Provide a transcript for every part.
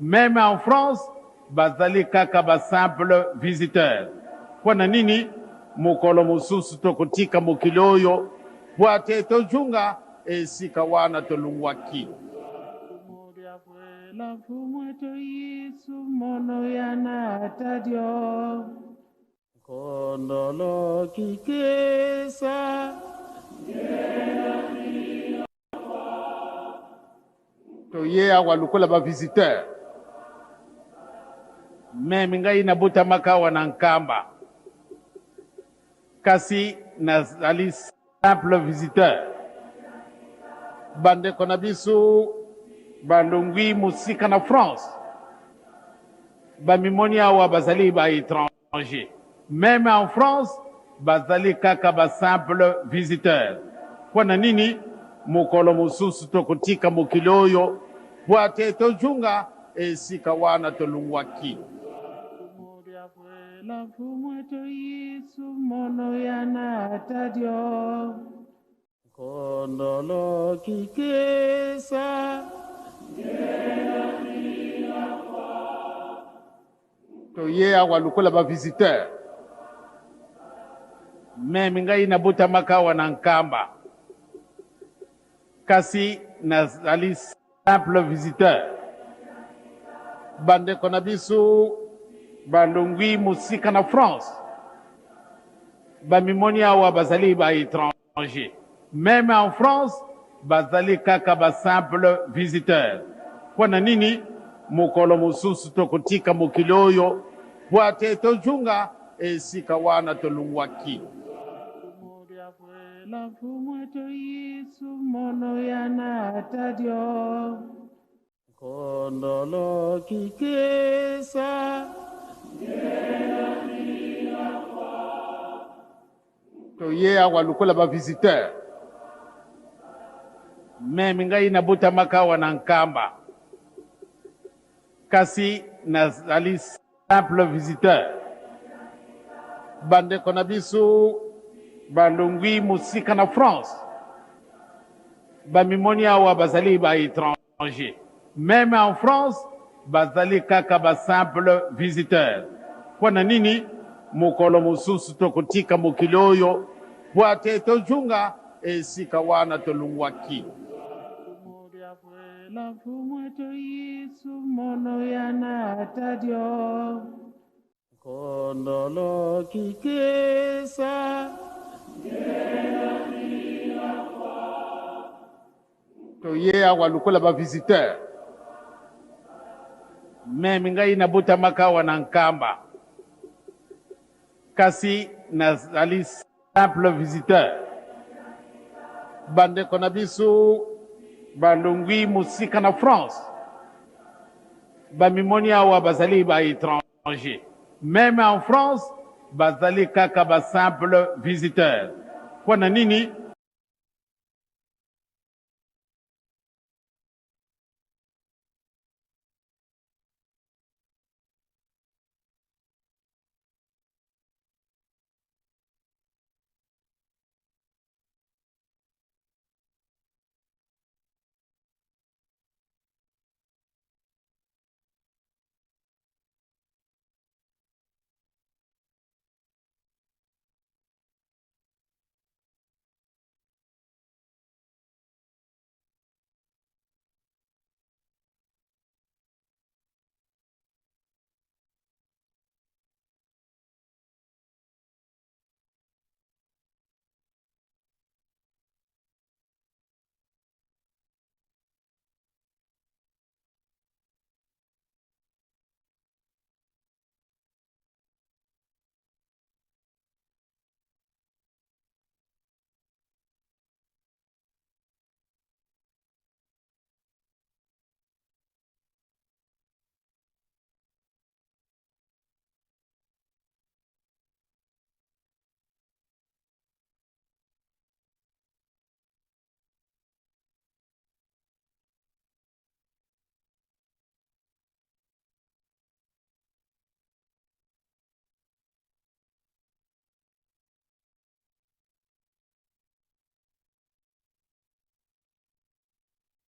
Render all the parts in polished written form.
Meme en France bazali kaka ba simple visiteur. Mpo na nini mokolo mosusu tokotika mokili oyo mpo ate tozonga esika wana tolongwaki? Toye awa lokola ba visiteur. Meme ngai nabotamaka awa na Nkamba, kasi nazali simple visiteur. Bandeko na biso balongwi mosika na France, bamimoni awa bazali ba étranger. Meme en France bazali kaka ba simple visiteur. Mpo na nini mokolo mosusu tokotika mokili oyo mpo ate tozonga esika wana tolongwaki? Toye awa lokola ba visiteur. Meme ngai nabotamaka awa na Nkamba, kasi nazali simple visiteur. Bandeko na biso balongwi mosika na France, bamimoni awa bazali ba étranger. Meme en France bazali kaka ba simple visiteur. Mpo na nini mokolo mosusu tokotika mokili oyo mpo ate tozonga esika wana tolongwaki? Toye awa lokola ba visiteur. Meme ngai nabotamaka awa na Nkamba, kasi nazali simple visiteur. Bandeko na biso balongwi mosika na France, bamimoni awa bazali ba étranger. Meme en France bazali kaka ba simple visiteur. Mpo na nini mokolo mosusu tokotika mokili oyo mpo ate tozonga esika wana tolongwaki? Toye awa lokola ba visiteur. Meme ngai nabotamaka awa na Nkamba, kasi nazali simple visiteur. Bandeko na biso balongwi mosika na France, bamimoni awa bazali ba étranger. Meme en France bazali kaka ba simple visiteur. Mpo na nini?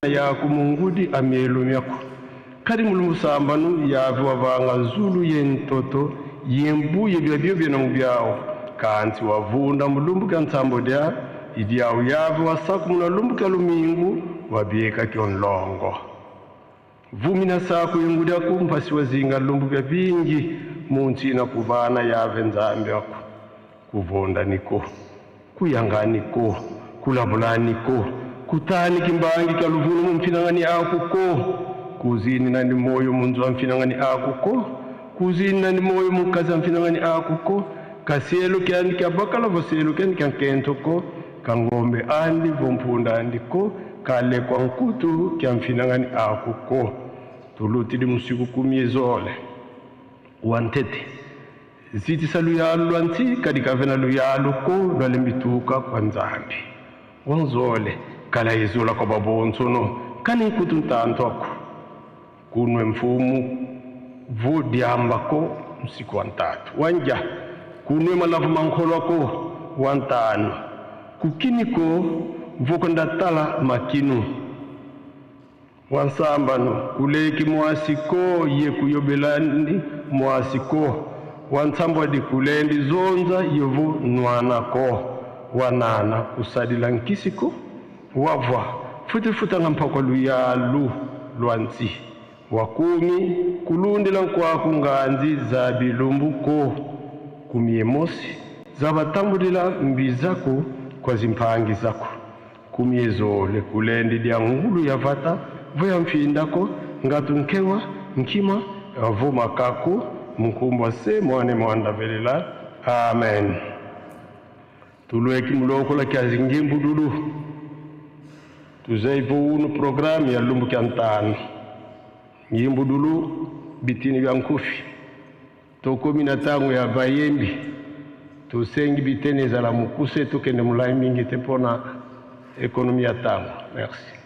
Ya ku mungudi a mielu miaku. Kadi mulumbu sambanu yave wavanga nzulu ye ntoto ye mbuye bia bio biena mu biawu, kanti wavunda mulumbu kia ntsambo dia idiawu yave wasakumuna lumbu kia lumingu wabieka kio nlongo. Vumina saku yengudia ku mpasi wazinga lumbu bia bingi mu ntsina ku bana yave Nzambi aku kuvondaniko kuyanganiko kulabulaniko kutani kimbangi kya luvunu mu mfinangani aku ko kuzinina ni moyo munzu wa mfinangani aku ko kuzinina ni moyo mukazi wa mfinangani aku ko kaselo kyandi kya bakala voselo kyandi kya nkento ko kangombe andi vompunda andi ko kalekwa nkutu kya mfinangani aku ko tulutili musiku kumiezole wantete zitisa luyalu lwa nti kadi kavena luyalu ko lwa lembituka kwa Nzambi wanzole kala izula kwa babonsono kani nkutu ntantu aku kunwe mfumu vu diambako msiku wa ntatu wanja kunwe malavu mankolo ako wa ntano kukiniko mvoko ndatala makinu wansambano kuleki mwasiko ye kuyobelani mwasiko wansambwadi kulendi zonza yevu nwanako wanana kusadila nkisiko wavwa futifutanga mpaka luyalu lwa nsi wakumi kulundila nkwaku nganzi za bilumbuko kumiemosi zabatambulila mbizaku kwa zimpangi zako kumiezole kulendi dia ngulu ya vata voya mfindako ngatu nkewa nkima avuma kako mukumbwa se mwane mwanda velela amen. Tulweki mulokola kya zingimbudulu tuzaivo unu programu ya lumbu kya ntano ngimbudulu bitini bya nkufi tokomi na tango ya bayembi tosengi bitene ezala mokuse tokende molai mingi te mpona ekonomi ya tango. Merci.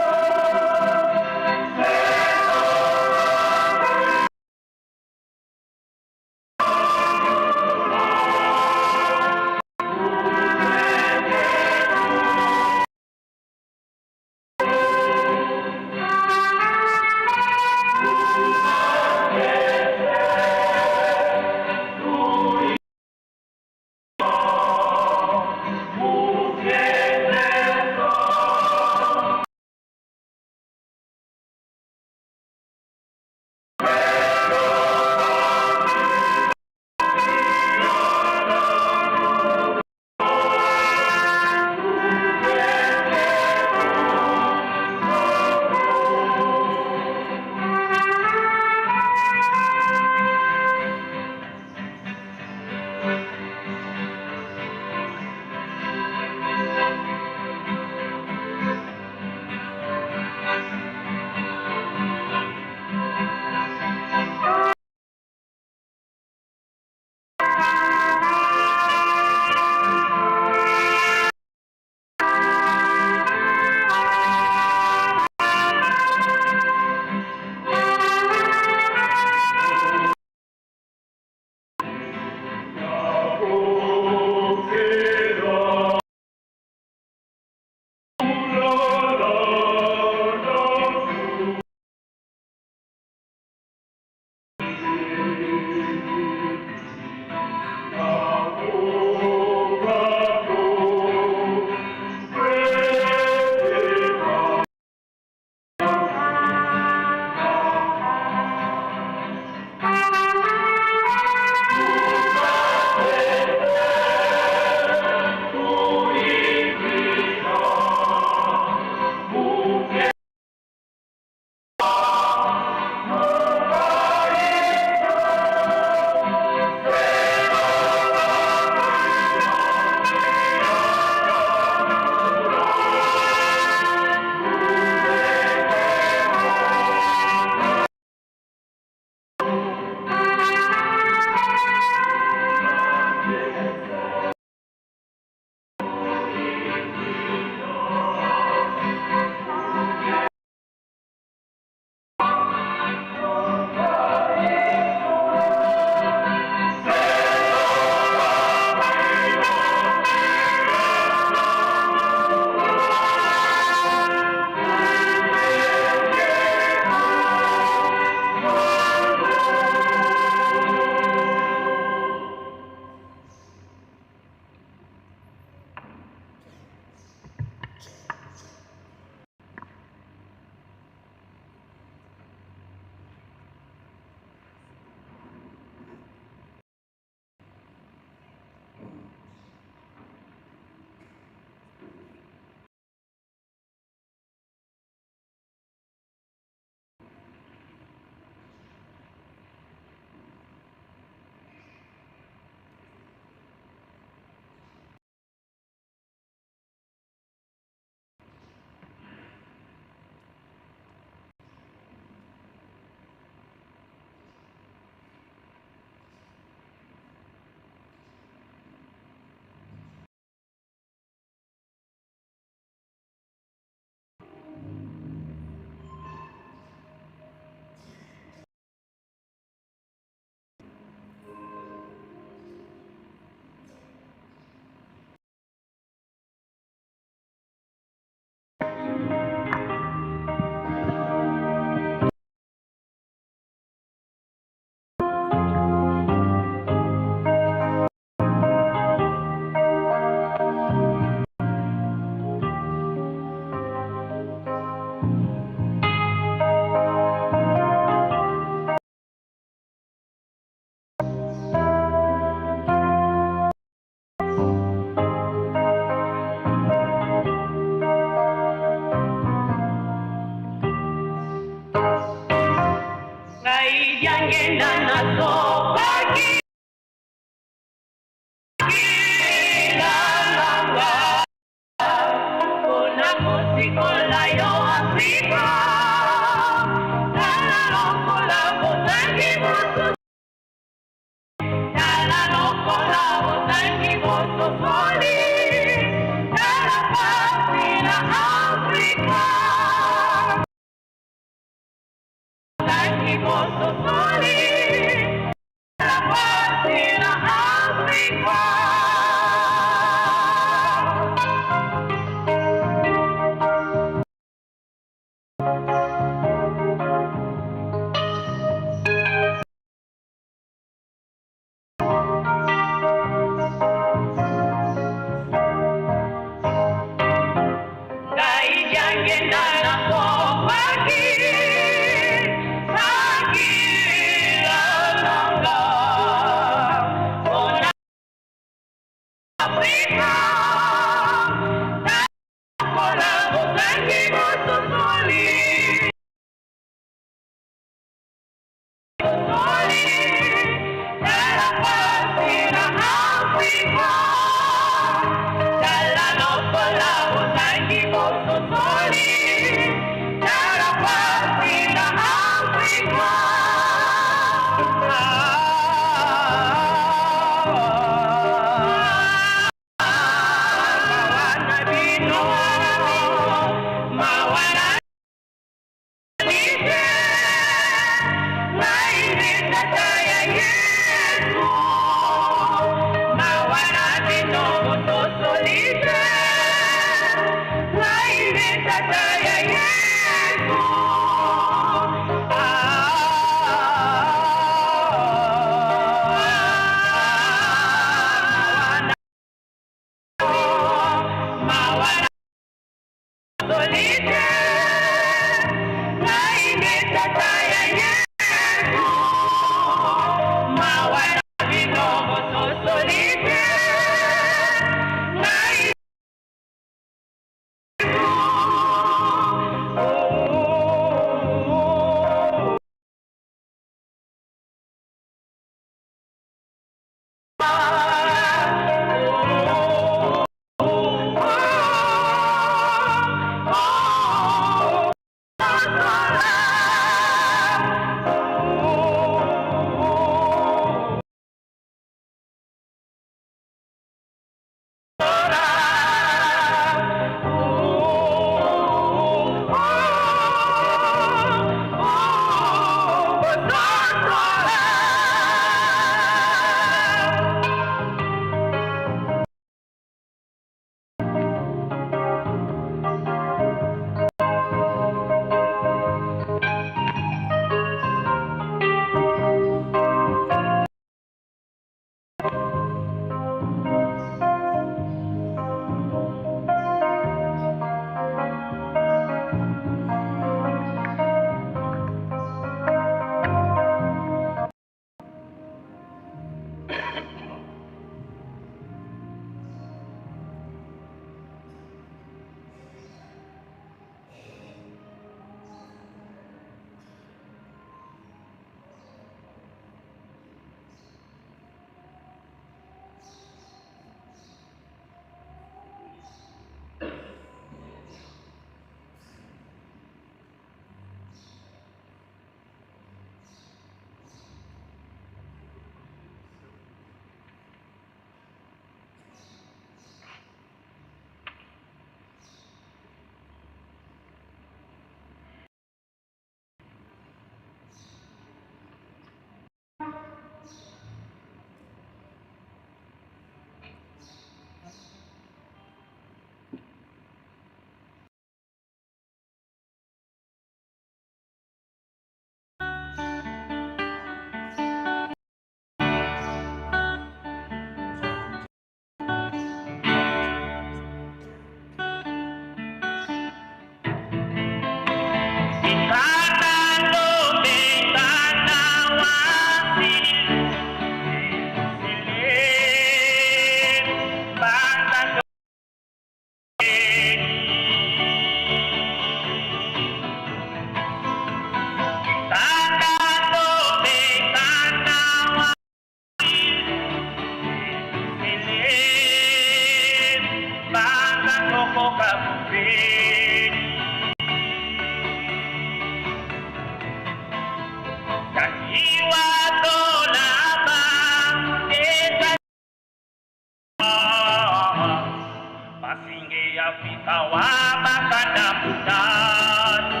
Afrika wa bakanda mutano.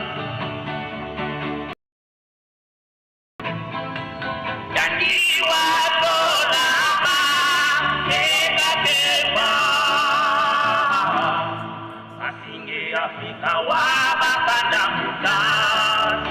Yandiwa tolama ekatewa. Asinge Afrika wa bakanda mutano.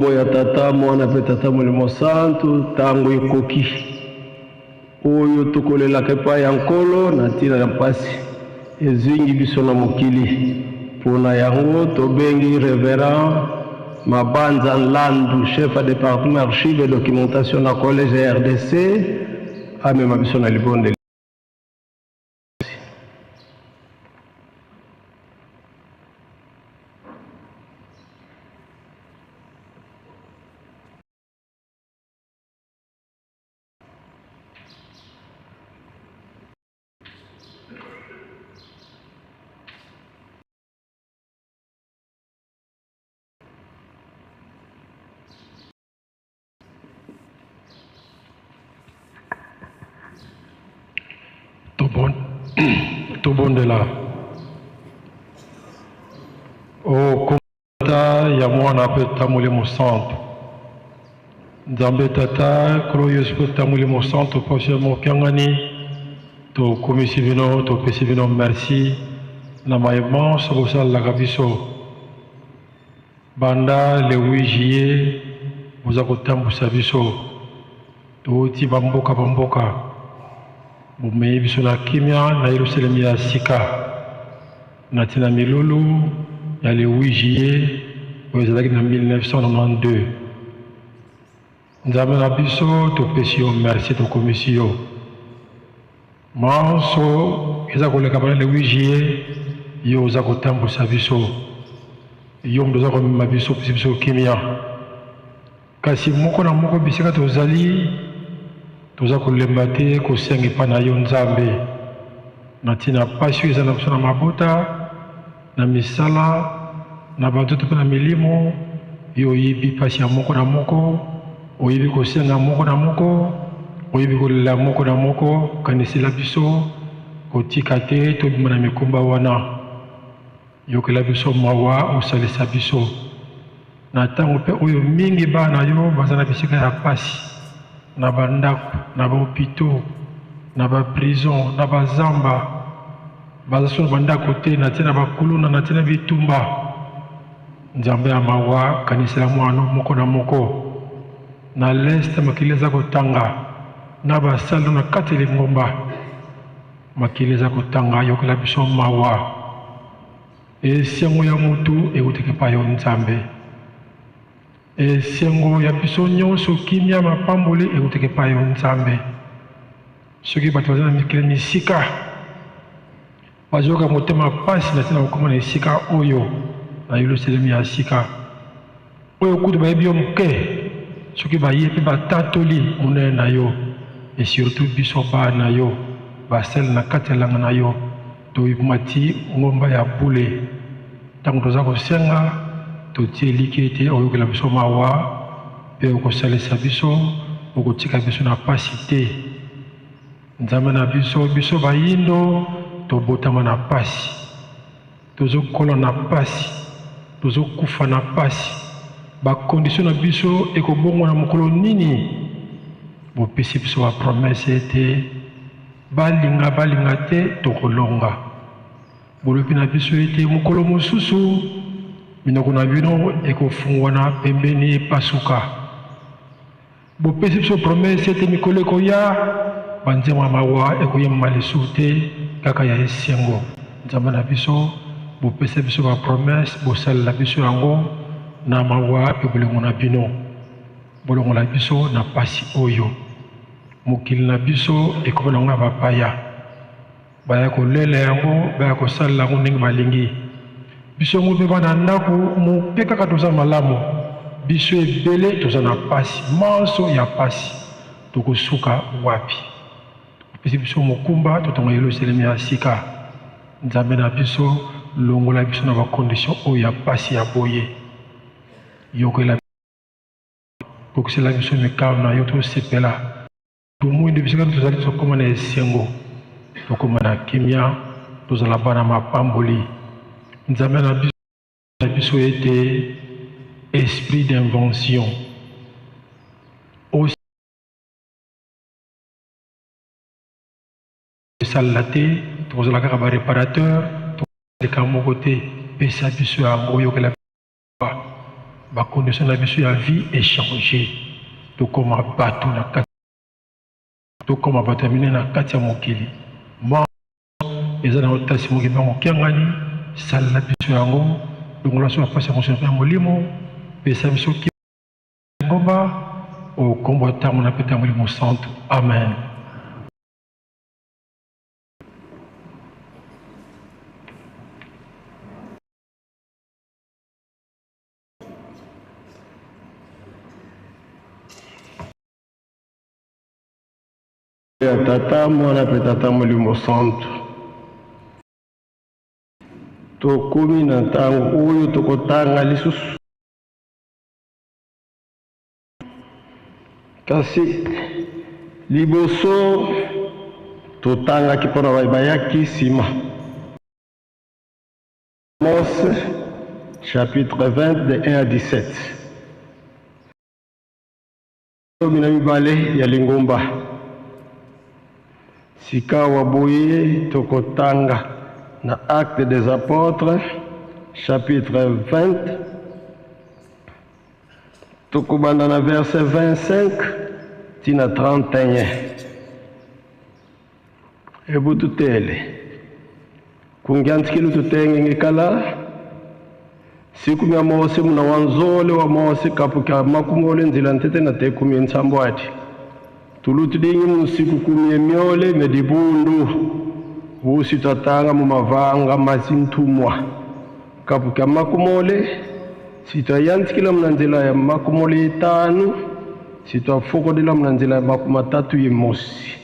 Nkombo ya Tata, Mwana mpe Tata Molimo Santu, ntango ekoki oyo tokolelaka epai ya Nkolo na ntina ya mpasi ezingi biso na mokili. Mpo na yango tobengi Reverend Mabanza Nlandu, chef ya departement archive et documentation na collège ya RDC, amema biso na libondeli. Tobondela. O Tata ya Mwana mpe Tata Molimo Santu. Nzambe Tata, Nkolo Yesu mpe Tata Molimo Santu, mposo ya mokiangani, tokumisi bino, topesi bino merci na maye manso bosalelaka biso. Banda le 8 juillet boza kotambusa biso, towuti ba mboka ba mboka, bomemi biso na kimia na Yelusalemi ya sika na tina milulu ya le 8 juillet oyo ezalaki na 1992. Nzambe na biso, topesi yo merci, tokumisi yo. Manso eza koleka banda le 8 juillet, yo oza kotambusa biso, yo moto oza komema biso, opesi biso kimia. Kasi moko na moko bisika tozali, toza kolemba te kosenga epai na yo Nzambe, na ntina mpasi oyo eza na biso na mabota, na misala, na banzoto mpe na milimo. Yo oyebi mpasi ya moko na moko, oyebi kosenga moko na moko, oyebi kolela moko na moko. Kanisela biso, kotika te tobima na mikumba wana. Yokela biso mawa, osalisa biso na ntango mpe oyo mingi bana na yo baza na bisika ya mpasi, na bandako, na bahopito, na baprison, na bazamba, baza so na bandako te, na ntina bakuluna, na ntina bitumba. Nzambe ya mawa, kanisela mwana moko na moko na leste, makili eza kotanga na basalo na kati ya lingomba, makili eza kotanga, yokela biso mawa. Esengo ya mutu ewutaka epai yo Nzambe. Esengo ya biso nyonso, kimia, mapamboli ewutaka epai yo Nzambe. Soki bato baza na mikili misika bazoyoka motema mpasi na ntina kokoma na esika oyo na Yelusalemi ya sika, oyo kutu bayebi yo moke, soki baye mpe batatoli monene na yo, et surtout biso bana na yo basali na kati ya langa na yo, tomati ngomba ya bule. Ntango toza kosenga, totie elikya ete oyokela biso mawa mpe okosalisa biso, okotika biso na pasi te. Nzambe na biso, biso bayindo tobotama na pasi, tozokola na pasi, tozokufa na pasi. Bakondisio na biso ekobongwana mokolo nini? Bopesi biso bapromese ete balinga balinga te tokolonga. Bolobi na biso ete mokolo mosusu minoko na bino ekofungwana pembeni epasuka. Bopesi biso promese ete mikolo ekoya banzembo ya mawa ekoyembama lisusu te, kaka ya esengo. Nzambe na biso, bopesa biso ba promese, bosalela biso yango na mawa mpe bolingo na bino. Bolongola biso na pasi oyo. Mokili na biso ekoma nango ya bapaya. Baya kolela yango, baya kosalela yango ndenge balingi. Biso yango mpe bana ndako moke kaka toza malamu, biso ebele toza na pasi, manso ya pasi. Tokosuka wapi? Opesi biso mokumba totonga Yelusalemi ya sika. Nzambe na biso, longola biso na bakondisio oyo ya pasi ya boye. Yokela, kokisela biso mikano na yo, tosepela. Tomoindo bisika tozali, tokóma na esengo, tokóma na kimia, tozala bana mapamboli. Nzambe na biso ete esprit d'invention esalela te, tokozala kaka baréparateur, tokoleka moko te. Pesa biso yango, oyokela. Ba conditions na biso ya vie echanger, tokoma bato na kati, tokoma bato ya minene na kati ya mokili. Ma eza na otasi moki mpe mokiangani, salela biso yango, longola biso bapasi ya mosuni mpe ya molimo, pesa biso ngomba o kombo ya ntango na mpe ntango Molimo Santu. Amen. Ya Tata, Mwana mpe Tata Molimo Santu. Tokomi na ntango oyo tokotanga lisusu. Kasi liboso totangaki mpo na baye bayaki nsima. Amos chapitre 20 de 1 à 17. 12 ya lingomba. Sikawa boye tokotanga na Actes des Apôtres chapitre 20, tokobanda na verset 25 tina 31. Ebututele kungiantsikilu tutenge ngikala siku mya Mose muna wa nzole wa Mose kapu kya makumole nzila ntete na te kumi nsambo adi tulutu dingi musiku kumi emyole medibundu usi twatanga mu mavanga mazintumwa kapu kya makumole sitwayanzikila muna nzela ya makumole etanu sitwafokodela muna nzela ya makumi matatu ye mosi.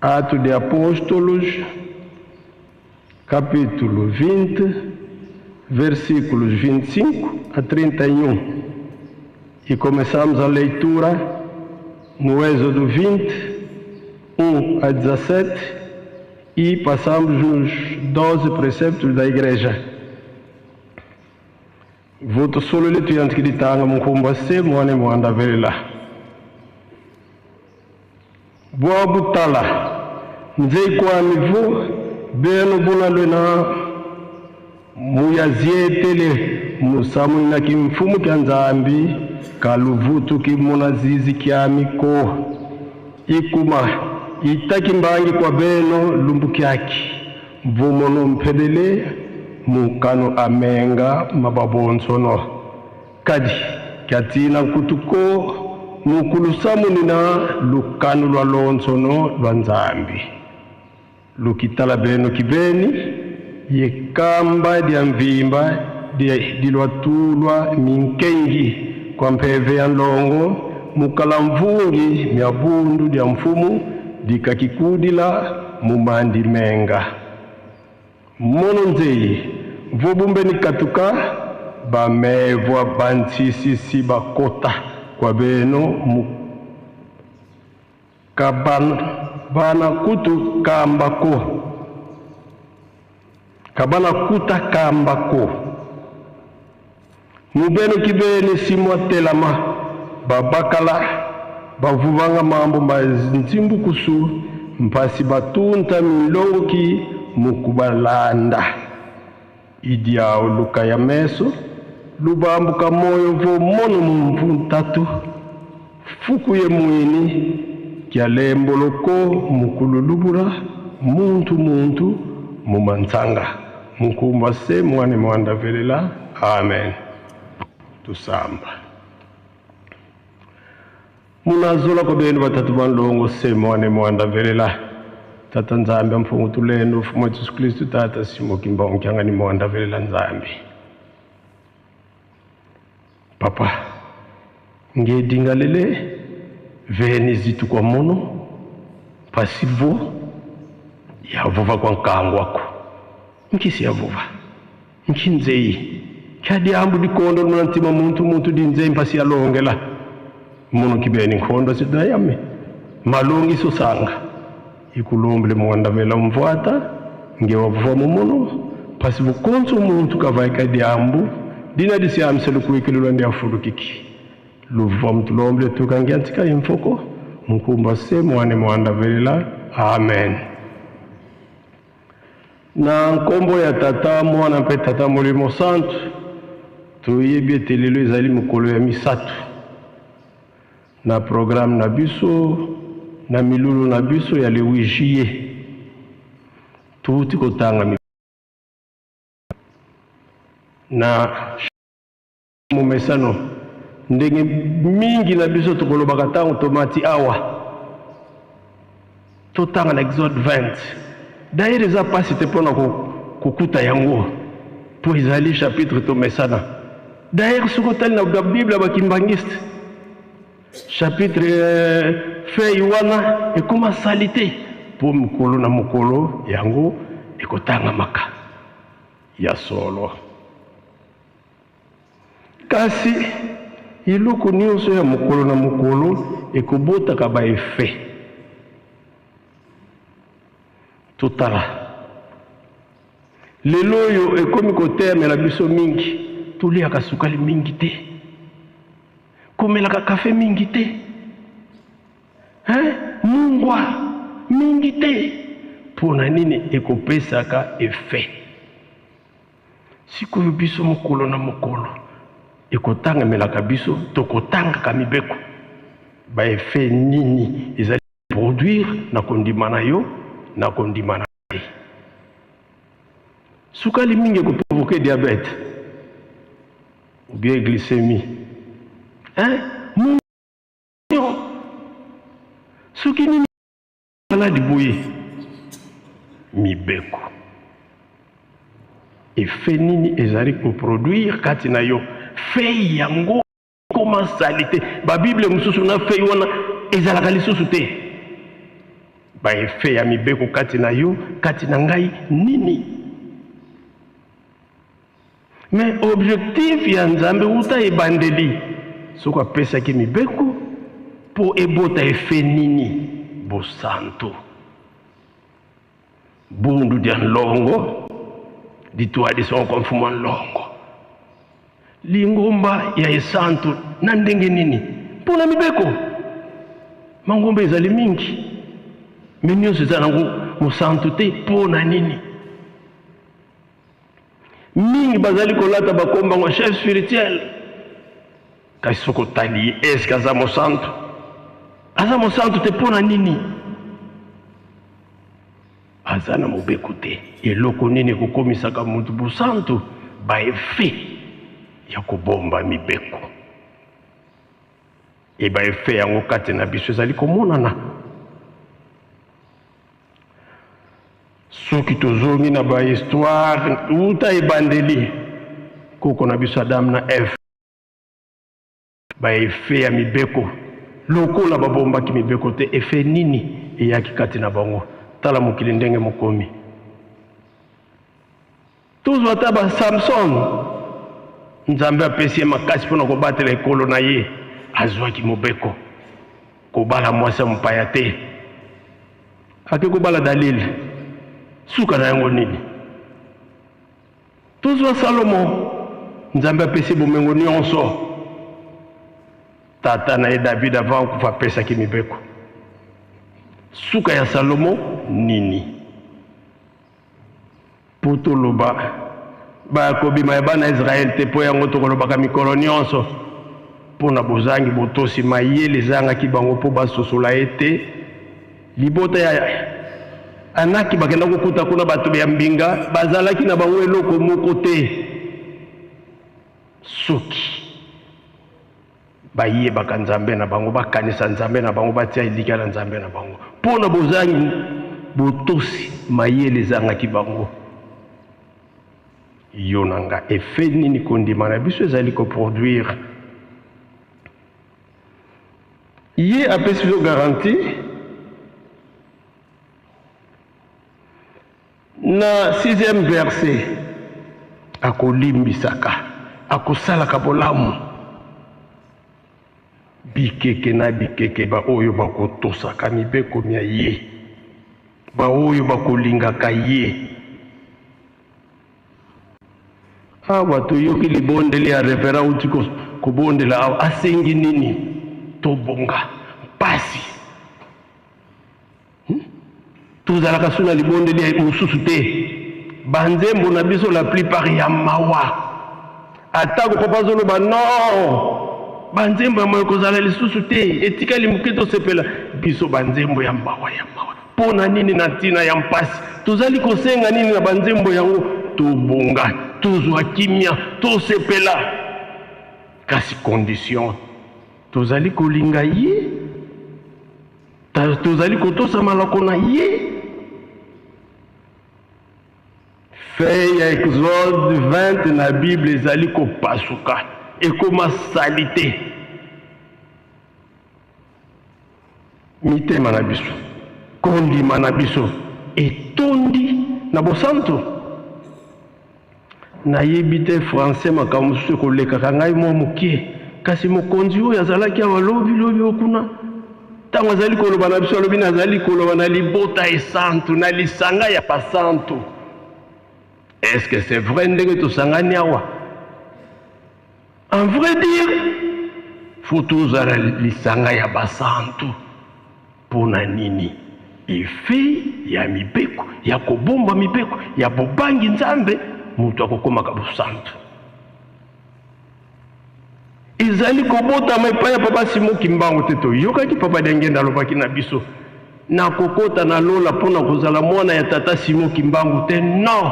Atos de Apóstolos, capítulo 20, versículos 25 a 31. E começamos a leitura no Êxodo 20, 1 a 17 e passamos nos 12 preceptos da Igreja. Voto solo letu yantikiditanga mukumba se mwane mwanda velela. Bwa butala nzei kwa mivu beno bunalwe na muyazietele musamuni na kimfumu kya Nzambi kaluvutu kimuna zizi kya miko ikuma itaki mbangi kwa beno lumbu kyaki mvumono mpelele mukano amenga mababonsono kadi kyatina nkutuko mukulusamuni na lukanu lwa lonsono lwa Nzambi lukitala beno kibeni yekamba dia mvimba dilwatulwa minkengi kwa mpeve ya nlongo mukala mvungi mya bundu dia mfumu dikakikudila mumandi menga mono nzeyi vobumbeni katuka bamevwa bantsisisi bakota kwa beno mukabana bana kutu kambako kabana kuta kambako mubeno kibeni simwa telama babakala bavuvanga mambo manzimbukusu mpasi batunta milongo ki mukubalanda idiao luka ya meso lubambuka moyo vo mono mumvuntatu fuku ye mwini kya lemboloko mukululubula muntu muntu mumantsanga mukumba se mwane mwanda velela. Amen. Tusamba munazola kwa benu batatu bandongo se mwane mwanda velela tata Nzambi amfungu tulendo mfumo Yesu Kristu tata simo kimba onkyanga ni mwanda velela Nzambi papa ngedingalele veni zitu kwa mono pasivo yavuva kwa nkangwako nkisi yavuva nkinzeyi kyadiambu dikondo ntima muntu muntu dinzeyi mpasi yalongela mono kibeni nkondo sidayame malongi sosanga ikulombele mwanda vela mvwata ngewavuva mumono pasi bukonzo muntu kavai kadiambu dina disiamselu kuikililwa ndiafulukiki luvuva mtulombele tukangiantika imfoko mukumba se mwane mwanda velela. Amen. Na nkombo ya Tata, Mwana mpe Tata Molimo Santu, toyebi ete lelo ezali mokolo ya misato na programme na biso na milulu na biso ya le 8 juillet. Touti kotanga na momesano ndenge mingi na biso tokolobaka ntango tomati awa totanga na Exode 20. D'ailleurs eza mpasi te mpona kokuta yango mpo ezali chapitre tomesana. D'ailleurs soki otali na Bible ya bakimbangiste, chapitre feuille wana ekoma salite mpo mokolo na mokolo yango ekotangamaka ya solo. Kasi eloko nyonso ya mokolo na mokolo ekobotaka baefe. Totala lelo oyo ekomi koteyamela biso mingi, toliaka sukali mingi te, komelaka kafe mingi te, hein? Mungwa mingi te. Mpo na nini ekopesaka efe? Sikoyo biso mokolo na mokolo ekotangamelaka biso, tokotangaka mibeko, baefe nini ezali produire na kondima na yo, na kondima na ngai. Sukali mingi ekoprovoke diabète ou bien glycémie, hein? Soki nini maladi boye, mibeko efe nini ezali koproduire kati na yo? Fei yango ekoma salite. Babible mosusu na fei wana ezalaka lisusu te. Baefe ya mibeko kati na yo, kati na ngai nini? Mais objectif ya Nzambe uta ebandeli, soki apesaki mibeko mpo ebota efe nini? Bosantu. Bundu dia nlongo dituadi sonko mfumu wa nlongo. Lingomba ya esantu na ndenge nini? Mpo na mibeko. Mangomba ezali mingi, me nyonso eza nango mosantu te. Mpo na nini? Mingi bazali kolata bakombango chef spirituel, kasi soki otali ye, eske aza mosantu? Aza mosantu te. Mpo na nini? Aza na mobeko te. Eloko nini ekokomisaka motu bosantu? Baefe ya kobomba mibeko. E baefe yango kati na biso ezali komonana. Soki tozongi na bahistoire uta ebandeli, koko na biso Adam na Eve, baefe ya mibeko, lokola babombaki mibeko te, efe nini eyaki kati na bango? Tala mokili ndenge mokomi. Tozwa ata ba Samson, Nzambe apesi ye makasi mpo na kobatela ekolo na ye, azwaki mobeko kobala mwasi ya mopaya te, ake kobala Dalile, suka na yango nini? Tozwa Salomo, Nzambe apesi bomengo nyonso, tata na ye David avant akufa apesaki mibeko, suka ya Salomo nini? Mpo toloba bakobima ya bana Israel te, mpo yango tokolobaka mikolo nyonso, mpo na bozangi botosi mayele ezangaki bango mpo basosola ete libota ya Anaki bakenda kokuta kuna bato ya mbinga bazalaki na bango eloko moko te. Soki bayebaka Nzambe na bango, bakanisa Nzambe na bango, batia elikya na Nzambe na bango, mpo na bozangi botosi mayele ezangaki bango. Yo na nga, efe nini kondima na biso ezali koproduire? Ye apesi biso garantie na 6e verset, akolimbisaka, akosalaka bolamu bikeke na bikeke baoyo bakotosaka mibeko mya ye, baoyo bakolingaka ye. Awa toyoki libondeli ya reverend uti kobondela awa, asengi nini? Tobonga mpasi. Tozalaka su na libondeli mosusu te. Banzembo na biso la plupart ya mawa. Atako papa azoloba non, banzembo ya mawa ekozala lisusu te, etikali moke tosepela. Biso banzembo ya mawa ya mawa. Mpo na nini? Na ntina ya mpasi. Tozali kosenga nini na banzembo yango? Tobonga, tozwa kimia, tosepela. Kasi condition, tozali kolinga ye, tozali kotosa malako na ye. Fin ya Exode 20 na Bible ezali kopasuka, ekoma salite. Mitema na biso, kondima na biso etondi na bosantu. Nayebi te français makambo mosusu ekolekaka ngai mwa moke, kasi mokonzi oyo azalaki awa lobi lobi oyo kuna, ntango azali koloba na biso, alobi nazali koloba na libota esantu, na lisanga ya basantu. Est-ce que c'est vrai ndenge tosangani awa? En vrai dire, faut tozala lisanga ya basantu. Mpo na nini? Effet ya mibeko, ya kobomba mibeko, ya bobangi Nzambe, moto akokomaka bosantu. Ezali kobotama epai ya Papa Simon Kimbangu te. Toyokaki Papa Diangienda alobaki na biso, nakokota na lola mpo na kozala mwana ya Tata Simon Kimbangu te. Non,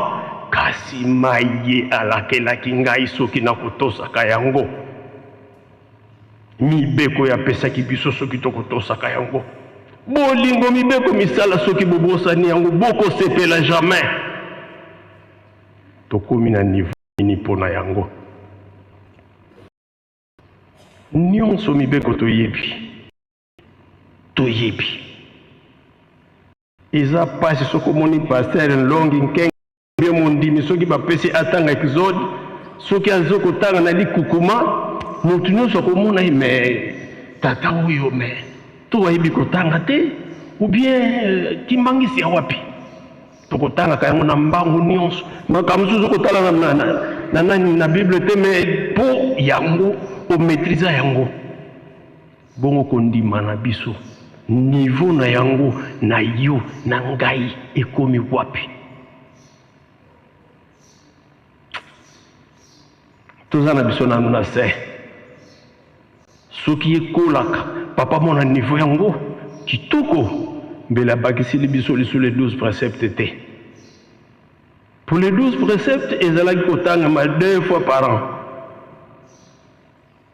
kasi maye alakelaki ngai soki nakotosaka yango. Mibeko oyo apesaki biso soki tokotosaka yango. Bolingo mibeko misala soki bobosani yango bokosepela jamais. Tokomi na niveau nini mpo na yango? Nionso mibeko toyebi, toyebi. Eza pasi soki omoni pasteur Nlongi Nkenge bien mondimi soki bapesi atanga exode soki azo kotanga na likukuma moto nyonso akomona ye mais tata oyo mais to ayebi kotanga te ou bien euh, kimbangisi ya wapi tokotangaka yango na mbangu nyonso makambo mosusu okotala na, na, na, na, na bible te mais mpo yango omaîtrise yango Bongo kondima na biso, niveau na yango na yo na ngai ekomi wapi? Toza na biso nanu na se. Soki ekolaka papa mona niveau yango kitoko mbele abakiseli biso lisusu les 12 preceptes te. Pour les 12 preceptes ezalaki kotangama deux fois par an.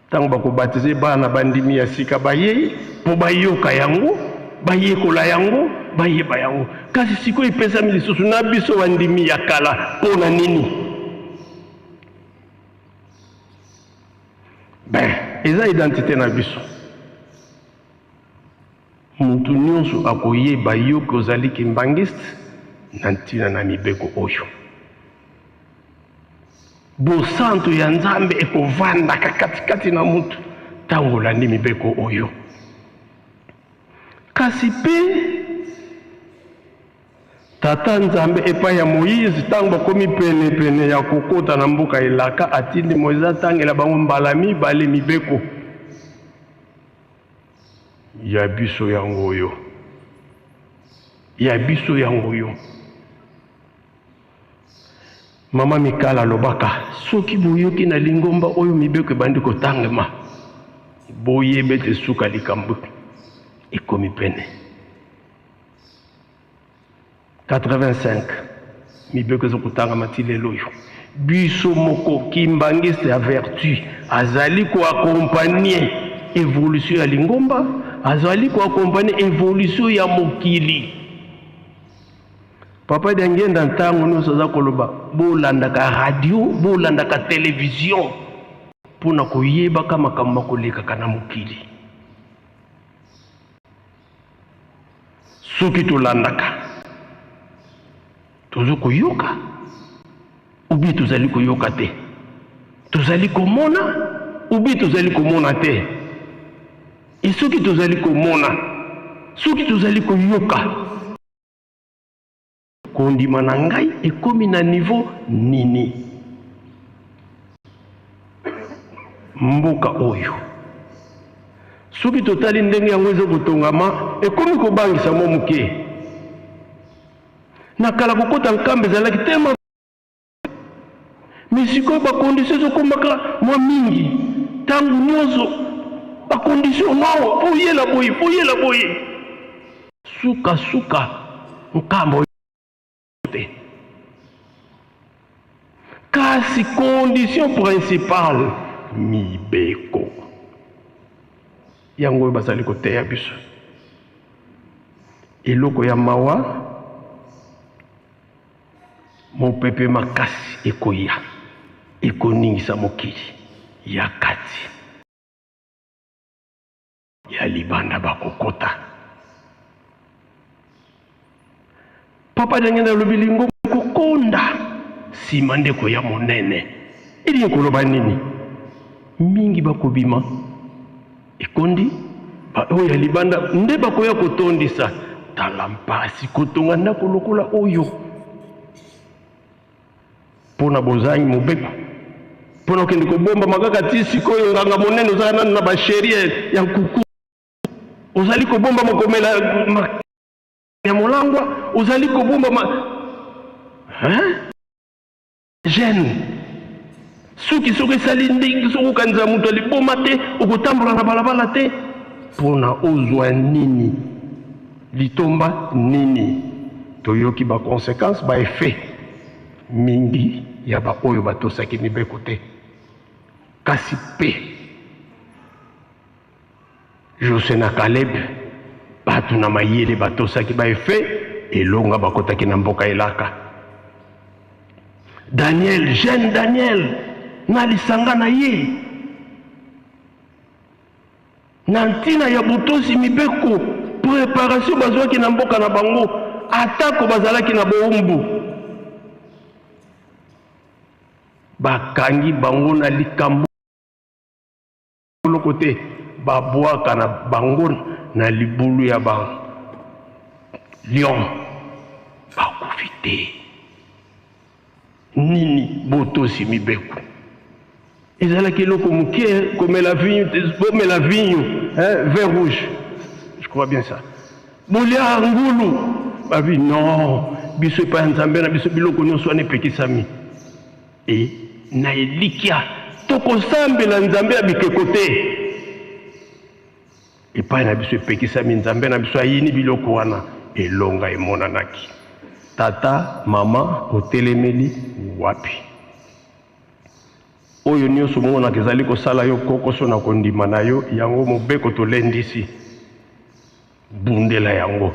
Ntango bakobatize bana bandimi ya sika bayei mpo bayoka yango, bayekola yango, bayeba yango. Kasi sikoyo epesami lisusu na biso bandimi ya kala mpo na nini? Ben, eza identite na biso. Mutu nionso akoyeba yo ke ozali kimbanguiste na ntina na mibeko oyo. Bosantu ya Nzambe ekovandaka katikati na mutu ntango olandi mibeko oyo. Kasi mpe Tata Nzambe epai ya Moize, ntango bakomi penepene ya kokota na mboka elaka, atindi Moize atangela bango mbala mibale mibeko. Ya biso yango oyo. Ya biso yango oyo. Mama Mikala alobaka, soki boyoki na lingomba oyo mibeko ebandi kotangema, boyeba ete suka likambo ekomi pene. 85 mibeko eza kotangama ti lelo oyo. Biso moko kimbanguiste ya vertu azali ko accompagner evolution ya lingomba, azali ko accompagner evolution ya mokili. Papa Diangienda ntango nyonso aza koloba bolandaka radio, bolandaka television mpo na koyebaka makambo makolekaka na mokili. Soki tolandaka, tozo koyoka ou bien tozali koyoka te, tozali komona ou bien tozali komona te. E soki tozali komona, soki tozali koyoka, Kondima na ngai ekomi na niveau nini? Mboka oyo soki totali ndenge yango eza kotongama ekomi kobangisa mwa moke. Na kala kokota nkamba ezalaki tema. sikoyo ba conditions ezokomaka mwa mingi ntango nyonso ba conditions non fo oyela boye fo oyela boye suka suka nkambo te kasi condition principale mibeko yango oyo bazali koteya biso eloko ya mawa Mopepe makasi ekoya, ekoningisa mokili ya kati, ya libanda bakokota. Papa Diangienda alobi lingomba ekokonda, sima nde ekoya monene. Elingi koloba nini? Mingi bakobima, ekondi, ba oyo ya libanda nde bakoya kotondisa. Tala mpasi kotonga ndako lokola oyo mpo na bozangi mobeko, mpo na kokende kobombama kaka ti sikoyo. Nganga monene ozala nanu na basherie ya nkuku, ozali kobombama komela ya molangwa, ozali kobombama hein? Jeune, suki soki esali ndenge, soki okanisa moto ya liboma te, okotambola na balabala te mpo na ozwa nini? Litomba nini? Toyoki ba consequences, ba effets mingi ya baoyo batosaki mibeko te. Kasi mpe Josue na Caleb, bato na mayele, batosaki ba effet, elonga, bakotaki na mboka elaka. Daniel, jeune Daniel na lisanga na ye, na ntina ya botosi mibeko, preparation bazwaki na mboka na bango atako bazalaki na bowumbu, bakangi bango na likambo eloko te, babwaka na bango na libulu ya ba lion, bakufi te. Nini? Botosi mibeko. Ezalaki eloko moke komela vinyo, bomela vinyo, hein, vin rouge, je crois bien ça, bolia ngulu, babi non, biso epai ya Nzambe na biso biloko nyonso wana epekisami. E na elikya tokosambela nzambe ya bikeko te. Epai na biso epekisami, Nzambe na biso ayini biloko wana. Elonga emonanaki. Tata, mama, otelemeli wapi? Oyo nyonso omonaka ezali kosala yo kokoso na kondima na yo, yango mobeko tolendisi. Bundela yango.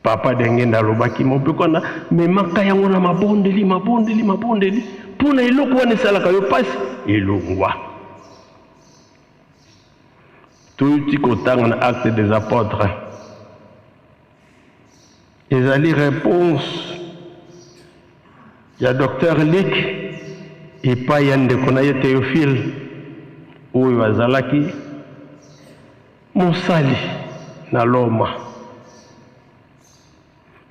Papa Dengenda alobaki mobeko wana, memaka yango na mabondeli, mabondeli, mabondeli, mpo na eloko wana esalaka yo mpasi elongwa. Touti kotanga na Actes des Apôtres, ezali réponse ya Docteur Luc epai ya ndeko na ye Théophile oyo azalaki mosali na Loma.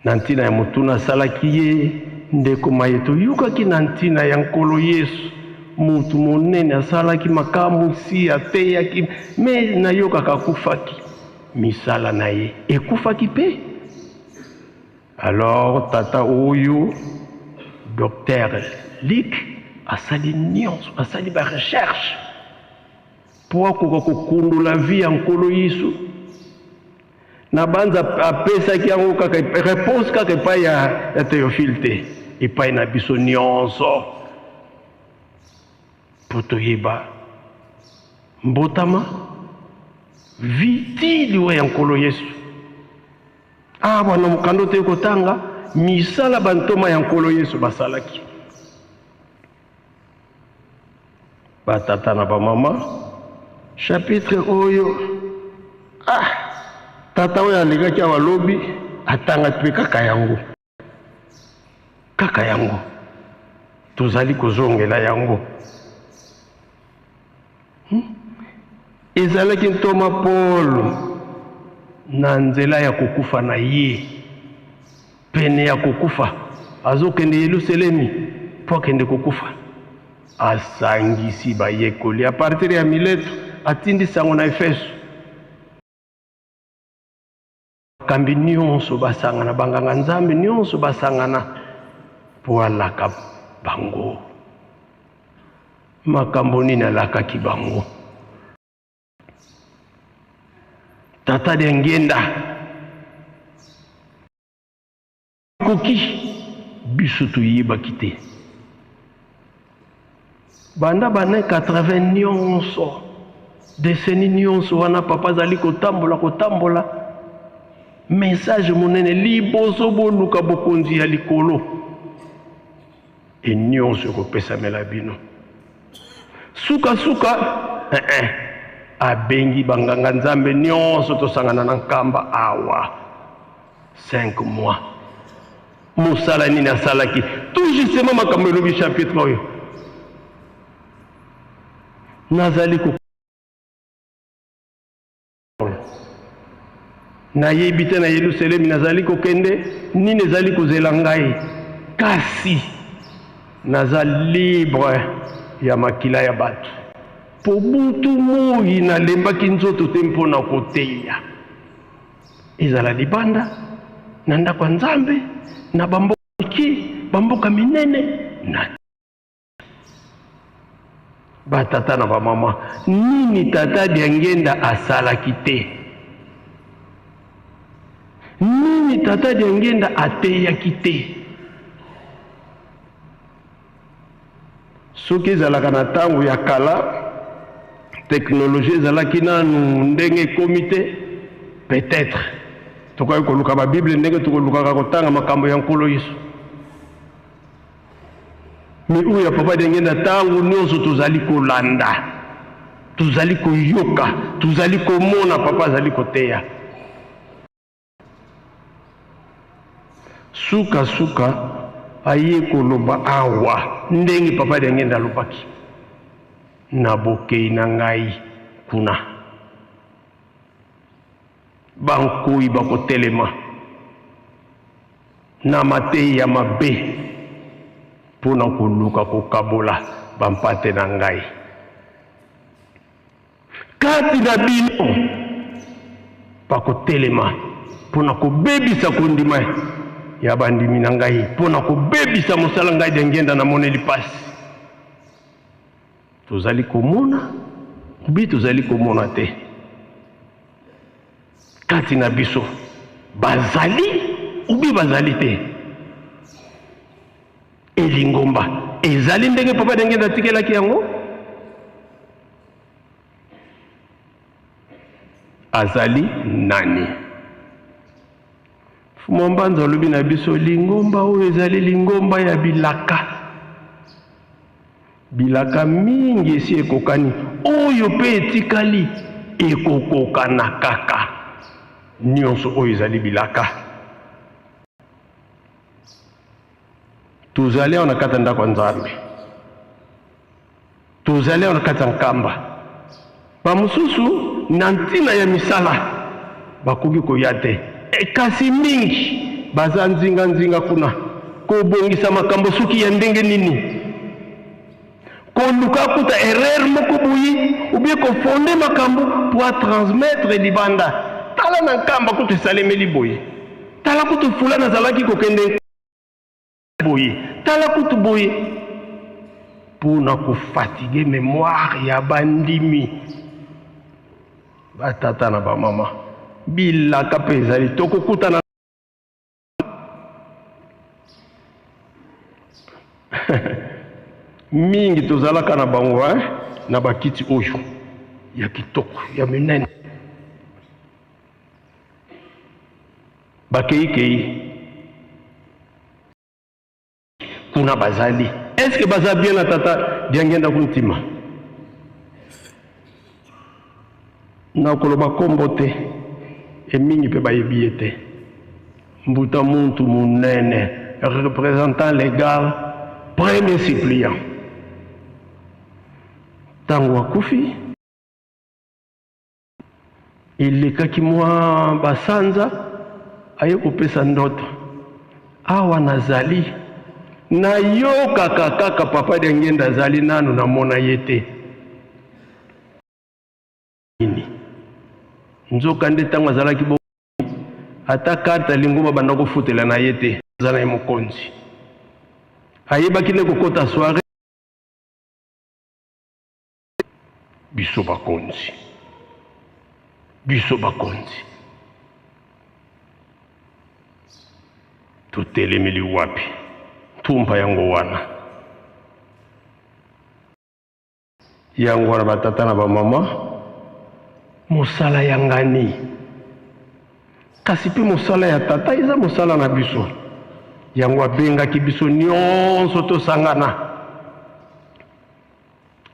Na ntina ya motuna asalaki ye, Ndeko, maye toyokaki na ntina ya Nkolo Yesu, mutu monene asalaki makamwisi, ateyaki, me nayokaka akufaki, misala na ye ekufaki mpe? Alors tata oyo Docteur Luc asali nionso, asali ba recherche mpo akoka kokundola vie ya Nkolo Yesu. Na banza apesaki yango kaka reponse kaka epai ya, ya Theophile te, epai na biso nyonso mpo toyeba mbotama vie ti liwa ya Nkolo Yesu. Awa na mokanda oyo kotanga misala bantoma ya Nkolo Yesu basalaki. Batata na bamama, chapitre oyo, ah, tata oyo alekaki awa lobi atangaki mpe kaka yango, kaka yango tozali kozongela yango. Ezalaki ntoma Paul na nzela ya kokufa na ye, pene ya kokufa, azokende Yelusalemi mpo akende kokufa. Asangisi bayekoli a partir ya Mileto, atindi sango na Efeso. Bakambi nyonso basangana, banganga Nzambe nyonso basangana mpo alaka bango. Makambo nini alakaki bango? Tata Diangienda koki biso toyebaki te banda bana 80 nyonso deseni nyonso wana papa azali kotambola kotambola message monene liboso boluka bokonzi ya likolo e nyonso ekopesamela bino. Sukasuka, eh, eh, abengi banganga nzambe nyonso tosangana na nkamba awa 5 mois. Mosala nini asalaki? Tout justement makambo elobi chapitre oyo nazali ko Nayebi te na Yelusalemi nazali kokende, nini ezali kozela ngai, kasi naza libre ya makila ya bato, mpo butu moi nalembaki nzoto te mpo na koteya, ezala libanda na ndako ya Nzambe, na bamboka mike, bamboka minene, na Ba tata na ba mama, nini tata Diangienda asalaki te? Nini tata Diangienda ateyaki te? Soki ezalaka na ntango ya kala, teknologie ezalaki nanu ndenge ekomi te, peut-être tokoki koluka ba Bible ndenge tokolukaka kotanga makambo ya Nkolo Yesu. Mais oyo ya papa Diangienda ntango nyonso tozali kolanda, tozali koyoka, tozali komona papa azali koteya. Suka suka aye koloba awa ndenge papa Diangienda alobaki na bokei na ngai kuna bankoyi bakotelema na mateyi ya mabe mpo na koluka kokabola bampate na ngai. Kati na bino bakotelema mpo na kobebisa kondima ya bandimi na ngai, mpo na kobebisa mosala ngai Diangienda namoneli mpasi. Tozali komona obi tozali komona te. Kati na biso bazali ubi bazali te. Elingomba ezali ndenge papa Diangienda atikelaki yango. Azali nani? Mfumu Mbanza alobi na biso lingomba oyo ezali lingomba ya bilaka. Bilaka mingi esi ekokani, oyo mpe etikali ekokokana kaka. Nyonso oyo ezali bilaka. Tozali awa na kati ya ndako ya Nzambe, tozali awa na kati ya nkamba. Bamosusu na ntina ya misala bakoki koya te, e, kasi mingi baza nzinganzinga kuna kobongisa makambo soki ya ndenge nini, koluka kuta erreur moko boye ou bien kofonde makambo po atransmettre libanda. Tala na nkamba kutu esalemeli boye, tala kutu fulani azalaki kokende boye, tala kutu boye, mpo na kofatigue memoire ya bandimi batata na bamama. Bilaka mpe ezali tokokutana mingi tozalaka na bango eh, na bakiti oyo ya kitoko ya minene bakeikei kuna bazali eske baza bien na tata Diangienda Kuntima? Nakoloba kombo te e mingi mpe bayebi ye te. Mbuta muntu munene, representant legal, premier suppliant. Tango akufi elekaki mwa basanza, aye kopesa ndoto awa nazali nayokaka kaka papa Diangienda azali nanu namona ye te. Nini? Nzoka nde ntango azalaki bo ata karte ya lingomba banda kofutela na ye te, aza na ye mokonzi, ayebaki nde kokota soiree. Biso bakonzi, biso bakonzi totelemeli wapi? Ntumba yango wana, yango wana batata na bamama, mosala ya ngani, kasi mpe mosala ya tata eza mosala na biso. Yango abengaki biso nyonso tosangana,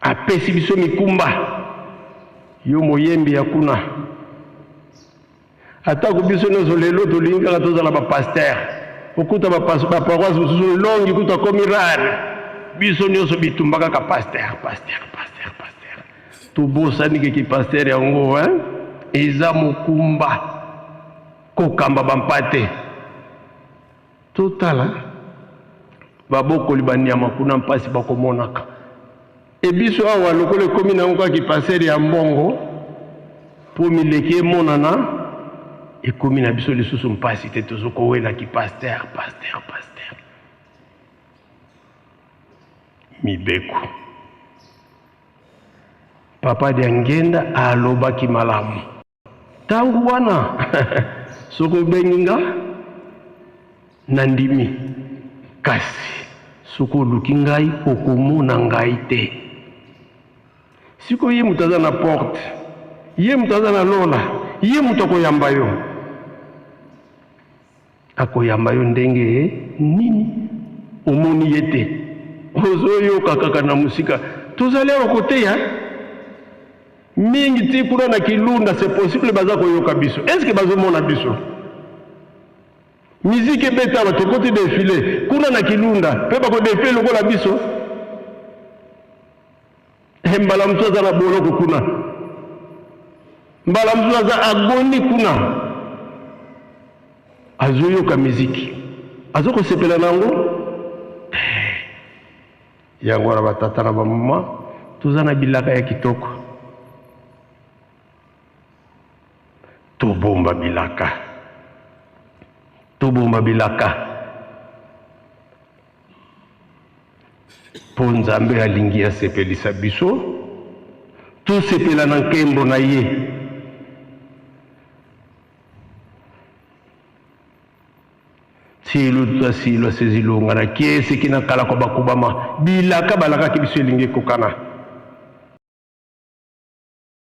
apesi biso mikumba. Yo moyembi ya kuna, atako biso nyonso lelo tolingi kaka tozala bapaster, okuta baparoise mosusu longi kuta akomi rare, biso nyonso bitumba kaka paster, paster, paster, paster. Tobosani keki paster yango hein? Eza mokumba kokamba bampate. Totala babokoli banyama kuna mpasi bakomonaka. E biso awa lokola ekomi na yango kaka kipasere ya mbongo mpo mileki emonana, ekomi na biso lisusu mpasi te, tozokowela kipaster, paster, paster. Mibeko. Papa Diangenda alobaki malamu ntango wana, soki obengi nga nandimi, kasi soki oluki ngai okomona ngai te. Sikoyo ye moto aza na porte, ye moto aza na lola, ye moto akoyamba yo. Akoyamba yo ndenge nini? Omoni ye te, ozoyoka kaka na mosika. Tozali awa koteya mingi ti kuna na Kilunda, c'est possible baza koyoka biso. Est ce que bazomona biso? Miziki ebeta awa, tokoti defile kuna na Kilunda mpe bakodefile lokola biso. Mbala mosusu aza na boloko kuna, mbala mosusu aza agoni kuna, azoyoka miziki, azokosepela na yango. Yango wana batata na bamama, toza na bilaka ya kitoko, tobomba bilaka, tobomba bilaka, mpo Nzambe alingi asepelisa biso, tosepela na nkembo na ye. Silu twasilwa sezilunga na kiese kina kala kwa bakubama bilaka balakaki biso elingi ekokana.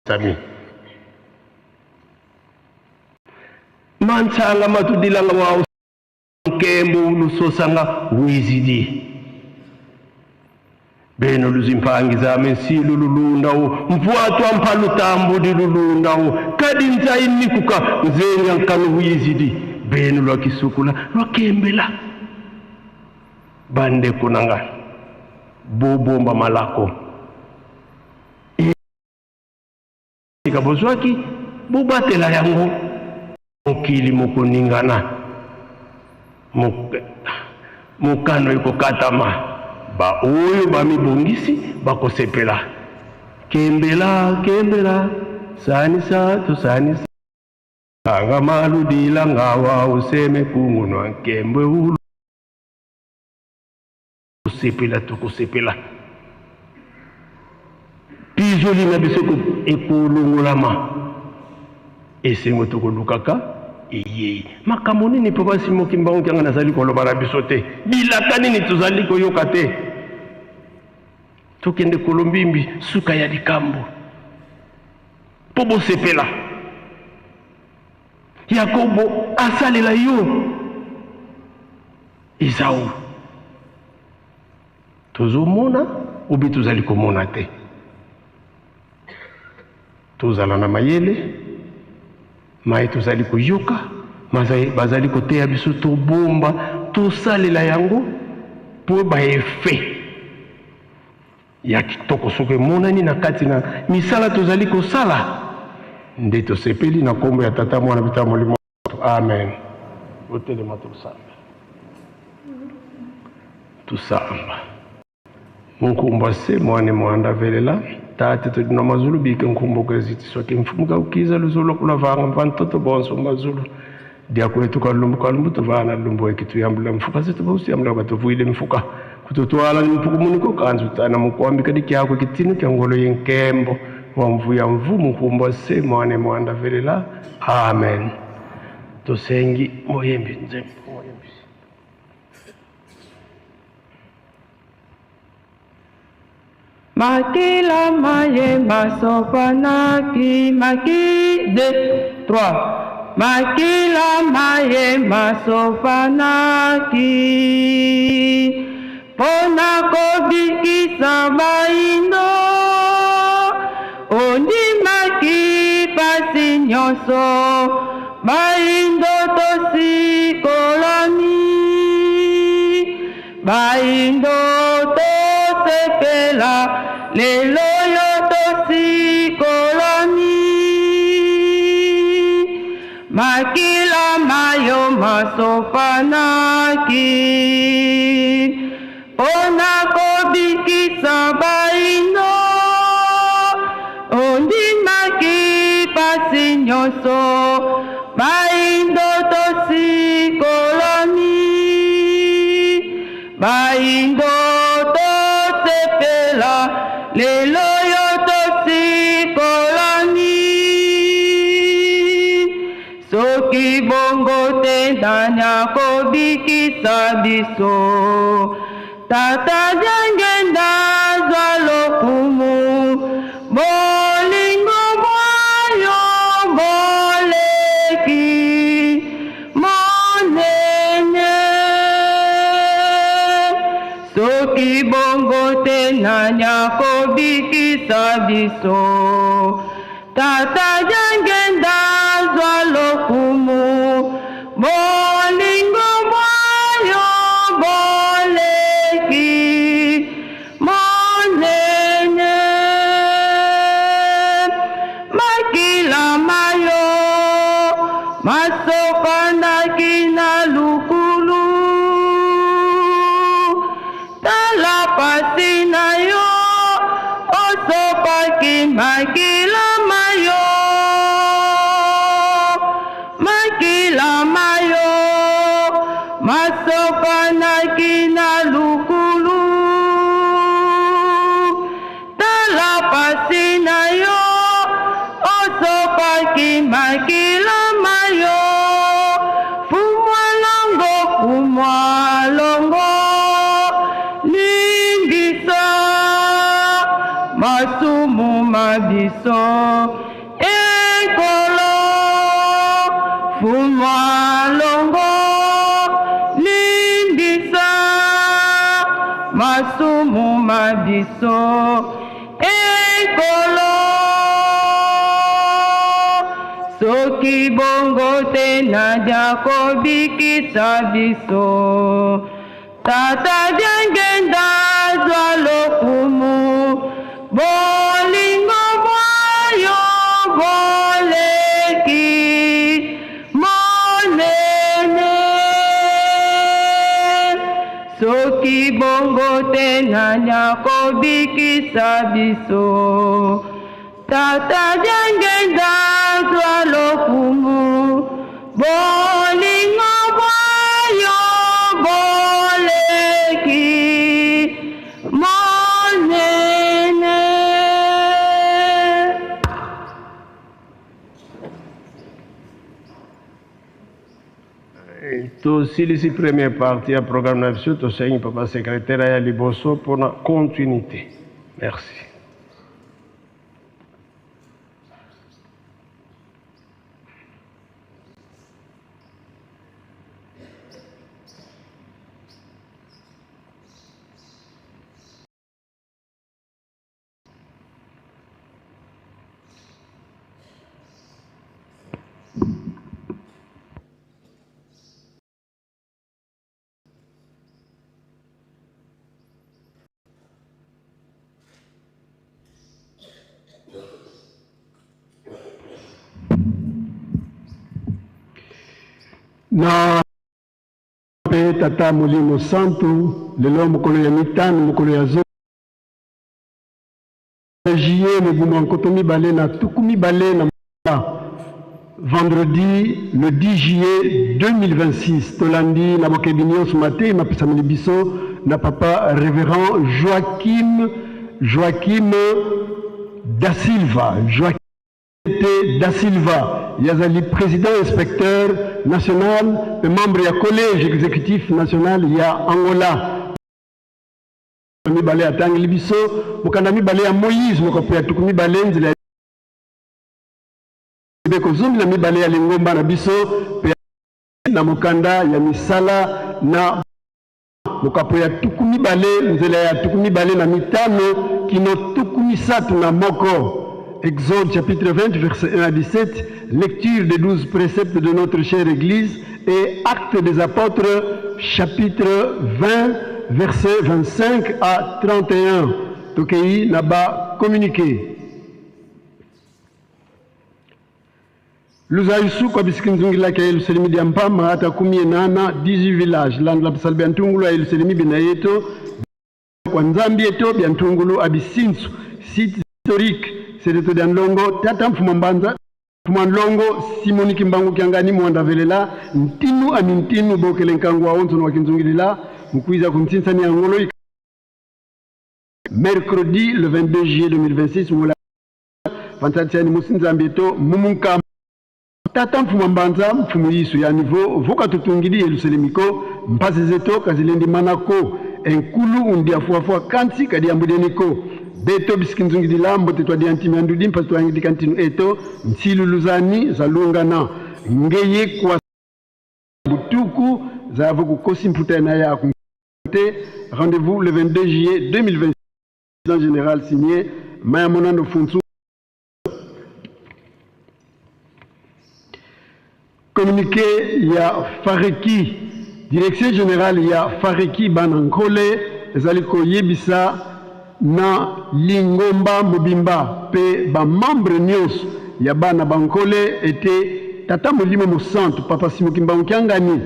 Sami mantsanga matudilanga wa nkembo ulusosanga wizidi beno luzimpangiza nsilu lulundawo mvwatwa mpa lutambudi lulundawo kadi nzai nikuka nzenga nkanu wizidi beno lwakisukula lwakembela. Bandeko na ngai, bobomba malako esika bozwaki, bobatela yango. Mokili mokoningana, mokano ekokatama, baoyo bamibongisi bakosepela. Kembela, kembela, sanisa, tosanisa. Anga maludila ngawa useme kungunwa nkembwe ulu. Tosepela, tokosepela. Pizoli na biso ekolongolama, esengo tokolukaka eyei. Makambo nini Papa Simon Kimbangu Kiangani azali koloba na biso te? Bilaka nini tozali koyoka te? Tokende kolombimbi suka ya likambo mpo bosepela. Yakobo asalela yo Ezau. Tozomona obi tozali komona te. Tozala na mayele, maye tozali koyoka, bazali koteya biso, tobomba, tosalela yango mpo ba effet ya kitoko soki emonani na kati na misala tozali kosala, nde tosepeli. Na nkombo ya Tata, Mwana mpe Molimo. Amen. Botelema tosamba. Tusamba. Munkumba se mwane mwanda velela tate tudi na mazulu bike nkumbo kezitiswa ke mfumu kaukiza luzulu kulavanga mvantoto bonso mazulu diakwetu kalumbu kalumbu tuvana lumbu ekituyambula mfuka situbusiyambula batuvuile mfuka kututwala ni mpuku muniko kanzu tana mukwambi kadi kyakwe kitinu kya ngolo yenkembo. Wa mvuya mvumu nkumbwa se mwane mwanda velela. Amen. Tosengi moyembi nzembo moyembi. Makila maye masopanaki maki 2 3 Makila maye masopanaki mpona kobikisa baindo ondimaki pasi nyonso baindo tosikolami baindo tosepela lelo yo tosikolami makila mayo masopanaki mpona kobikisa baindo ondimaki pasi nyonso baindo tosikolami baindo tosepela lelo yo tosikolami soki bongo te nani akobikisa biso tata diangenda zwa lokumu bolingo bwa yo boleki monene soki bongo te nani akobikisa biso tata diangenda zwa lokumu bolingo bwa yo boleki monene makila mayo masopanaki na lukulu tala pasi na yo osopaki makila mayo makila mayo masopanaki na lukulu tala pasi na yo osopaki makila mayo fumwa longo fumwa longo limbisa masumu mabiso ekolo fumwa longo limbisa masumu mabiso ekolo soki bongo te nani akobikisa biso tata diangenda zwa lokumu bolingo bwa yo boleki monene soki bongo te nani akobikisa biso tata diangenda zwa lokumu bolingo bwa yo boleki monene. Tosilisi première partie ya programme na biso. Tosengi papa secrétaire ya liboso mpona continuité. Merci. Na mpe Tata Molimo Santu, lelo mokolo ya mitano, mokolo ya zomi juillet mobu mwa 2021, vendredi le 10 juillet 2026, tolandi na bokebi nyonso mateyi mapesameli biso na papa révérend Joachim Joachim. Da Silva, Joaquim T. Da Silva, ye azali president inspecteur national mpe membre ya collège exécutif national ya Angola. Mibale atangeli biso mokanda mibale ya Moïse mokapo ya 20 nzela ya mibeko 12 ya lingomba na biso mpe na mokanda ya misala na mokapo ya 20 nzela ya 25 kino 31. Exode chapitre 20 verset 1 à 17, lecture des 12 préceptes de notre chère Église et Actes des Apôtres chapitre 20 verset 25 à 31. Tokei na ba communiqué. Luzaisu kwa bisikinzungila ke Yerusalemi dia mpama ata kumi enana 18 village landla bisal bia ntungulu a Yerusalemi bina yeto kwa nzambi eto bia ntungulu a bisinsu site historique sedeto dia ndongo tata mfuma mbanza mfuma ndongo Simoni Kimbangu Kiangani Mwanda velela ntinu ami ntinu bokele nkangu wa onzo wa kinzungilila mukwiza kuntsinsa ni angolo mercredi le 22 juillet 2026 mula vantatiani musinzambi eto mumunkamba tata mfuma mbanza mfumu yisu ya niveau voka tutungili yeluselemiko mpasi zeto kazilendi manako enkulu undi afuafua kansi kadi ambudeniko beto bisikinzungilila mbote twa diantimi andudi mpasi twangidika ntinu eto nsiluluzani zalungana ngeye kwa butuku zavo kukosi mputa na ya te rendez-vous le 22 juillet 2026 en général signé Maya Monando Funsu. Communiqué ya Fareki, direction générale ya Fareki Banankole ezali koyebisa na lingomba mobimba pe ba membre nyonso ya bana bankole ete tata molimo mosantu papa Simon Kimbangu Kiangani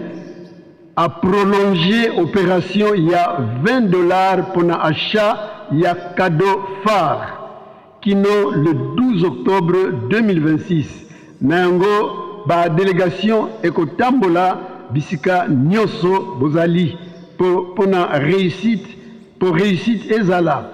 a prolongé opération ya $20 pona achat ya cadeau phare kino le 12 octobre 2026. Na yango ba délégation ekotambola bisika nyonso bozali po pona réussite po réussite ezala.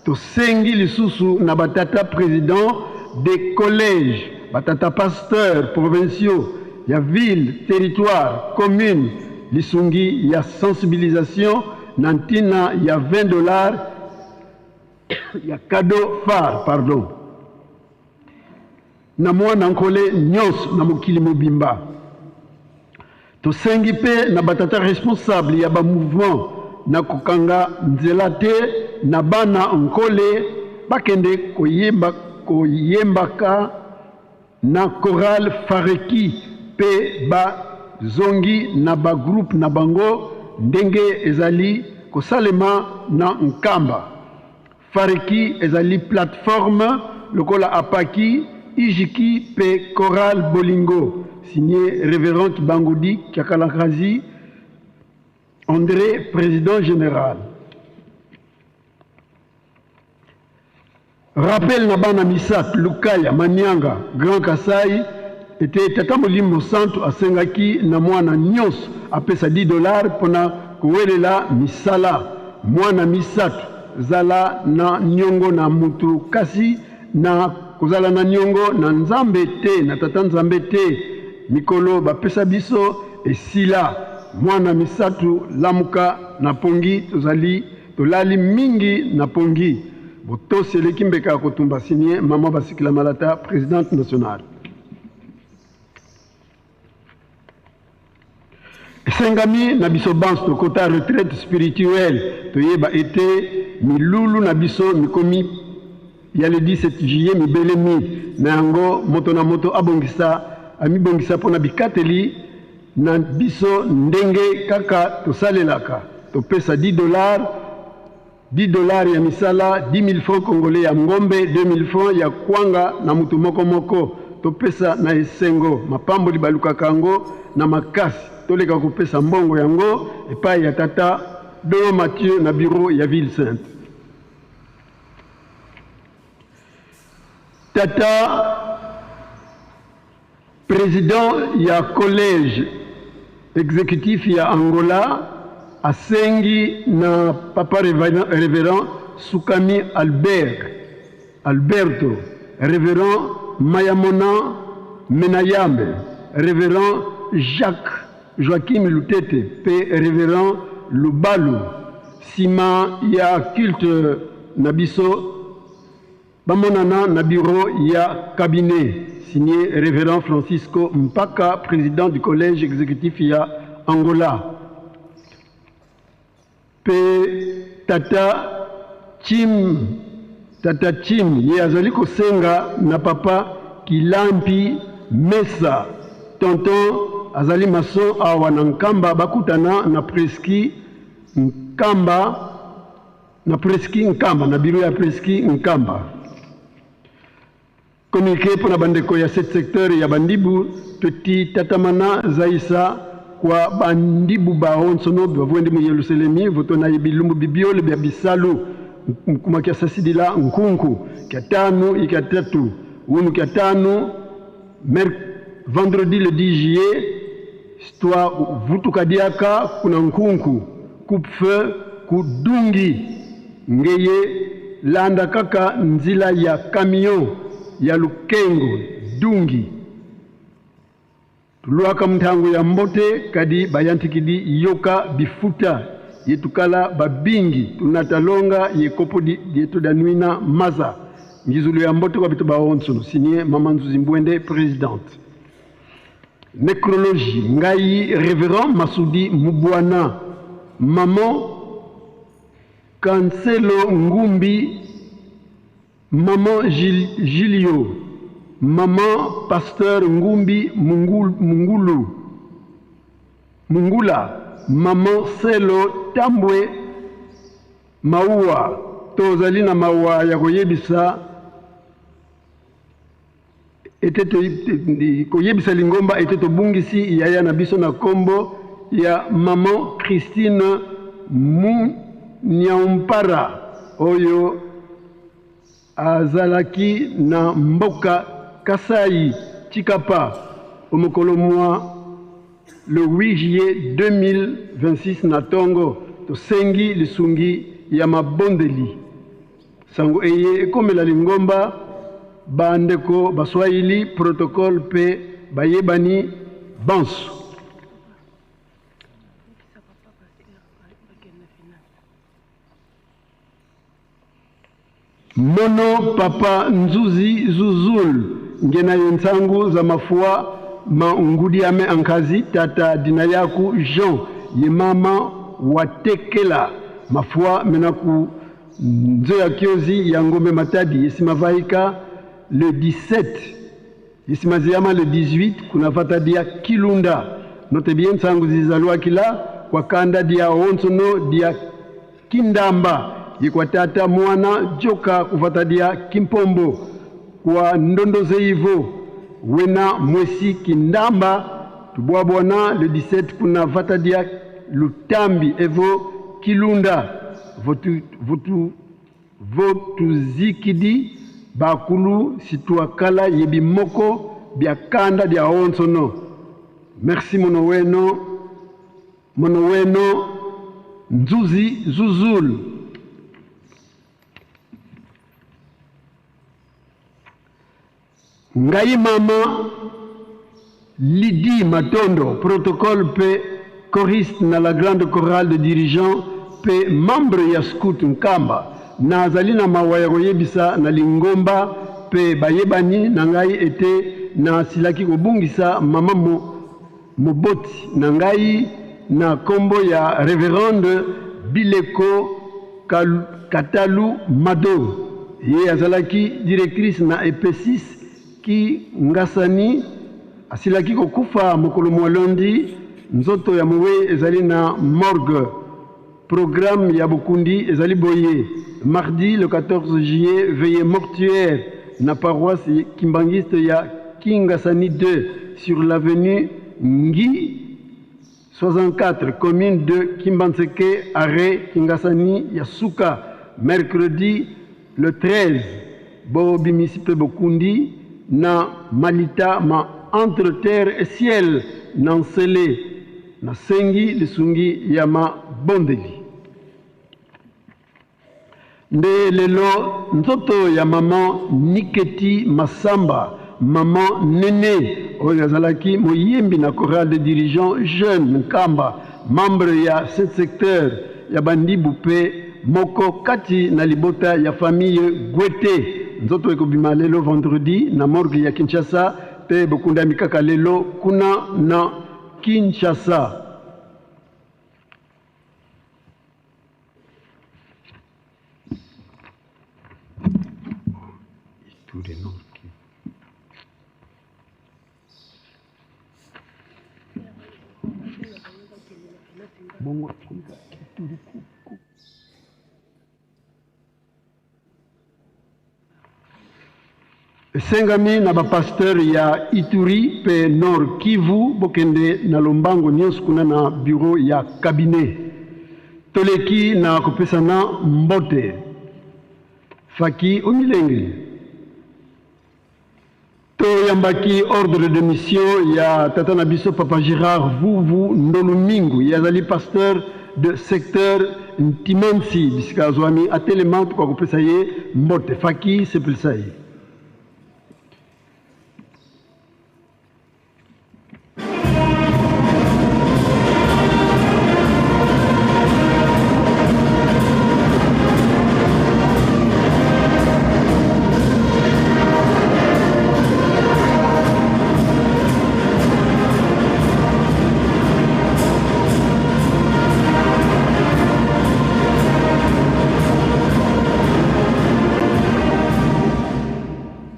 Tosengi lisusu na batata président des collèges, batata pasteurs provinciaux ya ville, territoire, commune lisungi ya sensibilisation na ntina ya $20 ya cadeau phare pardon na mwana nkole nyonso na mokili mobimba. Tosengi mpe na batata responsable ya ba mouvement na kokanga nzela te na bana nkole bakende koyemba koyembaka na chorale Fareki mpe bazongi na ba groupe na bango ndenge ezali kosalema na Nkamba. Fareki ezali plateforme lokola Apaki, Ijiki mpe chorale Bolingo. Signé Révérend Kibangudi Kiakalakazi André, président général. Rappel na bana Misak, Lukaya, Manianga, Grand Kasai ete tata molimo santu asengaki na mwana nyonso apesa $10 mpona kowelela misala. Mwana misato zala na niongo na mutu kasi na kozala na niongo na nzambe te, na tata nzambe te. Mikolo bapesa biso esila. Mwana misato lamuka na pongi, tozali tolali mingi na pongi. Botosi eleki mbeka ya kotumba. Signé Mama Basikila Malata, présidente nationale. Esengami na biso banso tokota retraite spirituelle, toyeba ete milulu na biso mikomi ya le 17 juillet mibelemi. Na yango moto na moto abongisa amibongisa mpona bikateli na biso ndenge kaka tosalelaka. Topesa $10 $10 ya misala, 10 000 francs congolais ya ngombe, 2 000 francs ya kwanga na mutu moko moko. Topesa na esengo mapamboli balukaka yango na makasi. Toleka kopesa mbongo yango epai ya tata Dono Mathieu na bureau ya Ville Sainte. Tata président ya collège exécutif ya Angola asengi na papa révérend Sukami Albert. Alberto, Révérend Mayamona Menayambe, Révérend Jacques Joachim Lutete mpe Révérend Lubalu. Nsima ya culte na biso, bamonana na bureau ya cabinet. Signé Révérend Francisco Mpaka, président du collège exécutif ya Angola. Mpe tata Chim, tata Chim ye azali kosenga na papa Kilampi Mesa, tonton azali maçon awa na Nkamba, bakutana na Preski Nkamba, na Preski Nkamba, na bureau ya Preski Nkamba. Communiqué mpo na bandeko ya 7 secteur ya Bandibu toti tatamana zaisa kwa bandibu bao nsono bavwendi mu Yelusalemi votona ye bilumbu bibiole bya bisalu nkuma kya sasidila nkunku kya tanu ikya tatu unu kya tanu mer vendredi le 10 juillet stwa vutuka diaka kuna nkunku coupe feu ku dungi ngeye landa kaka nzila ya camion ya lukengo dungi tulwaka mtango ya mbote kadi bayantikidi yoka bifuta yetukala babingi tunatalonga yekopodi yetudanwina maza ngizulu ya mbote kwa bitu baonsono. Signé Mama Nzuzi Mbwende, présidente. Nécrologie ngai Révérend Masudi Mubwana, maman Kanselo Ngumbi, maman Gilio, maman Pasteur Ngumbi Mungulu, Mungula, maman Selo Tambwe Maua, tozali na mawa ya koyebisa ete koyebisa lingomba ete tobungisi yaya na biso na kombo ya maman Christine Munyampara oyo azalaki na mboka Kasai Chikapa omokolo mwa le 8 juillet 2026 na tongo. Tosengi lisungi ya mabondeli sango eye ekomela lingomba bandeko baswahili protocole pe bayebani banso. Mono papa Nzuzi Zuzul ngena ye nsangu za mafua ma ngudiame ankazi tata dinayaku Jean ye mama watekela mafua menaku nzo ya kiozi ya ngombe Matadi yesimavaika le 17 yesimaziyama le 18 kuna vata dia Kilunda note bien nsangu zizalwa kila kwa kanda dia onsono dia Kindamba ye kwa tata mwana joka kuvata dia Kimpombo kwa ndondo zeivo wena mwesi Kindamba tubwabwana le 17 kuna vata dia Lutambi evo Kilunda votu, votu, votuzikidi bakulu situakala yebi moko bya kanda dia onsono. Merci mono weno, mono weno Nzuzi Zuzul. Ngai mama Lydie Matondo, protocole pe choriste na la grande chorale de dirigeants pe membre ya scout Nkamba. Nazali na mawa ya koyebisa na lingomba pe bayebani na ngai ete nasilaki kobungisa mama moboti na ngai na kombo ya Révérende Bileko Katalu Mado. Ye azalaki directrice na EP6 ki ngasani asilaki kokufa mokolo mwa lundi. Nzoto ya mowe ezali na morgue. Programme ya bokundi ezali boye: mardi le 14 juillet, veillée mortuaire na paroisse kimbangiste ya Kingasani 2 sur l'avenue Ngi 64, commune de Kimbanseke, arrêt Kingasani ya Suka. Mercredi le 13, bobimisi pe bokundi na malita ma entre terre et ciel na nsele nasengi lisungi ya mabondeli. Nde lelo nzoto ya maman Niketi Massamba, maman Nene, oyo azalaki moyembi na chorale des dirigeants jeunes Nkamba, membre ya 7 secteur ya Bandibu mpe moko kati na libota ya famille Gwete. Nzoto ekobima lelo vendredi na morgue ya Kinshasa mpe bokundami kaka lelo kuna na Kinshasa. Esengami na ba pasteurs ya Ituri pe Nord Kivu bokende na lombango nionso kuna na bureau ya cabinet. Toleki na kopesana mbote. Faki omilengeli. Toyambaki ordre de mission ya tata na biso Papa Gerard Vuvu Ndolumingu, ye azali pasteur de secteur Ntimansi, bisika azwami atelema tokoka kopesa ye mbote. Faki sepelisa ye.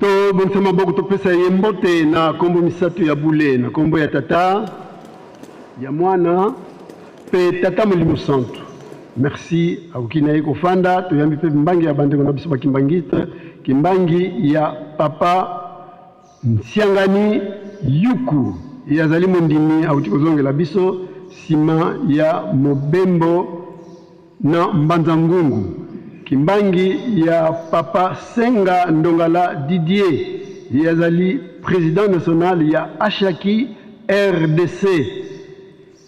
Tobongisa maboko topesa ye mbote na kombo misato ya bule, na kombo ya Tata, ya Mwana pe Tata Molimo Santu. Merci, akoki na ye kofanda. Toyambi pe mbangi ya bandeko na biso ba Kimbanguiste, Kimbangi ya Papa Nsiangani Yuku. Ye azali mondimi, awuti kozongela biso sima ya mobembo na Mbanza Ngungu. Kimbangi ya Papa Senga Ndongala Didier, ye azali president national ya Ashaki rdc.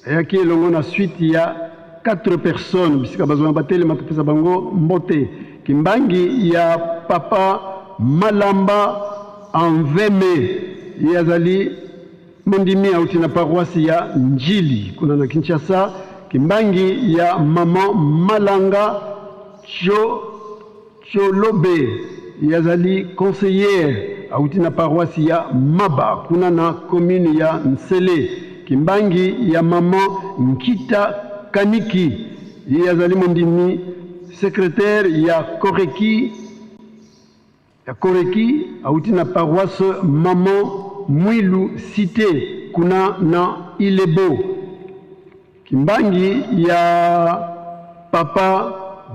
Ayaki elongo na suite ya 4 personnes bisika bazwama batelema topesa bango mbote. Kimbangi ya Papa Malamba Anveme, ye azali Mondimi auti na paroisse ya Ndjili kuna na Kinshasa, kimbangi ya maman Malanga Tcho Tcholobe, ye azali conseillère auti na paroisse ya Maba kuna na commune ya Nsele, kimbangi ya maman Nkita Kaniki, ye azali mondimi secretaire ya Koreki Ya Koreki awuti na paroisse Maman Mwilu Cite kuna na Ilebo. Kimbangi ya Papa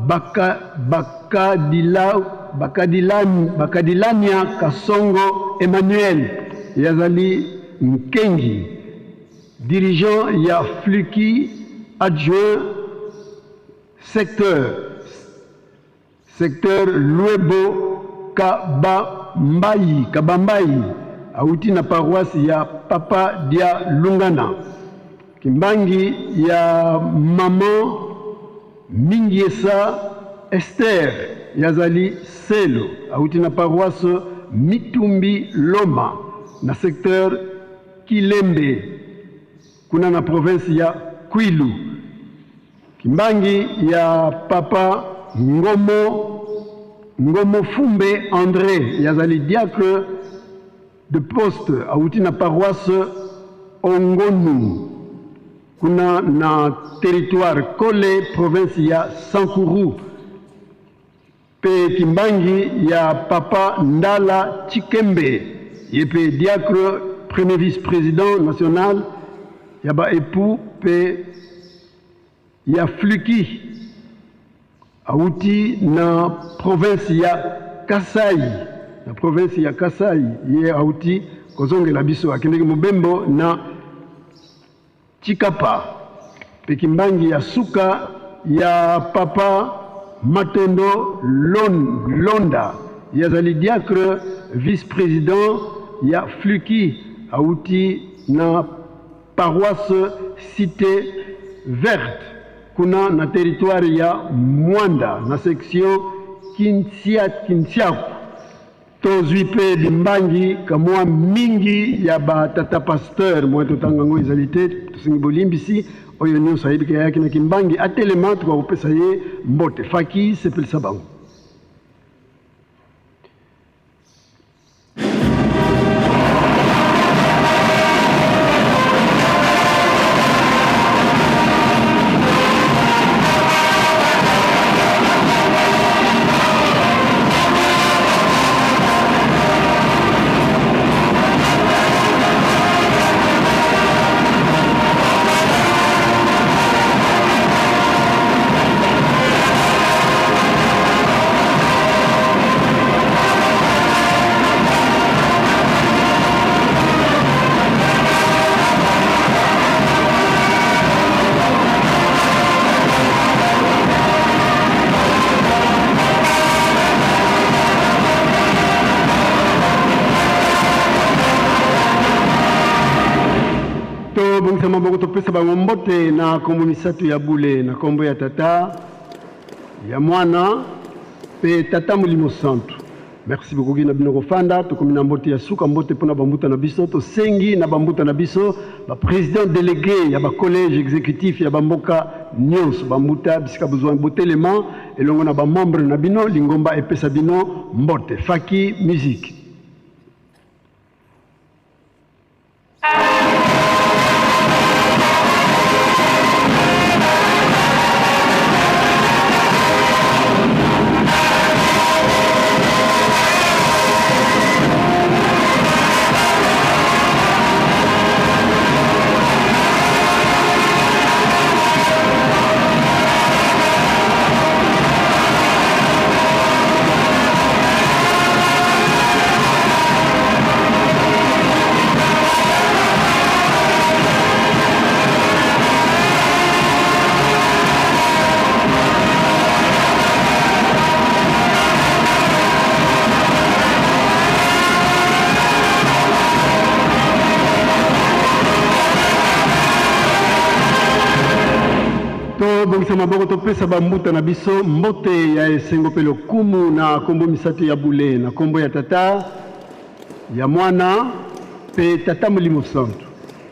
Baka, Bakadila, Bakadilani, Bakadilania Kasongo Emmanuel ye azali Nkengi, dirigeant ya Fluki adjoint secteur. Secteur Luebo Kabambayi, Kabambayi awuti na paroisse ya Papa Dia Lungana. Kimbangi ya maman Mingiesa Esther ye azali Selo awuti na paroisse Mitumbi Loma na secteur Kilembe kuna na province ya Kwilu. Kimbangi ya Papa Ngomo Ngomo Fumbe Andre ye azali diacre de poste awuti na paroisse Ongonu kuna na territoire Kole province ya Sankuru. Pe Kimbangi ya Papa Ndala Tshikembe ye pe diacre premier vice president national ya ba epoux pe ya Fluki awuti na province ya Kasai na province ya Kasai ye awuti kozongela biso akendeki mobembo na Tshikapa pe kimbangi ya suka ya papa Matondo Lon Londa ye azali diacre vice president ya Fluki awuti na paroisse cite verte kuna na territoire ya Muanda na section. Kintia Kintiaku. Tozwi mpe limbangi kamwa mingi ya ba tata pasteur moye totanga yango ezali te, tosengi bolimbisi. Oyo nyonso ayebi ke ayaki na Kimbangi atelema, tokoka kopesa ye mbote. Faki sepelisa bango. Tobongisa maboko, topesa bango mbote na kombo misato ya bule, na kombo ya Tata, ya Mwana mpe Tata Molimo Santu. Merci bokoki na bino kofanda. Tokomi na mbote ya suka, mbote mpona bambuta na biso. Tosengi na bambuta na biso, ba président délégué ya ba collège exécutif ya bamboka nyonso, bambuta bisika bozwa botelema elongo na ba membre na bino, lingomba epesa bino mbote. Faki musique. Tobongisa maboko, topesa bambuta na biso mbote ya esengo mpe lokumu na kombo misato ya bule, na kombo ya Tata, ya Mwana mpe Tata Molimo Santu.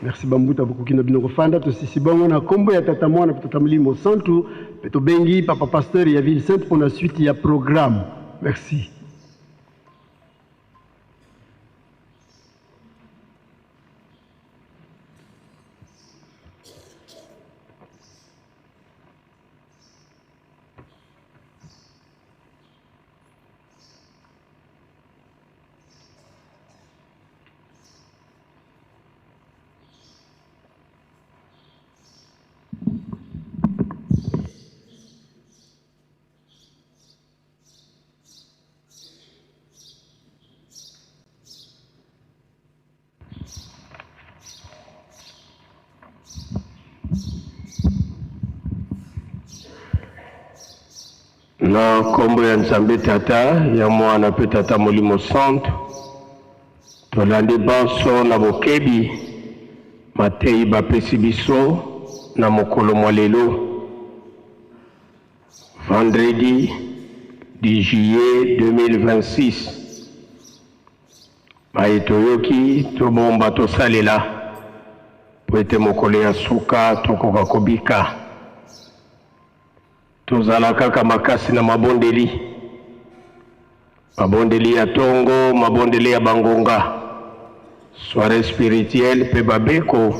Merci bambuta, bokoki na bino kofanda. Tosisi bongo na kombo ya Tata, Mwana mpe Tata Molimo Santu, mpe tobengi papa pasteur ya Ville Sainte mpona suite ya programme. Merci. Na nkombo ya Nzambe Tata, ya Mwana mpe Tata Molimo Santu, tolandi banso na bokebi mateyi bapesi biso na mokolo mwa lelo, vendredi 10 juillet 2026. Baye toyoki, tobomba, tosalela, mpo ete mokolo ya suka tokoka kobika. Tozala kaka makasi na mabondeli, mabondeli ya tongo, mabondeli ya bangonga, soirée spirituelle mpe babeko,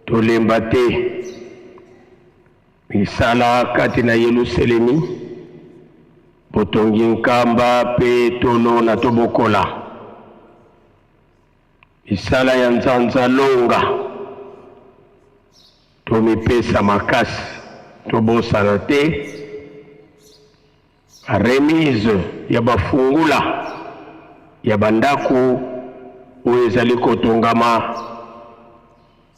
tolemba te. Misala kati na Yeluselemi, botongi nkamba mpe tolona tobokola. Misala ya nzanza longa, tomipesa makasi, tobosana te remise ya bafungula ya bandako oyo ezali kotongama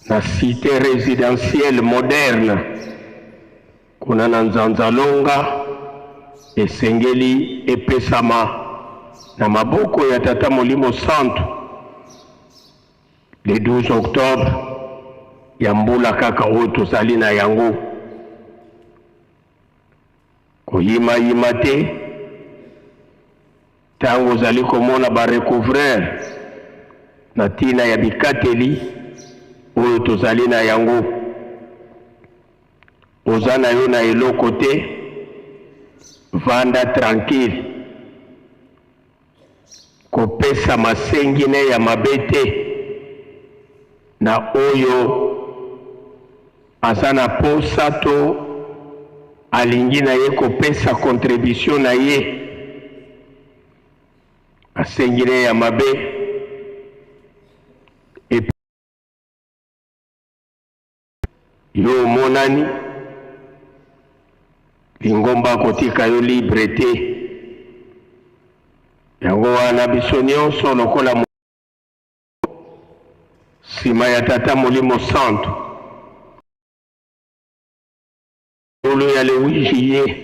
na cité résidentielle moderne kuna na Nzanzalonga, esengeli epesama na maboko ya Tata Molimo Santu le 12 octobre ya mbula kaka oyo tozali na yango. Koyimayima te. Ntango ozali komona ba recouvreurs na ntina ya bikateli oyo tozali na yango, oza na yo na eloko te, vanda tranquille, kopesa masengine ya mabe te na oyo aza na posa to alingi na ye kopesa contribution na ye, asengine ya mabe. Epe yo omonani lingomba akotika yo libre te. Yango wana biso nyonso lokola nsima ya Tata Molimo Santu, mokolo ya le 8 juillet,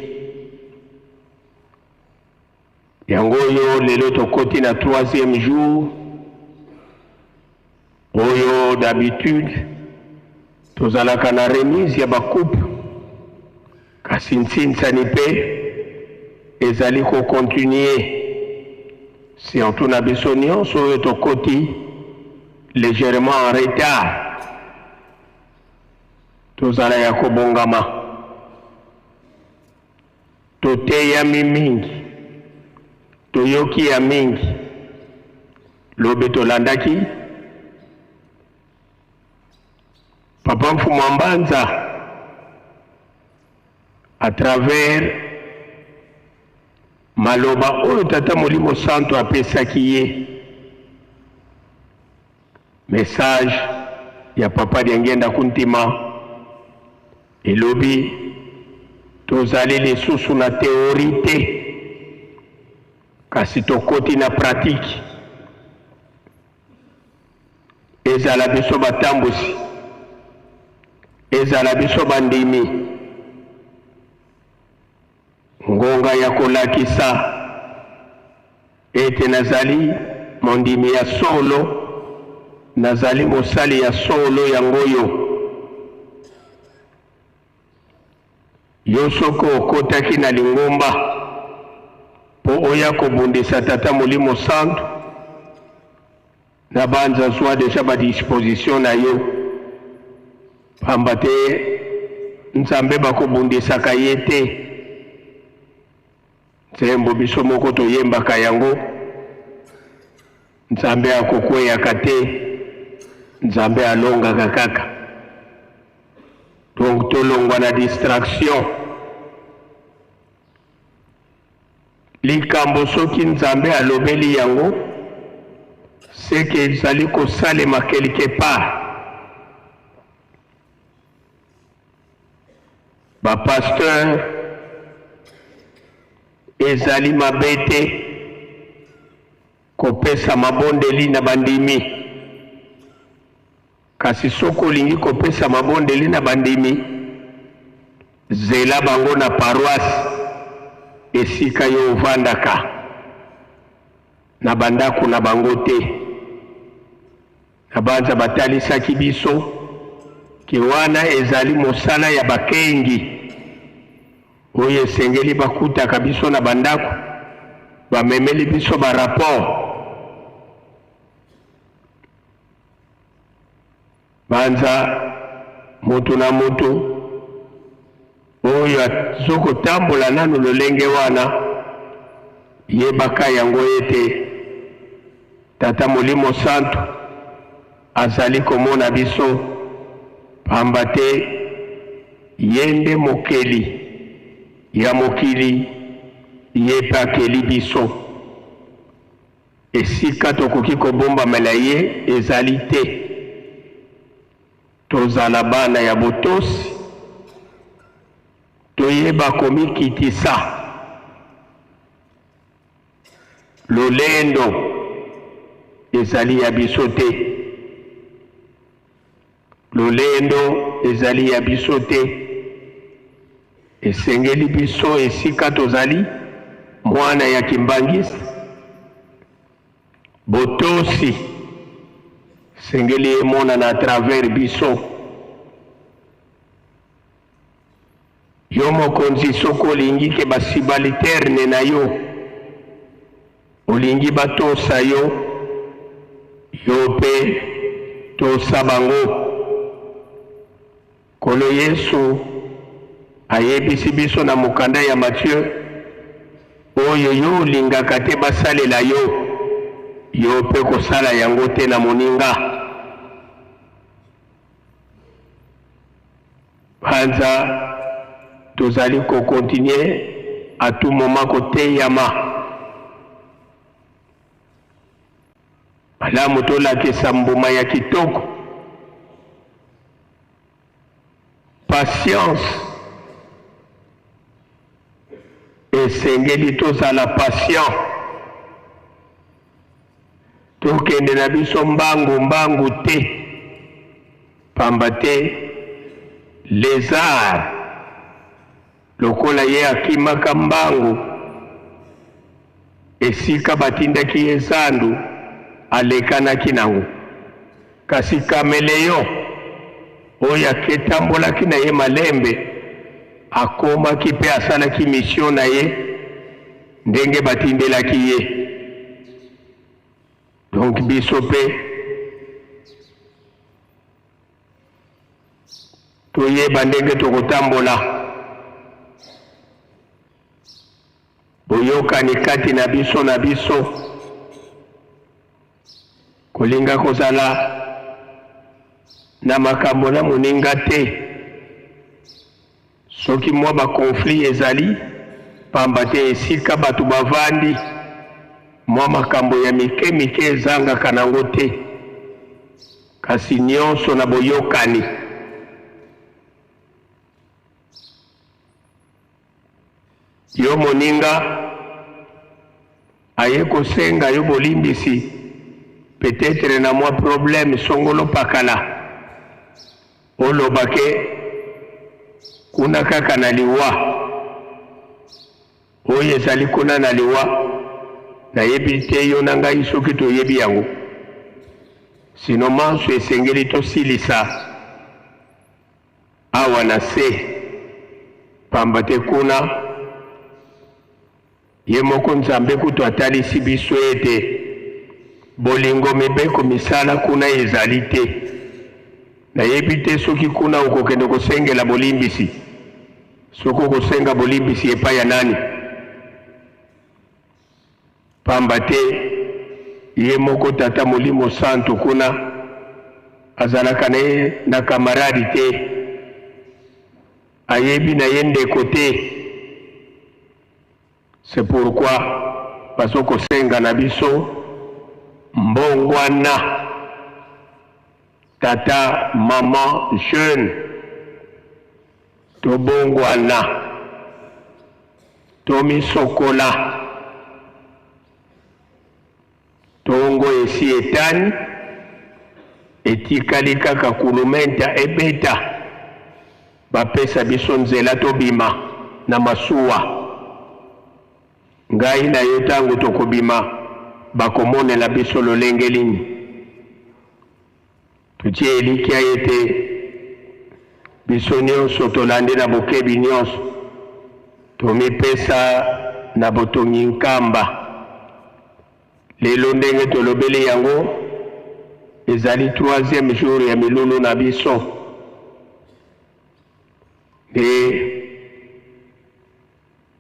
yango oyo lelo tokoti na troisième jour oyo d'habitude tozalaka na remise ya bacoupe, kasi ntsinsani mpe ezali kocontinue, surtout na biso nyonso oyo tokoti légèrement en retard. Tozala ya kobongama, toteyami mingi, toyoki ya mingi. Lobi tolandaki Papa Mfumu Mbanza à travers maloba oyo Tata Molimo Santo apesaki ye, message ya Papa Diangienda Kuntima elobi tozali lisusu na théorie te, kasi tokoti na pratique. Ezala biso batambusi, ezala biso bandimi, ngonga ya kolakisa ete nazali mondimi ya solo, nazali mosali ya solo, yango oyo. Yo soki okotaki na lingomba mpo oya kobundisa Tata Molimo Santu, na banza zwa deja ba disposition na yo, pamba te Nzambe bakobundisaka ye te. Nzembo biso moko toyembaka yango, Nzambe akokweyaka te, Nzambe alongaka kaka. Donc tolongwa na distraction. Likambo soki Nzambe alobeli yango, seke ezali kosalema quelque part. Ba pasteur, ezali mabe te kopesa mabondeli na bandimi, kasi soki olingi kopesa mabondeli na bandimi, zela bango na paroisse esika yo ovandaka, na bandako na bango te. Na banza batalisaki biso ke wana ezali mosala ya bakengi oyo esengeli bakutaka biso na bandako, bamemeli biso ba rapport. Banza mutu na mutu oyo azokotambola nanu lolenge wana, yebaka yango ete Tata Molimo Santu azali komona biso, pamba te ye nde mokeli ya mokili, ye mpe akeli biso. Esika tokoki kobombamela ye ezali te. Tozala bana ya botosi, toyeba komikitisa. Lolendo ezali ya biso te. Lolendo ezali ya biso te. Esengeli biso esika tozali, mwana ya Kimbangiste, botosi esengeli emonana à travers biso. Yo mokonzi, soki olingi ke ba subalterne na yo Olingi batosa yo, yo mpe tosa bango. Nkolo Yesu ayebisi biso na mokanda ya Matthieu, oyo yo olingaka te basalela yo, yo mpe kosala yango te na moninga. Banza tozali ko continuer à tout moment koteyama. Malamu tolakisa mbuma ya kitoko, patience esengeli tozala patient, tokende na biso mbangu mbangu te, pamba te lezard Lokola ye akimaka mbangu esika batindaki ye zandu, alekanaki nango. Kasi kameleon oyo aketambolaki na ye malembe akomaki mpe asalaki mission na ye ndenge batindelaki ye. Donc biso mpe Toyeba ndenge tokotambola. Boyokani kati na biso na biso. Kolinga kozala na makambo na moninga te. Soki mwa ba conflits ezali, pamba te esika bato bavandi, mwa makambo ya mike mike ezangaka nango te, kasi nionso na boyokani. Yo moninga aye kosenga yo bolimbisi peut-etre na mwa problème songolo pakala, Oloba ke kuna kaka na liwa, oyo ezali kuna na liwa, nayebi te yo na ngai soki toyebi yango. Sinon manso esengeli tosilisa awa na se, pamba te kuna Ye moko Nzambe kutu atalisi biso ete bolingo mibeko misala kuna ezali te. Nayebi te soki kuna okokende kosengela bolimbisi. Soki okosenga bolimbisi epai ya nani? Pamba te ye moko Tata Molimo Santu kuna azalaka na ye na camarade te, ayebi na ye ndeko te. C'est pourquoi bazo kosenga na biso mbongwana tata maman jeune tobongwana tomisokola tongo esi etani etikali kaka kulumenta ebeta bapesa biso nzela tobima na masuwa ngai na yo tango tokobima bakomonela biso lolenge nini Totie elikya ete biso nionso tolandi na bokebi nionso, tomipesa na botongi nkamba. Lelo ndenge tolobeli yango, ezali troisième jour ya milulu na biso. Nde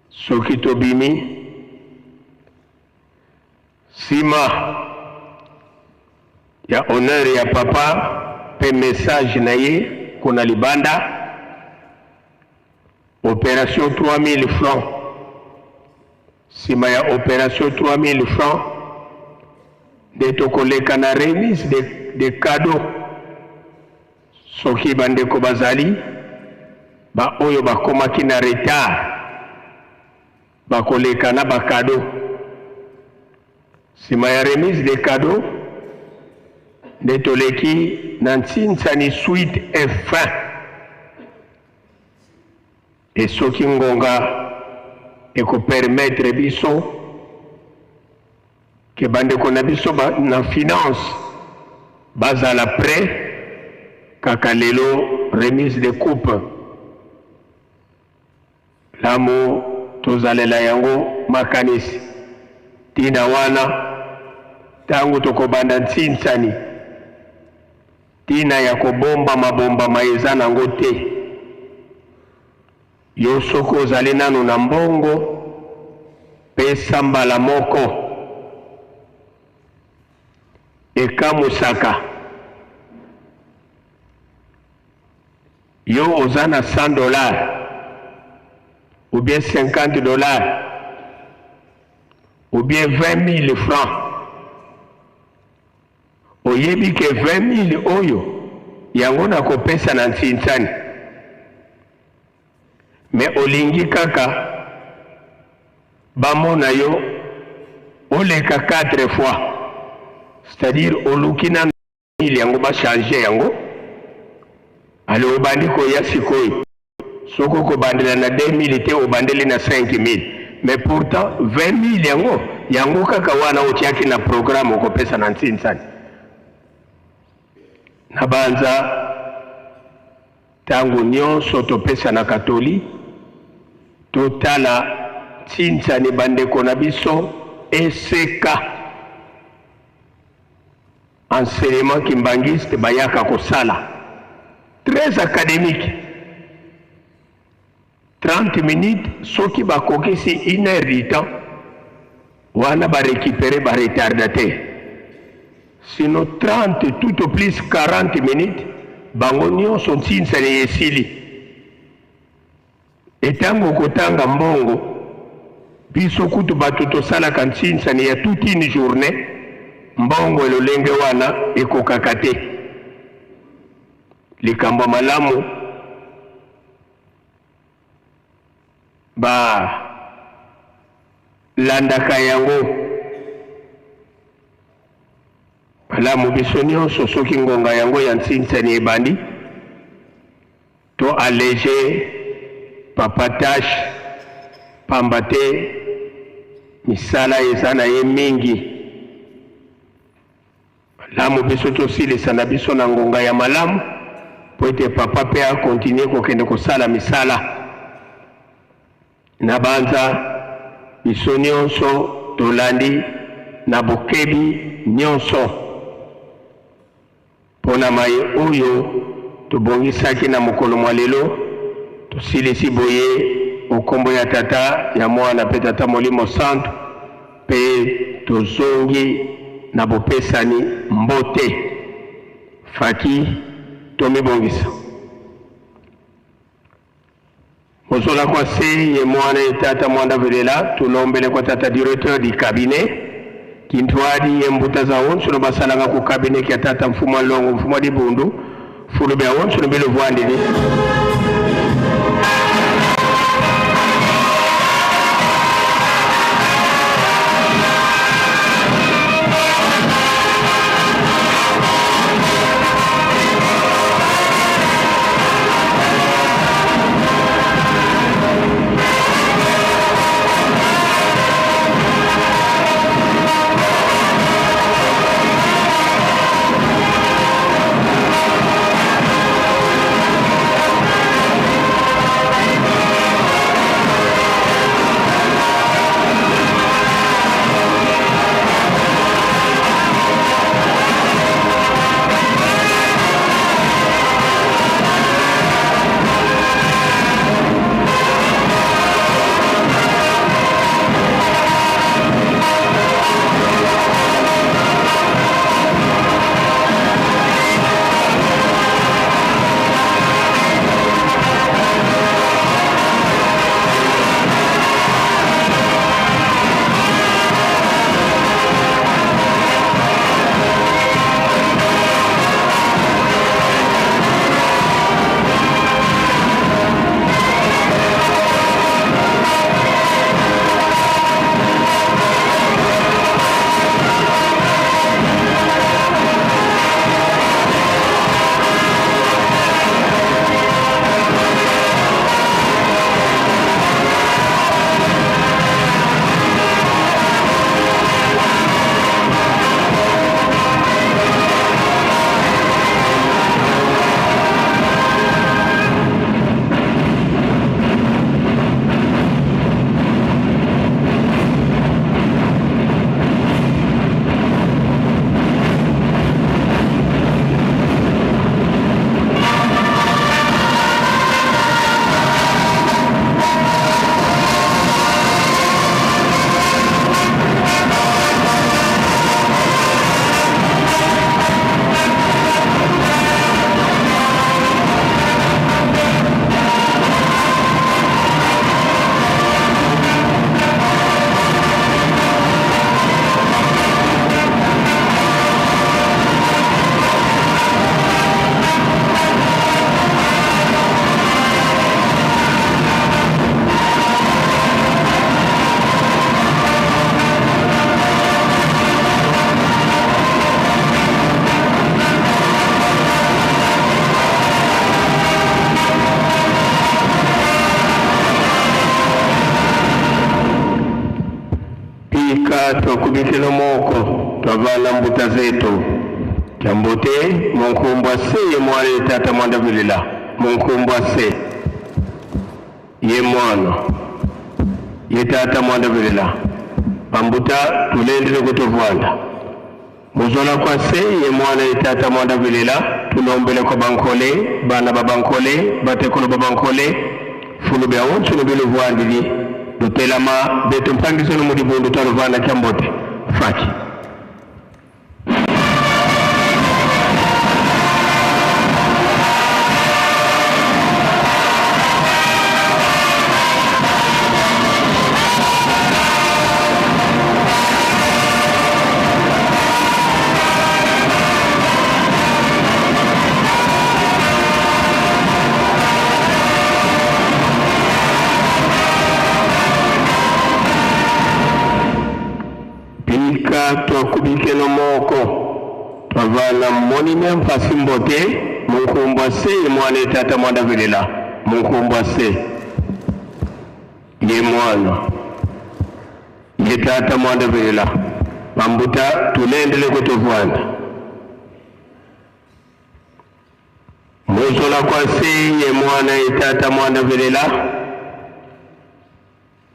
soki tobimi Sima ya honneur ya papa pe message na ye kuna libanda, operation 3000 francs. Sima ya operation 3000 francs nde tokoleka na remise de cadeaux. Soki bandeko bazali ba oyo bakomaki na retard, Bakoleka na ba cadeaux. Sima ya remise des cadeaux nde toleki na Ntsinsani suite et fin. Et soki ngonga eko permettre biso que bandeko na biso ba na finance bazala près kaka lelo remise de coupe. Lamu tozalela yango makanisi. Ntina wana, ntango tokobanda nsinsani, ntina ya kobombama-bombama eza nango te. Yo soki ozali nanu na mbongo, pesa mbala moko. Ekamwisaka. Yo oza na 100 dollars ou bien 50 dollars ou bien 20 000 francs, oyebi ke 20 000 oyo yango nakopesa na nsinsani, me olingi kaka bamona yo oleka 4 fois, c'est-à-dire oluki nanu yango bachange yango, ale obandi koya sikoyo. Soki okobandela na 2000 te, obandeli na 5000, mais pourtant 20000 yango yango kaka wana otiaki na programme okopesa na nsinsani. Na banza ntango nyonso topesanaka toli, totala nsinsani bandeko na biso eseka enseignement kimbanguiste bayaka kosala très académique, 30 minutes. Soki bakokisi une heure du temps wana, barécupérer baretardateur, sinon 30, tout au plus 40 minutes, bango nyonso nsinsani esili. Etango kotanga mbongo, biso kutu bato tosalaka nsinsani ya toute une journée, mbongo elolenge wana ekokaka te. Likambo malamu, balandaka yango malamu. Biso nyonso, soki ngonga yango ya nsinsani ebandi, to alléger papa tâche, pamba te misala eza na ye mingi. Malamu biso tosilisa na biso na ngonga ya malamu, po ete papa mpe akontinue kokende kosala misala. Na banza biso nyonso tolandi na bokebi nyonso mpo na maye oyo tobongisaki na mokolo mwa lelo. Tosilisi boye okombo ya Tata, ya Mwana mpe Tata Molimo Santu, mpe tozongi na bopesani mbote. Faki tomibongisa. Mozola kwa se ye mwana ye tata mwanda velela, tulombele kwa tata directeur du cabinet kintwadi ye mbuta za onso no basalanga ku cabinet kia tata mfumu alongo mfumu adibundu fulu bya onso no biluvwandili. Twakubikila moko twavana mbuta zetu kyambote munkumbwa se ye mwana ye tata mwanda vilila munkumbwa se ye mwana ye tata mwanda vilila bambuta tulendele kutuvwanda muzola kwa se ye mwana ye tata mwanda vilila tulombele kwa bankole bana ba bankole batekolo ba bankole fulu bya wonso no biluvwandili lutelama betu mpangiso no mudibundu twaluvanda kyambote faki. Bika twakubikeno moko twavana monine mfasi mbote munkumbwa se ye mwana ye tata mwanda velela munkumbwa se ye mwana ye tata mwanda velela bambuta tulendele kutuvwanda muzola kwa se ye mwana ye tata mwanda velela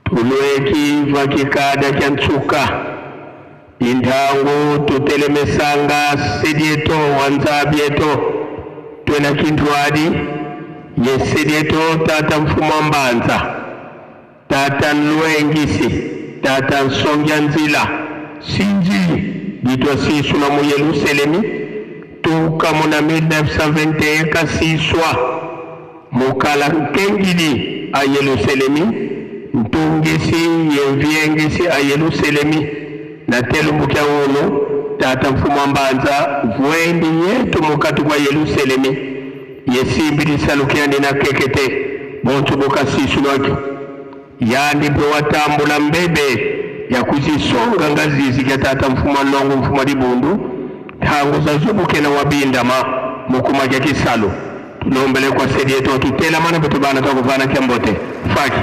Tulweki vakikada kya ntsuka intangu tutelemesanga sedieto wa nzabieto twena kintu adi ye sedieto tata mfumu wa mbanza tata nlwengisi tata nsongia nzila sinji ditwa sisula mu Yeluselemi tuka muna 1921 kasiswa Mukala nkengidi a Yeluselemi, ntungisi ye mviengisi a Yeluselemi, na telumbu kya unu, Tata Mfumu wa Mbanza, vuendi yetu mukatu kua Yeluselemi, ye simbi disalu kyandi na kekete, bonso bokasisuluaki. Yandi mpe watambula mbebe ya kuzisonga ngazizi kya Tata Mfumu wa Longo Mfumu wa Dibundu, ntangu za zubukena wa bindama mukuma kya kisalu. Tulombele kwa sedi yetu tutelamana betu bana twakuvana kya mbote faki.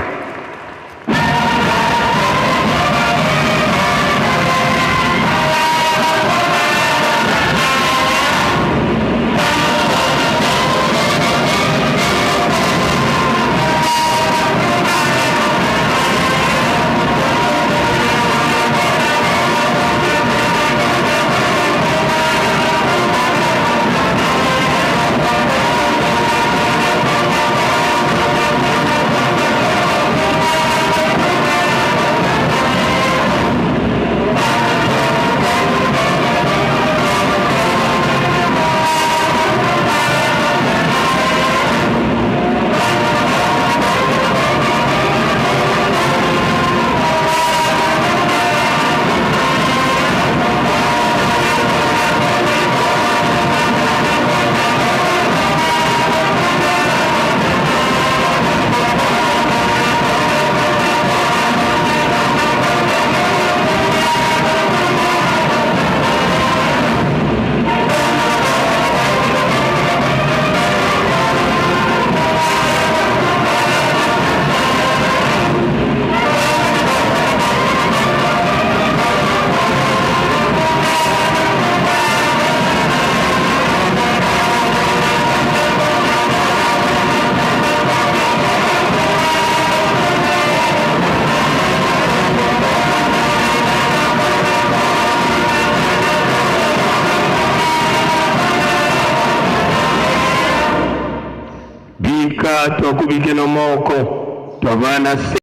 Bika twakubike no moko twavana se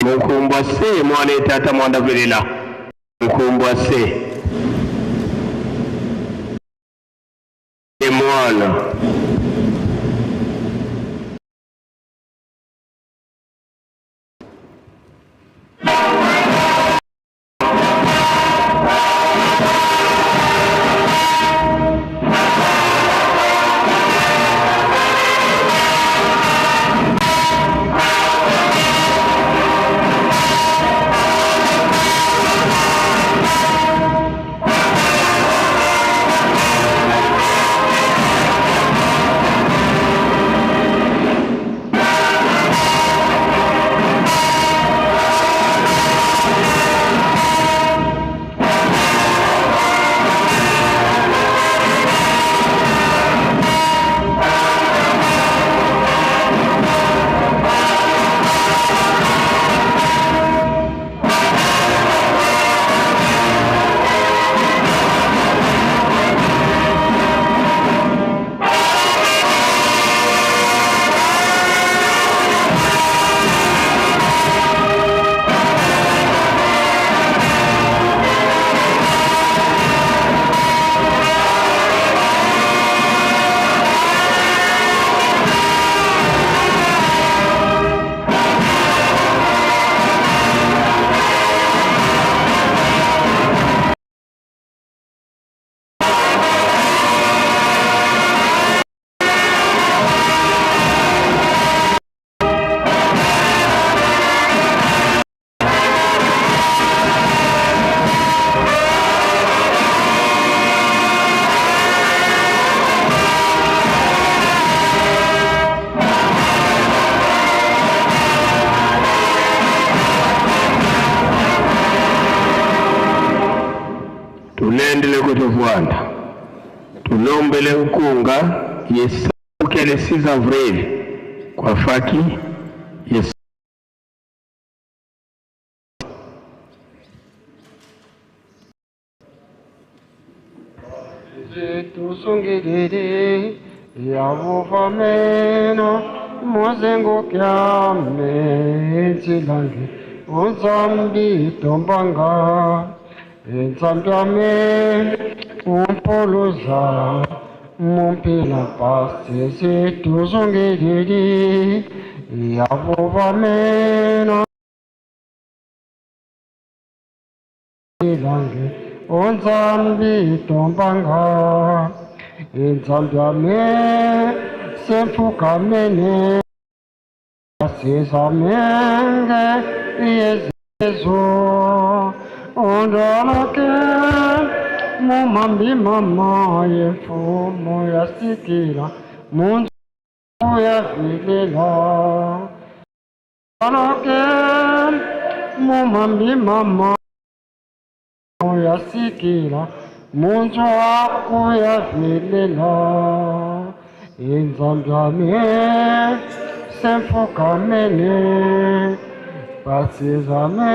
mukumbwa se mwana etata mwanda velela mukumbwa se mwana Kweto vwanda tulombele nkunga yesukele 6 avril kwa faki yes. Tusungilili yavuvameno muzengo kyame nzilange unzambi tombanga inzambyame umpuluza mumpila pasisi tuzungilili yavuvameno lange unzambi tombanga inzambyame semfukamene sizamenge yezu ondoloke mumambi mama yemfumo yasikila munzu yavilela ondoloke mumambi mama yasikila munzu akuyavilela inzambyame semfukamene pasizame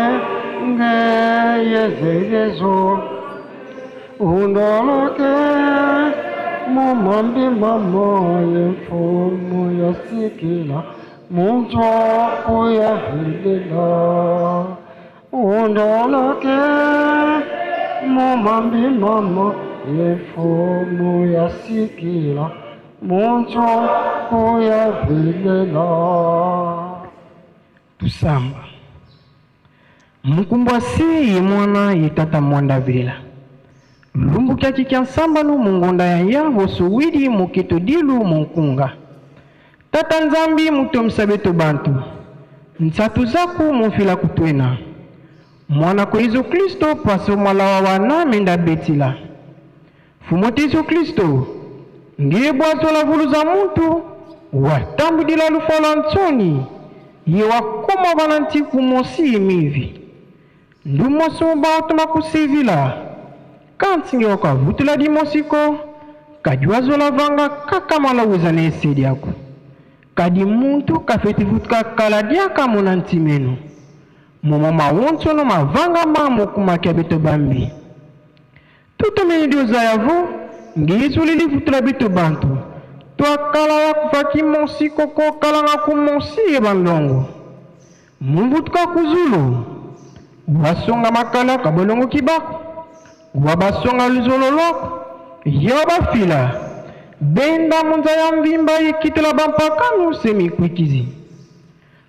ngeyezeyezo undoloke mumambi mamo yemfumo yasikila munzu akuyavilela undoloke mumambi mamo yemfumo yasikila munzu kuyavilela. Tusamba mukumbwa si ye mwana ye tata mwanda vilela lumbu kyaki kya nsambanu mungonda ya yavo suwidi muketo dilu munkunga tata nzambi mutomisa beto bantu nsatu zaku mufila kutwena mwana ko Yesu Kristo paso mwala wa wana menda betila fumo Yesu Kristo ngiye bwazo la vulu za muntu watambudila lufa lwa ntsoni ye wakoma bana ntiku mosi mivi ndumoso baotoma kusivila kanti nge wakavutula dimosiko kadi wazola vanga kaka malawuza na esedi yako kadi muntu kafetivutuka kala diaka mona ntimeno momo mawonsono mavanga mamo kumakia beto bambi tutomeni dioza yavo ngizuli livutula beto bantu twakala ya kufaki mosi koko kalanga ku mosi ye bandongo mumvutuka kuzulu wasonga makala kabolongo kibako wabasonga luzolo lwako ye wabafila benda munza ya mvimba yekitela bampakanu semikwikizi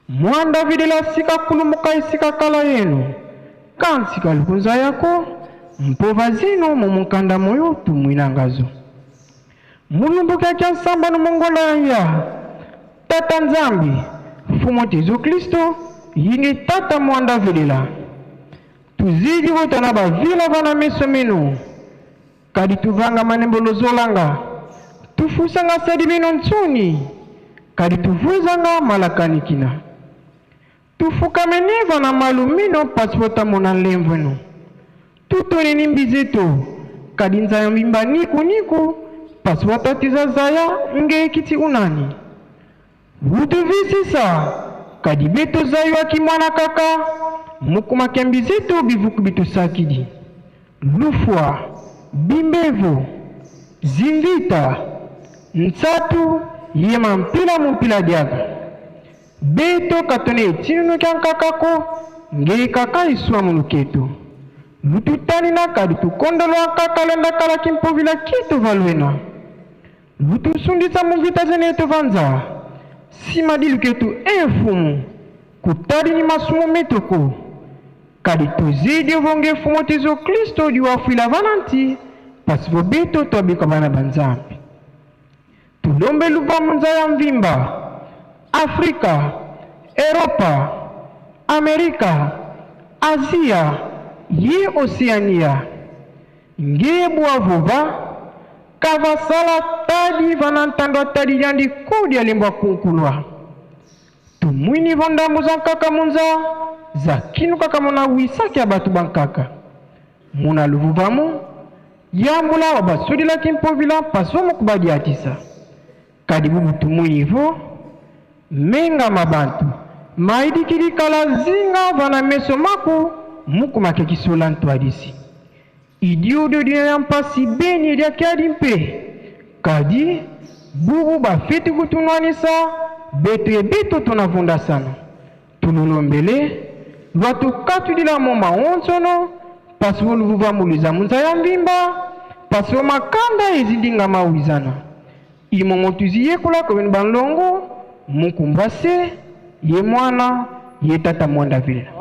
mwanda videla sika kulumuka esika kala yenu kansika lukunza yako mpova zino mumukanda moyo tumwinangazo mulumbuka kya nsamba no mongola ya tata nzambi fumo Yesu Kristo yingi tata mwanda videla tuzidi votana bavila vana meso menu kadi tuvanga manembo lozolanga tufusanga sadi bino ntsuni kadi tuvuzanga malakanikina tufukameneva na malu mino pasipota mona lemvweno tutoneni mbizeto kadi nzaya mbimba niku niku pasipota tizazaya ngeekiti unani vutuvisisa kadi beto zaywaki mwana kaka mukumake mbizeto bivuku bitusakidi lufwa bimbevo zimvita ntsatu yema mpila mumpila diaka beto katone etinunu kya nkakako ngei kaka iswa muluketu lututanina kadi tukondolwa nkaka lwenda kala kimpovila kitu valwena lutusundisa muvita zene vanza sima diluketu enfumu kutadi ni masumu metoko kadi tuzidi ovonge fumo tezo Kristo diwafwila vananti pasipo beto twabika bana banzambi tulombe lubamu nza ya mvimba Afrika, Europa, Amerika, Asia ye Oceania nge bwavuva kavasala tadi vanantandwa tadi yandi kodi alembwa kunkulwa tumwini vondambu za nkaka munza za kinu kaka mona wisaki ya batu bankaka muna luvuvamu Yambula wa basudilaki mpovila mpasomo kubadiatisa. Kadi bu butumunyivo, menga ma bantu maidikidikala zinga vana meso maku mukumakekisola ntuadisi. Idiudio dina ya mpasi beni diakiadi mpe. Kadi bubu bafiti kutunwanisa betu ebitu tunavundasana. Tululombele lwa tukatudila moma onsono pasi oluvuva muluiza munza ya mvimba pasi o makanda ezindinga mawizana. Imomo tuziyekola kobeni banlongo mukumbwa se ye mwana ye tata mwanda vila.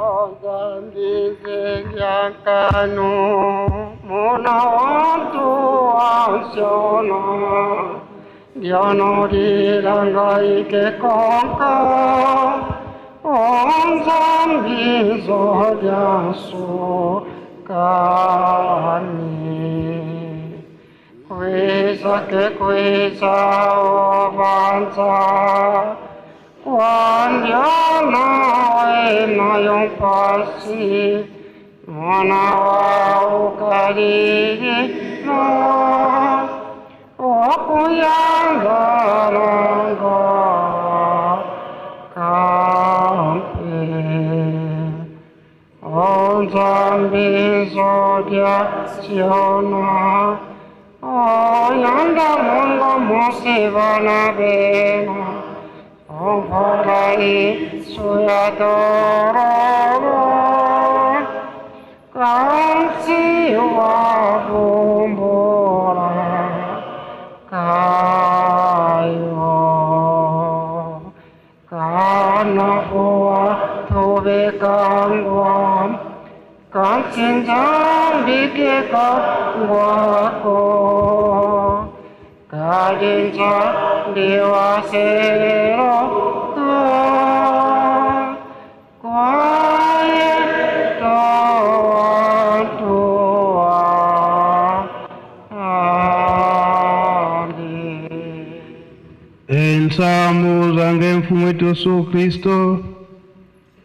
Ensambu zange mfumu wetu Yesu Kristo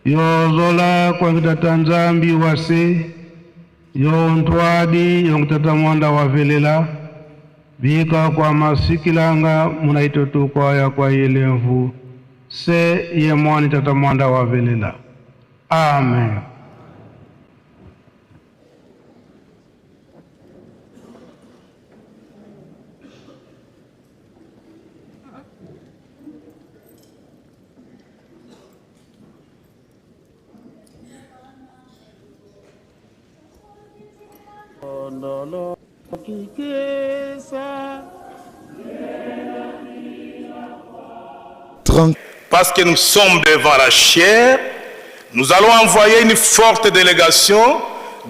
yozola kwangitata Nzambi wase yontwadi yongitata mwanda wavelela bika kwa masikilanga munaitotukwaya kwa yelemvu se ye mwani tata mwanda wavelela. Amen. Ndolo kikesa. Parce que nous sommes devant la chaire, nous allons envoyer une forte délégation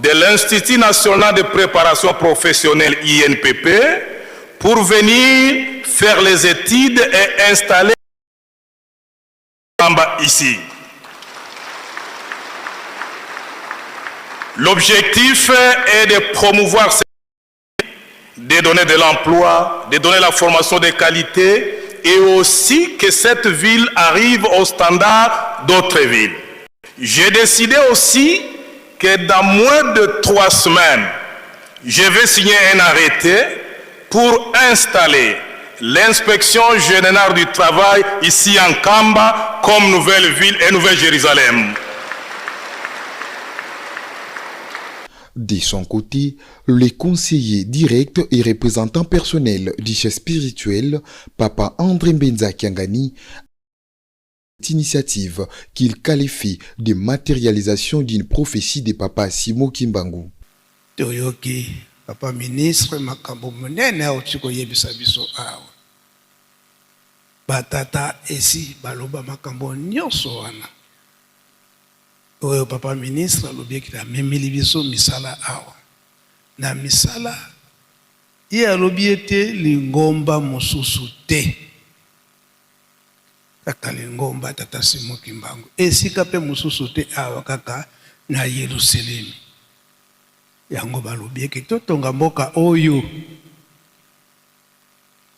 de l'Institut national de préparation professionnelle INPP pour venir faire les études et installer ici. L'objectif est de promouvoir, de donner de l'emploi, de donner la formation de qualité et aussi que cette ville arrive au standard d'autres villes. J'ai décidé aussi que dans moins de 3 semaines, je vais signer un arrêté pour installer l'inspection générale du travail ici en Nkamba comme nouvelle ville et nouvelle Jérusalem. De son côté, le conseiller direct et représentant personnel du chef spirituel, Papa André Mbenza Kiangani, initiative qu'il qualifie de matérialisation d'une prophétie de Papa Simon Kimbangu. Toyoki, Papa ministre, makambo monene auti koyebisa biso awa. Batata esi baloba makambo nyonso wana. Oyo papa ministre alobi ete amemeli biso misala awa. Na misala, ye alobi ete lingomba mosusu te. Kaka lingomba tata Simon Kimbangu. Esika pe mosusu te awa kaka na Yerusalemi. Yango balobi ete totonga mboka oyo.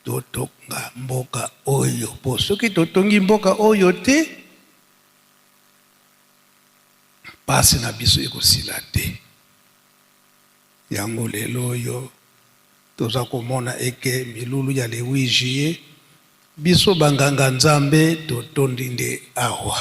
Totonga mboka oyo. Po soki totongi mboka oyo te, pasi na biso ekosila te. Yango lelo oyo Toza komona eke milulu ya le 8 juillet, biso banganga Nzambe totondi nde awa.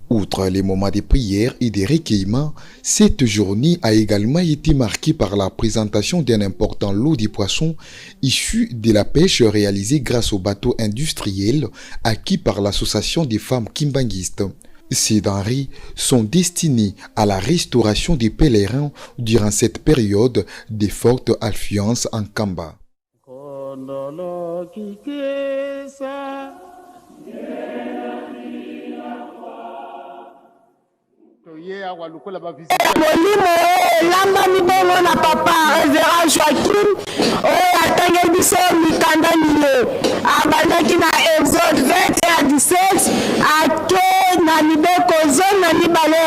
Outre les moments de prière et de recueillement, cette journée a également été marquée par la présentation d'un important lot de poissons issus de la pêche réalisée grâce au bateau industriel acquis par l'association des femmes kimbanguistes. Ces denrées sont destinées à la restauration des pèlerins durant cette période de forte affluence en Kamba. Molimo oyo elambami bongo na papa Reverend Joachim oyo atangeli biso mikanda miye. Abandaki na Exode 21 à 17, ake na mibeko 12 ya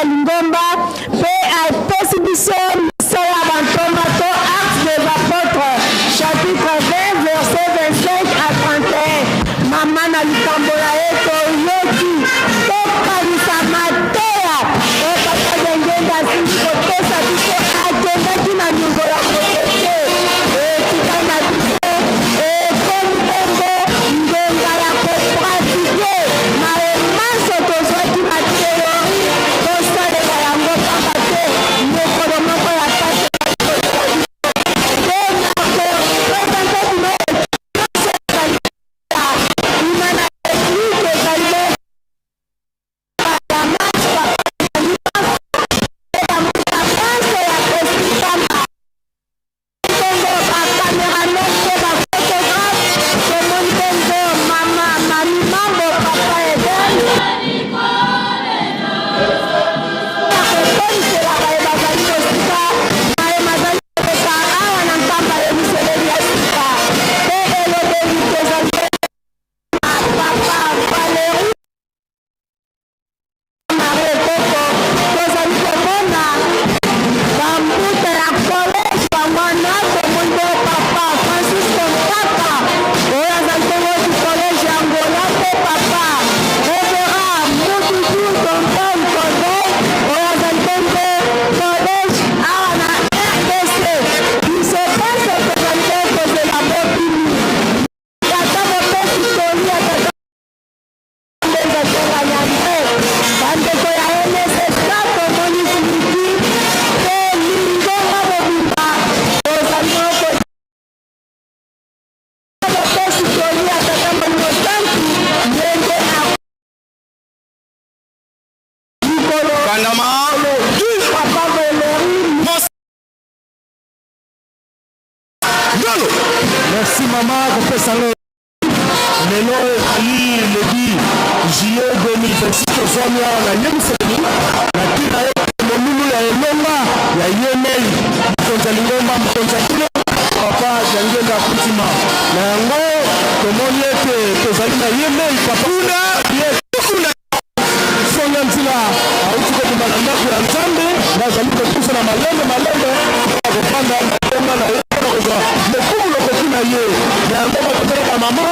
lingomba mpe apesi biso misala ya bantoma to Actes des Apôtres chapitre 20 verset 25 à 31. Mama na likambo na ye toyoki tokanisa mateya oyo papa Diangienda asili kopesa biso. Akendaki na niongo ya moto te, etikali na biso ekomi bongo ngonga ya kopratike maye manso tozwaki na theorie, tosalela yango pamba te mokolo moko ya pasi ezali kozela biso. Mpe nakopresente bino nyonso ezali kuna na eglise ezali bongo ya match papa banso ya kosikama bongo ba cameraman mpe ba photographe. Tomoni bongo mama Mami Mambo, papa Eden ya kokolisela baye bazali mosika maye mazali koleka awa na Nkamba Yelusalemi ya sika. Mpe elobeli tozali na papa Valeri Marie Koko. Tozali komona bambuta ya collège bango wana. Tomoni bongo papa Francisco Mpaka oyo azali bongo du collège ya Angola, mpe papa Révérend Mududu Tonton Corneille oyo azali bongo collège awa na RDC. Biso nyonso tozali bongo kozela bobimi tata mopesi toli ya tata Mbenza Tonga Nyambe. Bandeko ya NSSK, tomoni Filiki mpe lingomba mobimba tozali bongo mopesi toli ya tata Molimo Santu ndenge likolo Kandama. Papa Valeri. Ngalo. Merci mama kopesa ngo. Lelo ezali le 10 juillet 2026, tozwami awa na Yerusalemi na ntina ete molulu ya elonga ya yemei mokonzi ya lingomba, mokonzi ya kino, papa Diangienda Kuntima. Na yango tomoni ete tozali na yemei papa Kuna. Ye Kuna. Songa nzila auti kobima na ndako ya Nzambe, nazali kopusa na malembe malembe kofanda na ngonga na ye mpona kozwa lokumu lokoki na ye. Na yango batozali bamama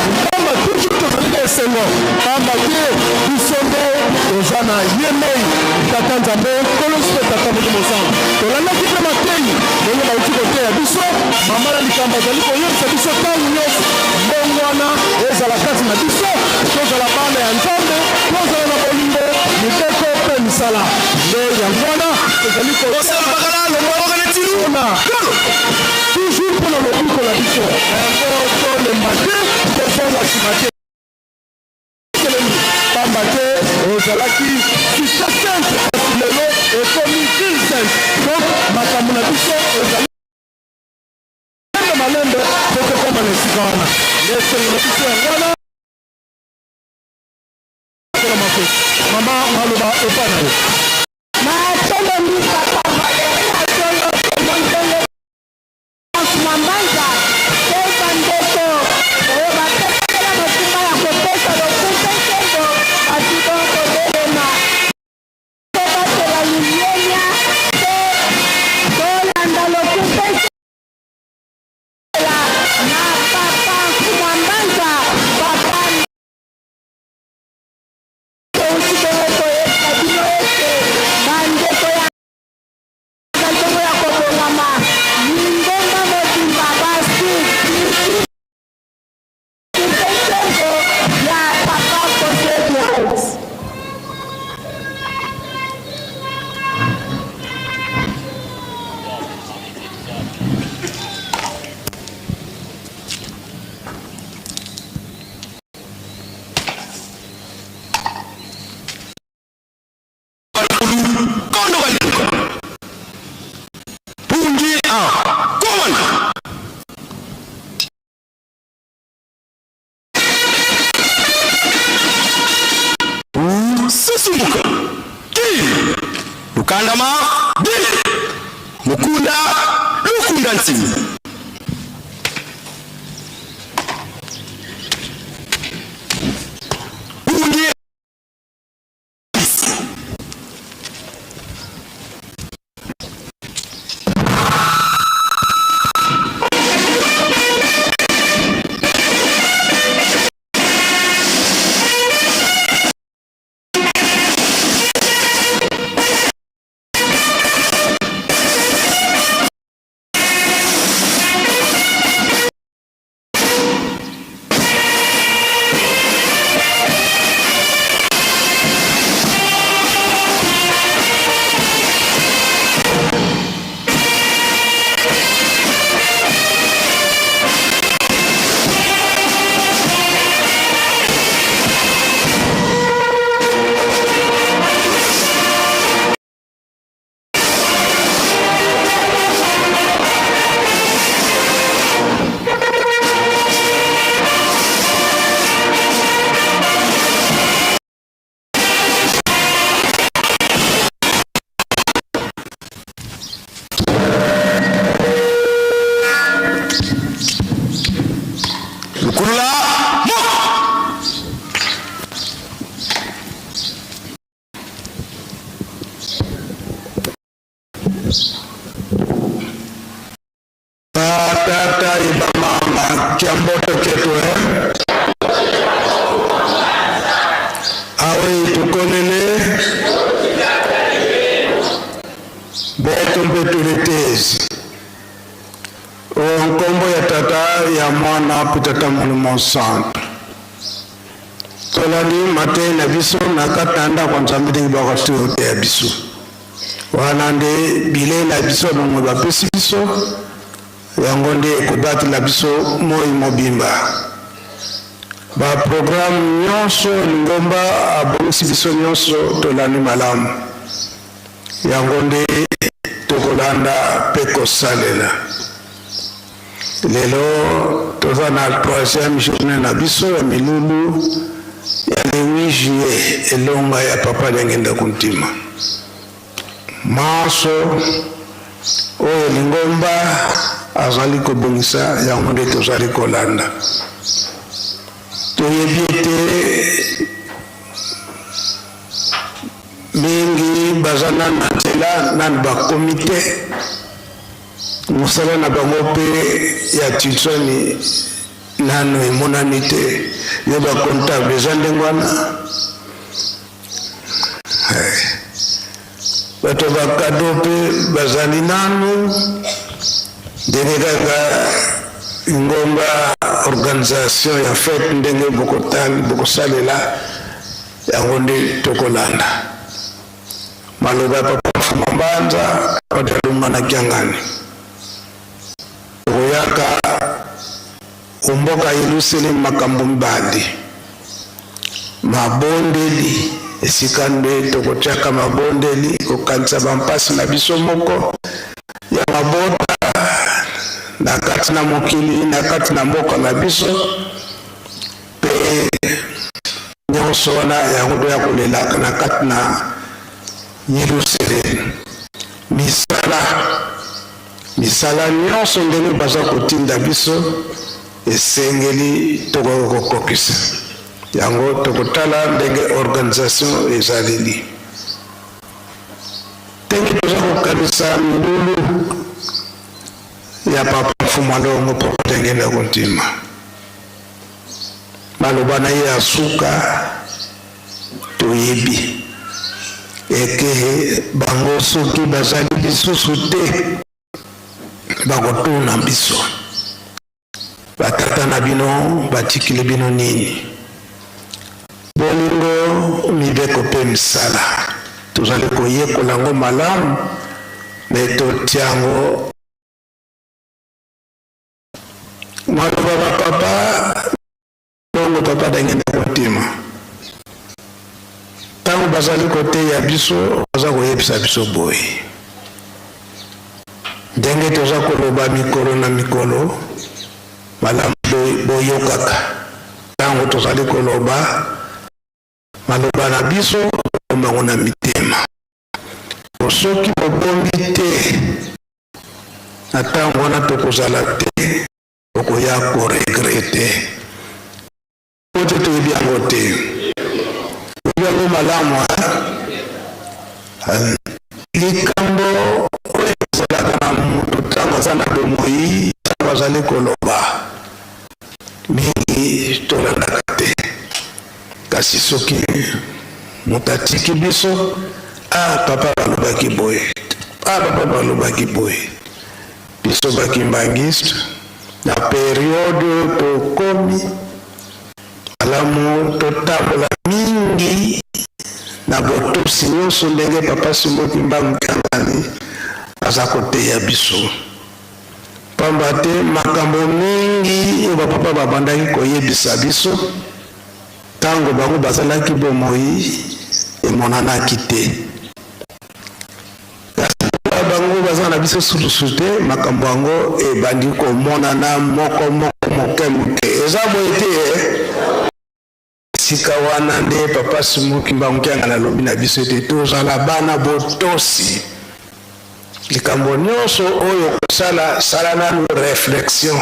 Nkamba, toujours tozali na esengo pamba te biso nde toza na ye mei Tata Nzambe Nkolo mpe Tata Molimo Santu. Tolandaki mpe mateyi ndenge bauti koteya biso. Mama na likambo azali koyebisa biso ntango nyonso mbongwana ezala kati na biso, tozala bana ya Nzambe, tozala na bolingo, mibeko mpe misala. Nde yango wana tozali kotuna toujours mpona lobiko na biso. Yango tolemba te, tozonga nsima te, pamba te ezalaki cité sainte, kasi lelo ekomi ville sainte. Donc makambo na biso ezali malembe po tokoma na esika wana. Nde esengo na biso yango wana. Mama, maloba epai na yo. Matondo papa Valeri Matondo. Tomoni Mambanza mpe bandeko oyo bapesakela mokumba ya kopesa lokumu mpe nkembo basi bongo kobelema, tobatela limemia mpe tolanda lokumu mpe nkembo na papa Mfumwa Mbanza. Papa, touti bongo koyebisa bino ete bandeko ya bongo ya kobongama lingomba mobimba. Kandama di Mukunda Lukunda Ntsimi. Pungi Lukulula moko. Batata e bamama kiamboto ketu eh? Awe tukonene beto mpe tuletezi o nkombo ya tata ya mwana mpe tata molimo santu tolandi mateyi na biso na kati na ndako ya nzambe ndenge bakati koteya biso wana nde bilei na biso bongo bapesi biso yango nde ekobatela biso moi mobimba baprograme nyonso lingomba abongisi biso nyonso tolandi malamu yango nde tokolanda mpe kosalela lelo toza na troisième journée na biso ya milulu ya le 8 juillet elonga ya papa Diangienda Kuntima manso oyo lingomba azali kobongisa yango nde tozali kolanda toyebi ete mingi baza nanu na nzela nanu bakomi te mosala na bango mpe ya tilsoni nanu emonani te yo bacomptable eza ndenge wana eh. bato bakado mpe bazali nanu ndenge kaka ngomba organisation ya fete ndenge bokosalela yango nde tokolanda maloba ya papa Mfuma Mbanza Papa na Kiangani tokoyaka omboka Yelusalemi makambo mibali mabondeli esika nde tokotiaka mabondeli kokanisa bampasi na biso moko ya mabota na kati na mokili na kati na mboka na biso mpe nyonso wana yango toya kolelaka na kati na Yelusalemi misala misala nyonso ndenge baza kotinda biso esengeli tokoki kokokisa yango tokotala ndenge organisation ezaleli ndenge toza kokanisa milulu ya papa Mfuma Longo papa ndenge na kondima maloba na ye ya suka toyebi eke bango soki bazali lisusu te bakotuna biso batata na bino batikili bino nini bolingo mibeko mpe misala tozali koyekola yango malamu me totia yango maloba bapapa bongo papa ndenge na kotima ntango bazali koteya biso baza koyebisa biso boye ndenge toza koloba mikolo na mikolo malamu boyokaka ntango tozali koloba maloba na biso bango na mitema. Po soki bobombi te, na tango wana tokozala te, okoya ko regretter. Po te toyebi yango te. Toyebi yango malamu hein? Likambo oyo ezalaka na moto ntango aza na bomoi, ntango azali koloba, mingi tolandaka te. Kasi soki moto atiki biso, ah papa balobaki boye, ah papa balobaki boye. Biso ba kimbanguiste na periode oyo tokomi, malamu totambola mingi na botosi nyonso ndenge papa Simon Kimbangu Kiangani aza koteya biso. Pamba te makambo mingi oyo ba papa babandaki koyebisa biso tango bango bazalaki bomoi emonanaki te. Kasi lokola bango baza na biso sususu te, makambo yango ebandi komonana moko moko moke moke. Eza boye te eh? Esika wana nde Papa Simon Kimbangu Kiangani alobi na biso ete tozala bana botosi. Likambo nyonso oyo okosala, sala nanu reflexion,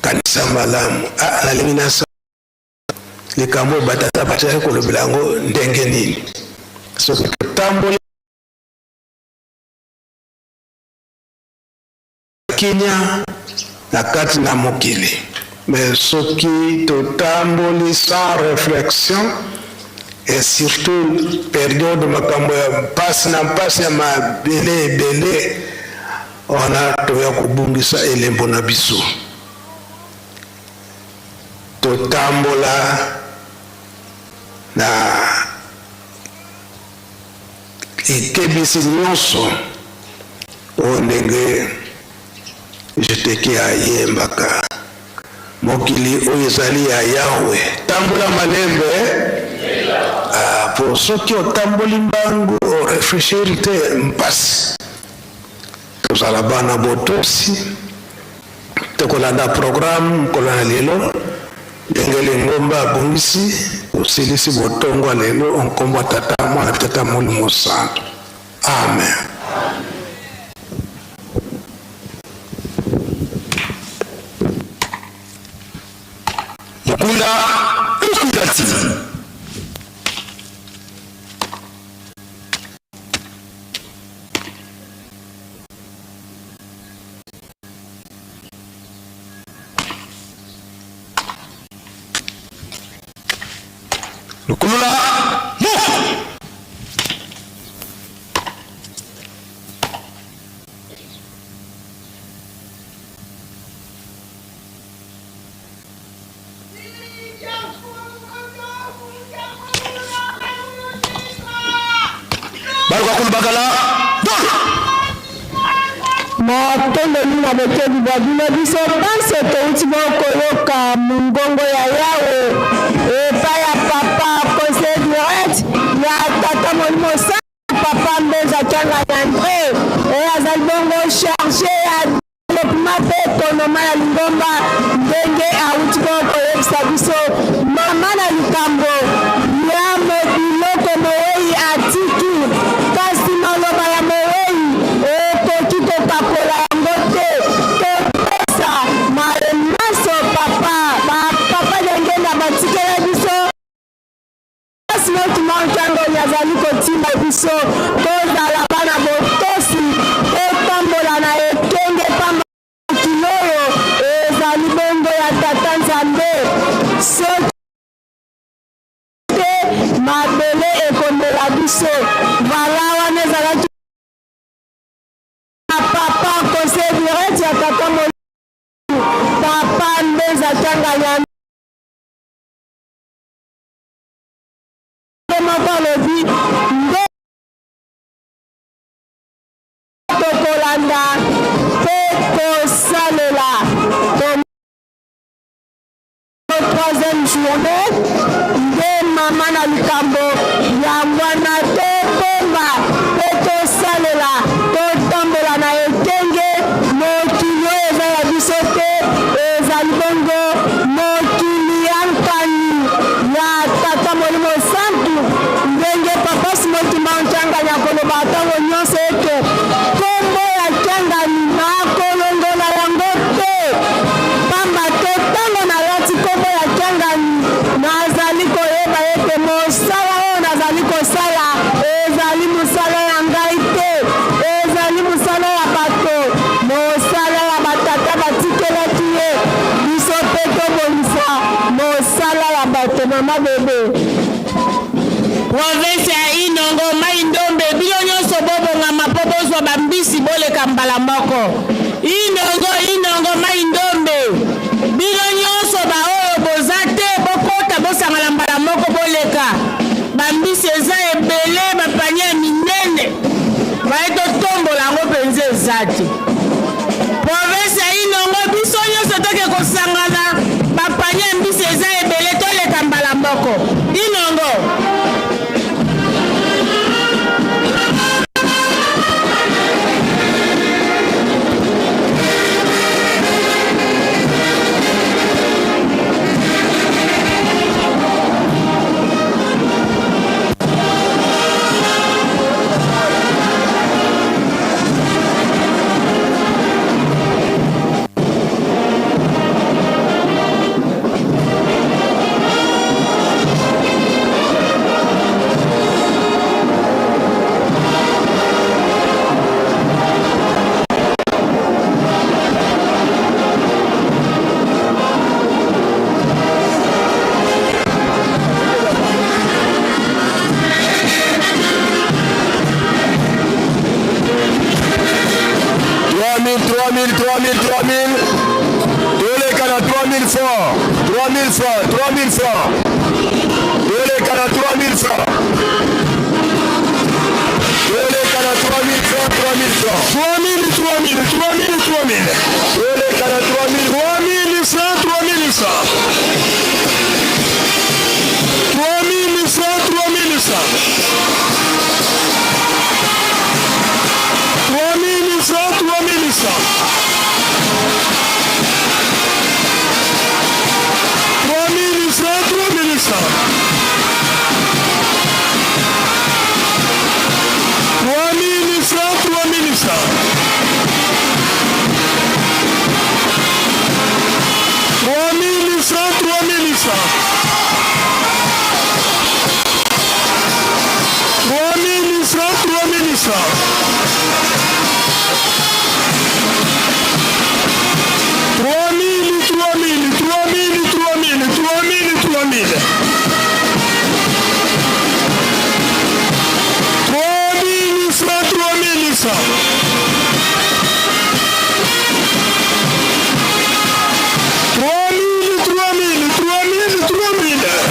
kanisa malamu. Ah, nalingi nasala likambo oyo batata batikaki kolobela yango ndenge nini? Soki totamboli kimia na kati na mokili, mais soki totamboli sans reflexion et surtout periode makambo ya mpasi na mpasi ya mabele ebele wana, toya kobungisa elembo na biso. Totambola na likebisi nyonso oyo ndenge Jeteke ayembaka, mokili oyo ezali ya Yahwe, tambola malembe ah, po soki otamboli mbangu o reflechir te mpasi. Tozala bana botosi, tokolanda programme mokolo na lelo ndenge lingomba abongisi. Tosilisi botongwa lelo nkombo ya Tata, Mwana, Tata Molimo Santo. Amen. Mukunda Mukunda TV. Lukulula moko. Baluka kulubakala dolo. Matondo na bokebi bwa bino biso banso touti bokoyoka mongongo ya Yawe epai ya papa conseiller direct ya tata Molimo Santu papa Mbenza Kiangani Andre oyo azali bongo charge ya developement mpe ekonoma ya lingomba ndenge awuti bongo koyebisa biso mama na likambo ya biloko mowei atiki, kasi maloba ya mowei okoki kokakola yango te. Totosa maye manso papa ba papa Diangienda batikela biso. Simon Kimbangu Kiangani azali kotinda biso tozala bana botosi, totambola na ekenge pamba mokili oyo ezali bongo ya Tata Nzambe. Soki te mabele ekomela biso. Vala wana ezalaki papa conseil direct ya tata Molimo papa Mbenza Kiangani. Ye moko alobi nde tokolanda mpe kosalela troisième journée nde mama na likambo yango wana tobomba mpe tosalela totambola na ekenge mokili oyo eza ya biso te ezali bongo Mokili ya nkani ya Tata Molimo Santu, ndenge Papa Simon Kimbangu Kiangani akoloba ntango nyonso. nyonso ete nkombo ya Kiangani nakolongola yango te, pamba te ntango nalati nkombo ya Kiangani, nazali koyeba ete mosala oyo nazali kosala ezali mosala ya ngai te, ezali mosala ya bato, mosala ya batata batikelaki ye. Biso mpe tobongisa mosala ya bato. Mama Bebe. Province ya Inongo, Mai Ndombe, bino nyonso bobongama mpo bozwa ba mbisi boleka mbala moko. Inongo, Inongo, Mai Ndombe, bino nyonso ba oyo boza te bokota bosangana mbala moko boleka. Ba mbisi eza ebele, ba panier ya minene. Baye totombola yango mpenza eza te. Province ya Inongo, biso nyonso toke kosangana, ba panier ya mbisi eza ebele, toleka mbala moko. Inongo. Toleka na 3000 francs, 3000 francs, 3000 francs. Toleka na 3000 francs. Toleka na 3000 francs, 3000 francs. 3000, 3000, 3000, 3000. Toleka na 3000. 3000 francs, 3000 francs. 3000 francs, 3000 francs. 3000 francs, 3000 francs. 3000 francs, 3000 francs. 3000 francs, 3000 francs. 3000 francs, 3000 francs. 3000 francs, 3000 francs. 3000, 3000, 3000, 3000, 3000, 3000. 3000 francs, 3000 francs. 3000, 3000, 3000, 3000.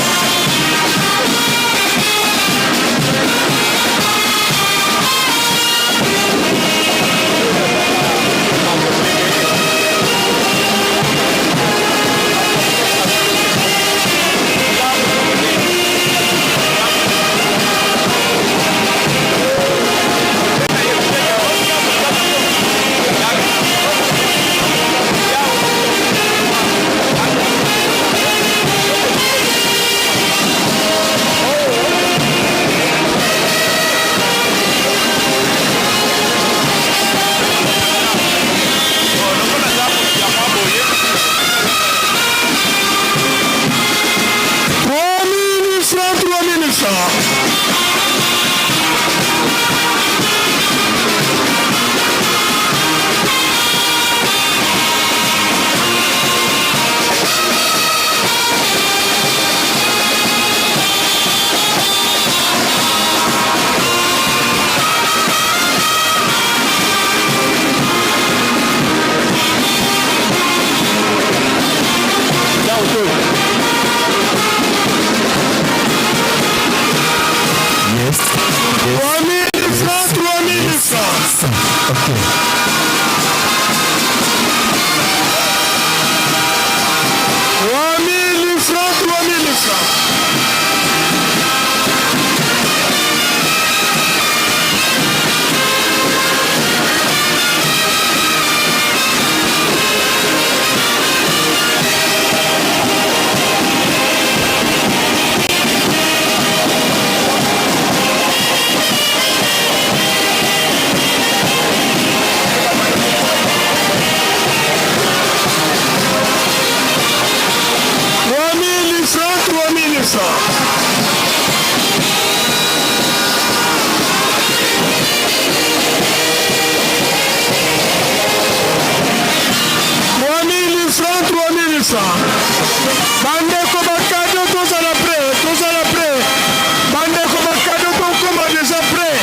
3100. 3000 francs, 3100. Bandeko bakado, tozala prêt, tozala prêt. Bandeko bakado, tokoma déjà prêt.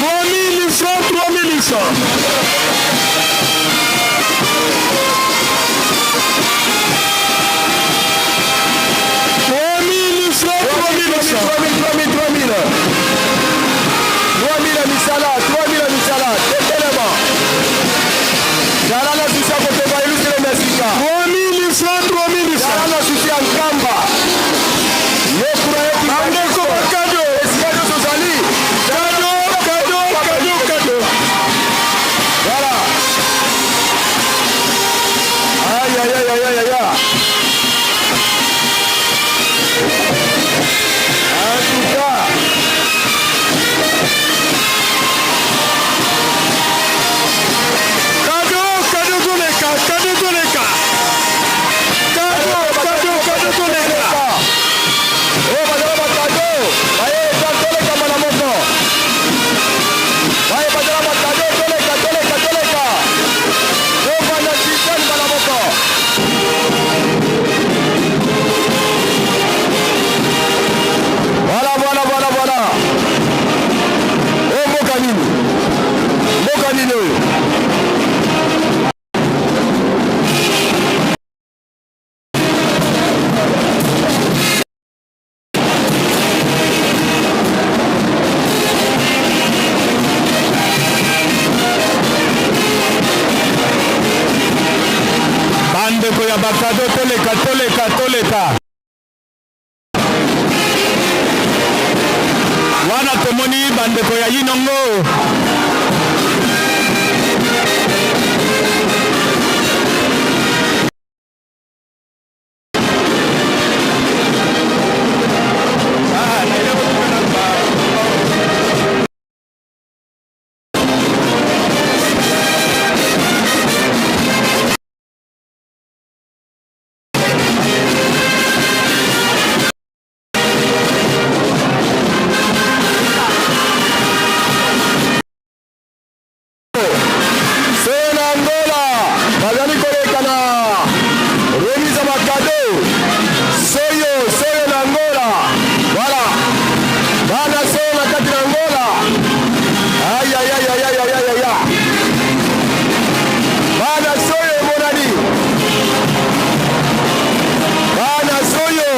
3000 francs, 3100. 3000 francs, 3100. 3000, 3000, 3000 ya misala, 3000 ya misala. Totelema, zala na susi ya kotonga Yelusalemi ya sika. 3000 francs, 3100. Zala na susi ya nkamba yo kuna yo. Bandeko bakado, esika nyonso ozali. Kado, kado, kado, kado. Voilà. Aïe, aïe, aïe, aïe, aïe, aïe. En tout cas, Kado, kado toleka, kado toleka. Kado, kado, kado toleka. Oyo bazala bakado, baye eza, toleka mbala moko. Baye bazala bakado, toleka, toleka, toleka. Tobanda système mbala moko. Voilà, voilà, voilà, voilà. Oyo mboka nini? Mboka nini oyo? Bandeko ya bakado, toleka, toleka, toleka. Wana tomoni bandeko ya Yinongo. Se na Angola bazali koleka na remise ya bakado. Soyo, soyo na Angola. Voilà, bana soyo na kati na Angola. Ayayayayayayaya, bana soyo emonani, bana soyo.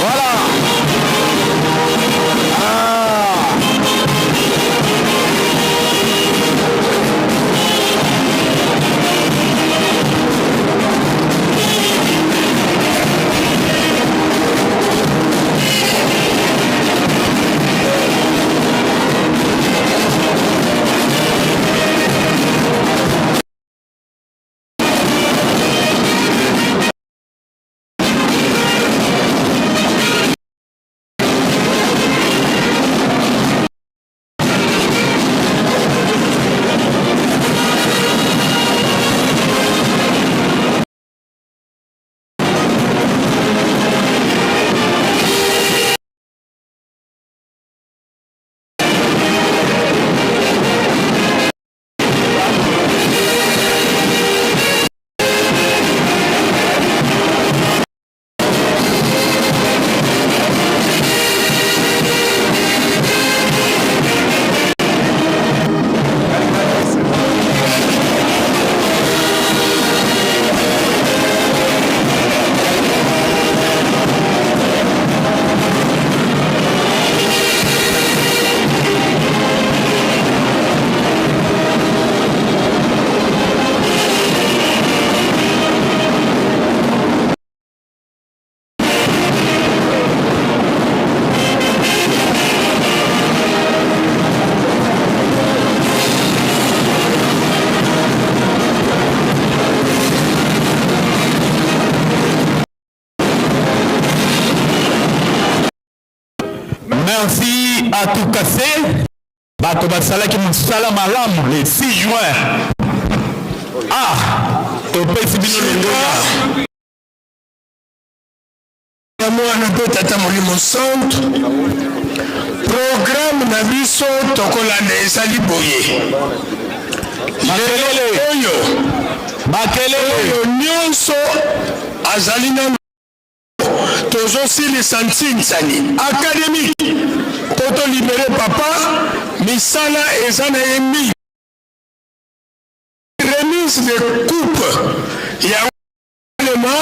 Voilà. Ah. Merci à tout casser. Bato basalaki mosala malamu le 6 juin. Ah, topesi bino longonya. Mwana mpe Tata Molimo Santu, programme na biso tokolanda ezali boye. Makelele oyo makelele oyo nyonso azali nano tozosilisa ntinsani académique mpo tolibere papa misala eza na ye mingi remise de coupe ya Alema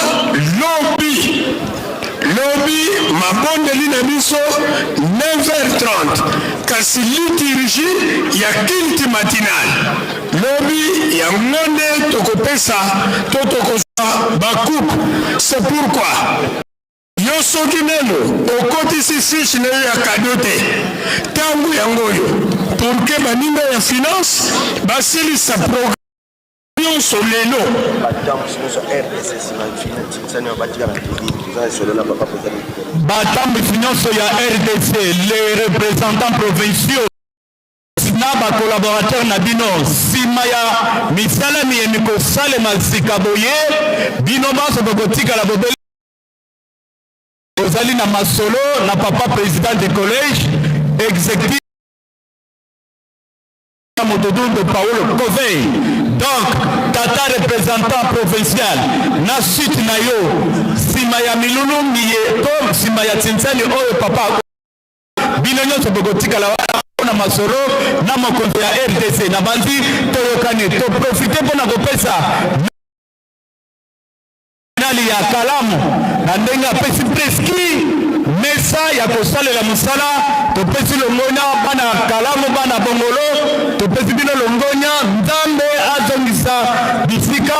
lobi lobi mabondeli na biso 9h30 kasi liturgie ya culte matinal lobi yango nde tokopesa to tokozwa bacoupe. C'est pourquoi yo soki nanu okotisi fiche na yo ya cadeau te, ntango yango oyo pour que baninga ya finance basilisa programme nyonso lelo. Batambwisi nyonso ya rdc, les représentants provinciaux na ba collaborateurs na bino, nsima ya misala miye mikosalema sika boye, bino banso bokotikala bobele bozali na masolo na papa president du collège executif Motodundo Paulo Covey. Donc tata représentant provincial na suite na yo nsima ya milulu miye to nsima ya tinsani oyo papa, bino nyonso bokotikala wana mpona masolo na mokonzi ya RDC. Na banzi toyokani, toprofite mpona kopesa nali ya kalamu na ndenge apesi preski mesa ya kosalela mosala. Topesi longonya bana kalamu, bana bongolo, topesi bino longonya. Nzambe azongisa bisika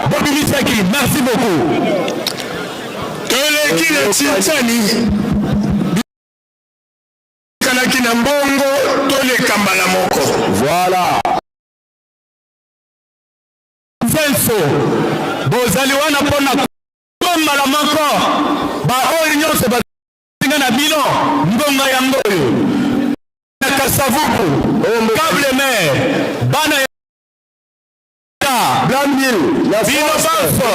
bobimisaki. Merci beaucoup. Toleki na Tsintsani, bikalaki na mbongo, toleka mbala moko. Voilà. Nsenso bozali wana mpo na mbala moko baoyo nyonso bazinga na bino ngonga yango oyo na Kasavubu, Cable Mer, bana ya bino banso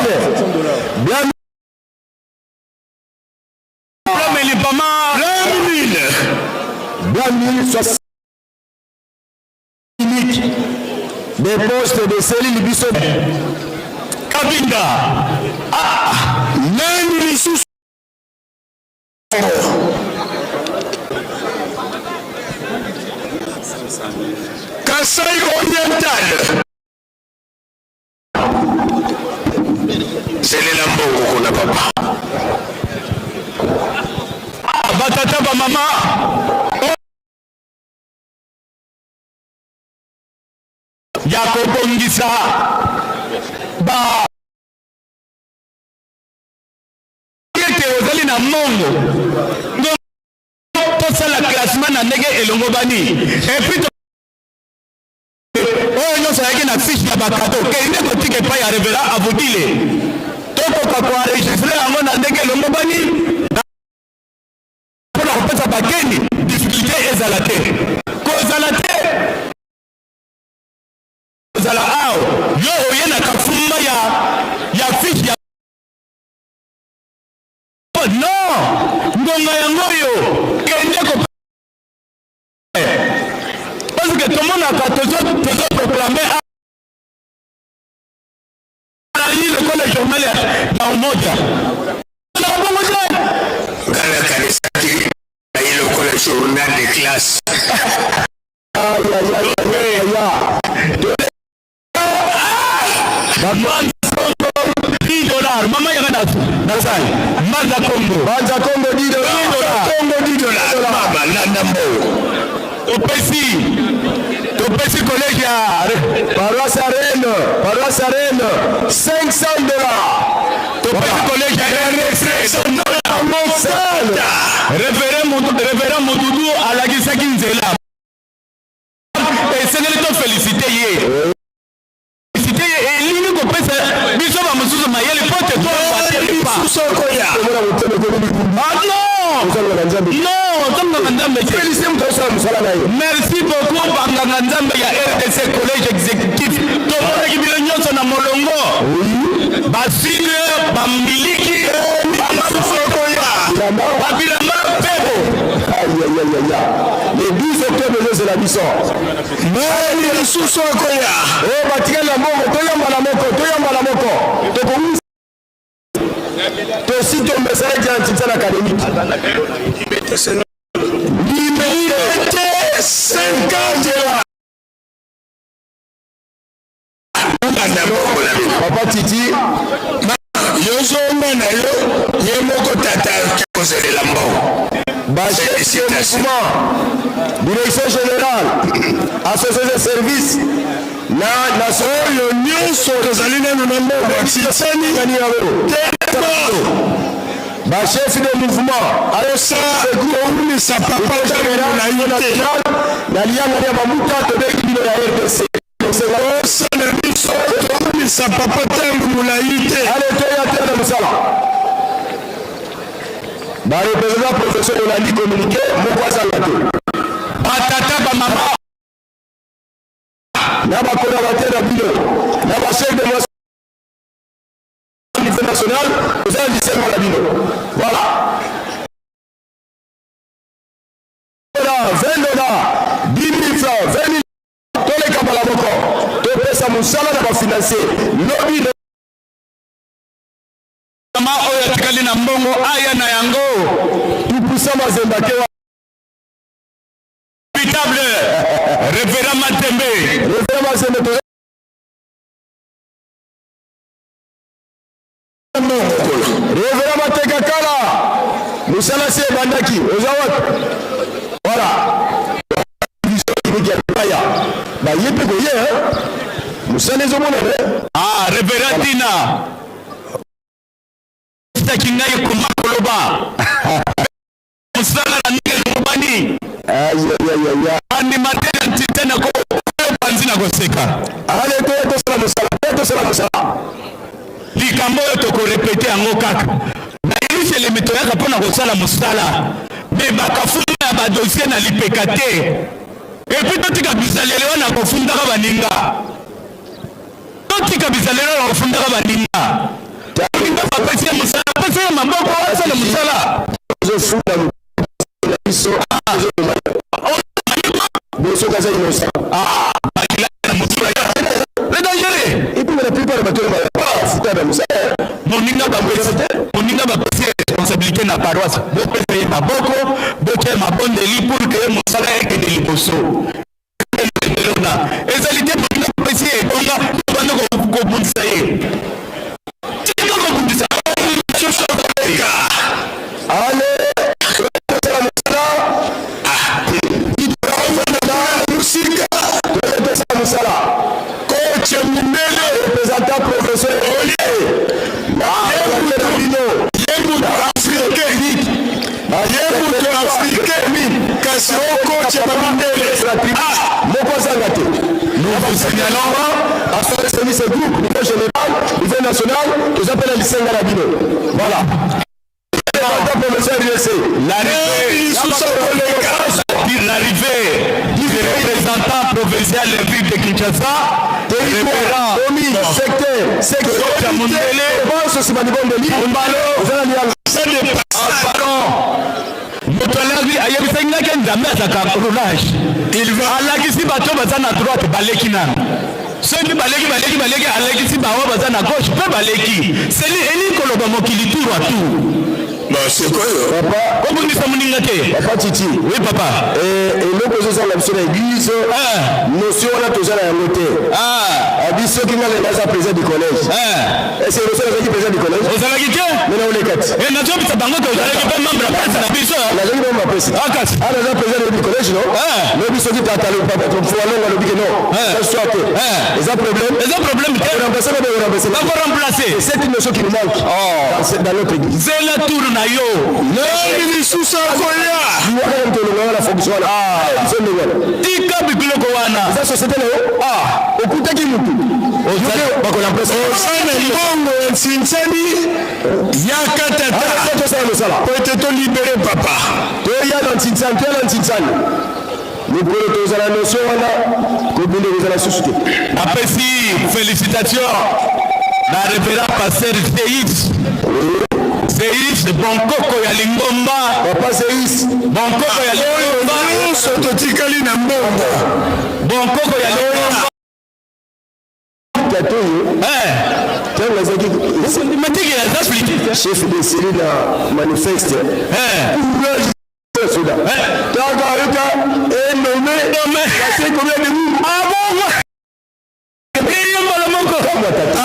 Lipama Unique des postes de cellule biso Kabinda. Ah, nani lisusu? Kasai Oriental, zelela mbongo kuna papa. Ah, batata bamama ya kobongisa ba ete ozali na mongo tosala classement na ndenge elongobani, et puis oyo nyonso ayaki na fiche ya bakado kende kotika epai ya révérend Avudile, tokoka koenregistre yango na ndenge elongobani mpona kopesa bakeni difficulté ezala te. Kozala te, kozala awa yo oye na kafumba ya fiche ya non. Ngonga yango oyo kende ko, parce que tomonaka tozoproclame ali lokola journal ya Umoja na bongo te. Nga nakanisaki aye lokola journal de classe. $10, mama yaka na nasali Mbanza Congo. Mbanza Congo $10. Congo $10, mama landa mbongo. Topesi collège ya paroisse ya Rennes, paroisse ya Rennes $500. Topesi collège ya RDC. Révérend Modudu alakisaki nzela, esengeli to félicité ye, félicité ye. Elingi kopesa biso bamosusu mayele po te. Sokoya. Ah non non, tonganga Nzambe te. Merci beaucoup banganga Nzambe ya RDC collège exécutif. Tomonaki bino nyonso na molongo, basile bambiliki. Ayayaya, le 12 octobre ezozela biso. Nani lisusu akoya? Oyo batikali na mbongo, toyambana moko, toyambana moko, tokowumisa. Tosi tomesanaki na Ntinsa na académique. Liberté 50. Papa Titi, yo zonga na yo ye moko tata kozelela mbongo. Bachef de mouvement, direction générale, association de service na nation. Oyo nyonso tozali nano na mbongo Titsani telema. Bachef de mouvement, osa kowumisa papa ntango na yo te. Na liyangani ya bamuta tobengi bino ya RDC. Osa na biso towumisa papa ntango molai te. Ale toya te na mosala. Barepresentant professeur olandi communiqué moko azanga te. Batata, bamama na bacollaborateur na bino na bachef de niveau national, oza na lisengo na bino. Voilà, 20 dollars, 10 000 francs, 20 000, toleka mbala moko, topesa mosala na bafinancier lobi. Mama oyo atikali na mbongo, aya na yango. Tupusa Mazemba ke. Véritable révérend Matembe. Révérend Mazembe toza. Révérend Mateka Kala, mosala si ebandaki, oza wapi? Voilà, ya baye mpe koye mosala ezomonana. Ah, révérend Tina taki ngai koma koloba mosala na ndenge elobani animateur ya ntite na kopanzi na koseka. Ale toye tosala mosala, toye tosala mosala. Likambo oyo tokorépéter yango kaka na Yerusalemi, toyaka mpo na kosala mosala, me bakafunda ya badossier na lipeka te. Et puis totika bizaleli wana kofundaka baninga, totika bizaleli wana kofundaka baninga. Baninga bapesi ye mosala, apesi ye maboko, asala mosala. Ozofunda na biso bosoki aza innocent. Le dangereux. Et puis la plupart ya bato oyo bafuta na mosala. Moninga bapesi ye responsabilité na paroisse, bopesa ye maboko, botia mabondeli pour que mosala ekende liboso. Elona ezali te. Moninga bapesi ye ebonga, tobanda kobundisa ye, tika kobundisa. Ale, tosala mosala, mosika. Tosala mosala. Coach Mindele. Représentant professeur oye na bino. Ye moto africain, ye moto africain, kasi okoche bamindele. Moko azanga te. Nous vous signalons. Asala service groupe, niveau général, niveau national, toza mpe na lisenga na bino. Voilà, représentant professeur USC. L'arrivée du représentant provincial de ville de Kinshasa, révérend Omi, secteur, secteur. Mundele. Banso nsima libondeli. Mbalo. Oza na lianga. Pardon, moto alaki ayebisaki ngaki Nzambe azalaka roulage, alakisi bato baza na droite baleki nano, soki baleki, baleki, baleki, alakisi bango baza na gauche mpe baleki. Seli elingi koloba mokili tour à tour. Bon, sikoyo. Papa. Obundisa moninga te. Papa Titi. Oui, papa. Eloko ezozanga biso na église, notion wana toza na yango te. Abi soki nga lelo aza président du collège, est-ce que notion nazalaki président du collège? Ozalaki te. Me na oleka ti. Nazobisa bango ke ozalaki mpe membre ya presse na biso. Nazalaki membre ya presse. Kasi. Ah, naza président du collège, non? Lobi soki tata Alongo alobi ke non, ça soit te, eza problème. Eza problème te. Remplacer, ba remplacer. Bako remplacer. C'est une notion qui nous manque dans notre église. Zela tour na yo. Nani lisusu akoya? Liwaka tolonga wana, fonction wana, biso ndenge wana. Tika biloko wana. Eza société na yo, okutaki mutu bakoremplace. Oza na mbongo ya nsinsani, yaka tata. Tosala mosala. Po ete tolibérer papa. Toya na Ntsinsani, toya na Ntsinsani. Mokolo tozala notion wana, kobunda kozala susu te. Napesi félicitation na révérend pasteur Zeis Zeis. Bonkoko ya lingomba. Papa Zeus. Bonkoko ya lingomba. Nyonso totikali na mbongo. Bonkoko ya lingomba. Tata oyo ntango azalaki matiki aza fliki chef de série na manifeste courage soda taka yoka e nommé passé combien de jours? Ah bon, mbala moko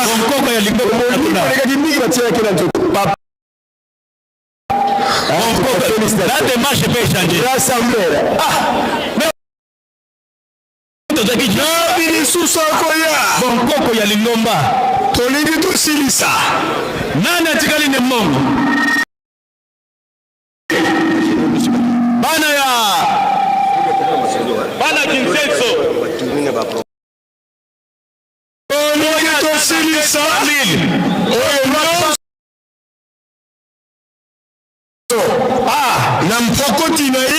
bonkoko ya lingomba olekaki mingi batiaki na nzoto. La démarche peut changer. Rassembleur. Ah, mais tozalaki nabi lisusu akoya. Bonkoko ya lingomba. Tolingi tosilisa. Nani atikali ne mbongo? Bana ya bana Kinsenso. Tolingi tosilisa oyo nyonso na mpokoti na ye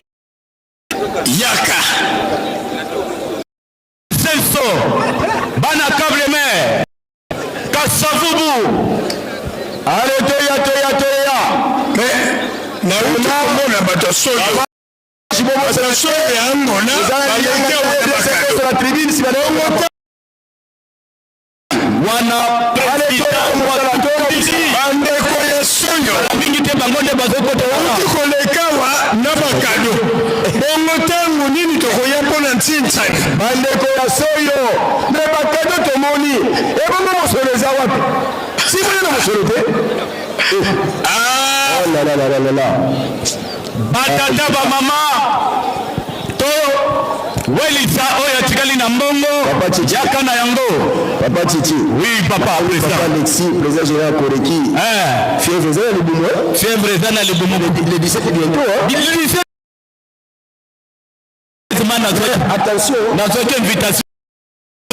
yaka. Senso bana Kablemer Kasavubu. Ale toya toya toya. Me nauti komona bato solo bato solo ya Angola baleki awa na bakado. Tribune sima na bongo. Wana bandeko ya sonyo mingi te, bango nde bazokota wana. Outi koleka wa na bakado bongo, ntango nini tokoya mpo na ntintsani? Bandeko ya soyo, me bakado tomoni, ebongo mosolo eza wapi? Simone na mosolo te. Oh la la la la la la. Batata, bamama, to welisa oyo atikali na mbongo, yaka na yango. Papa Titi. Oui papa. Papa Alexis, président général Koreki. Fièvre eza na libumu. Fièvre eza na libumu. Le 17 bientôt, hein? Le 17. Attention. Nazwaki invitation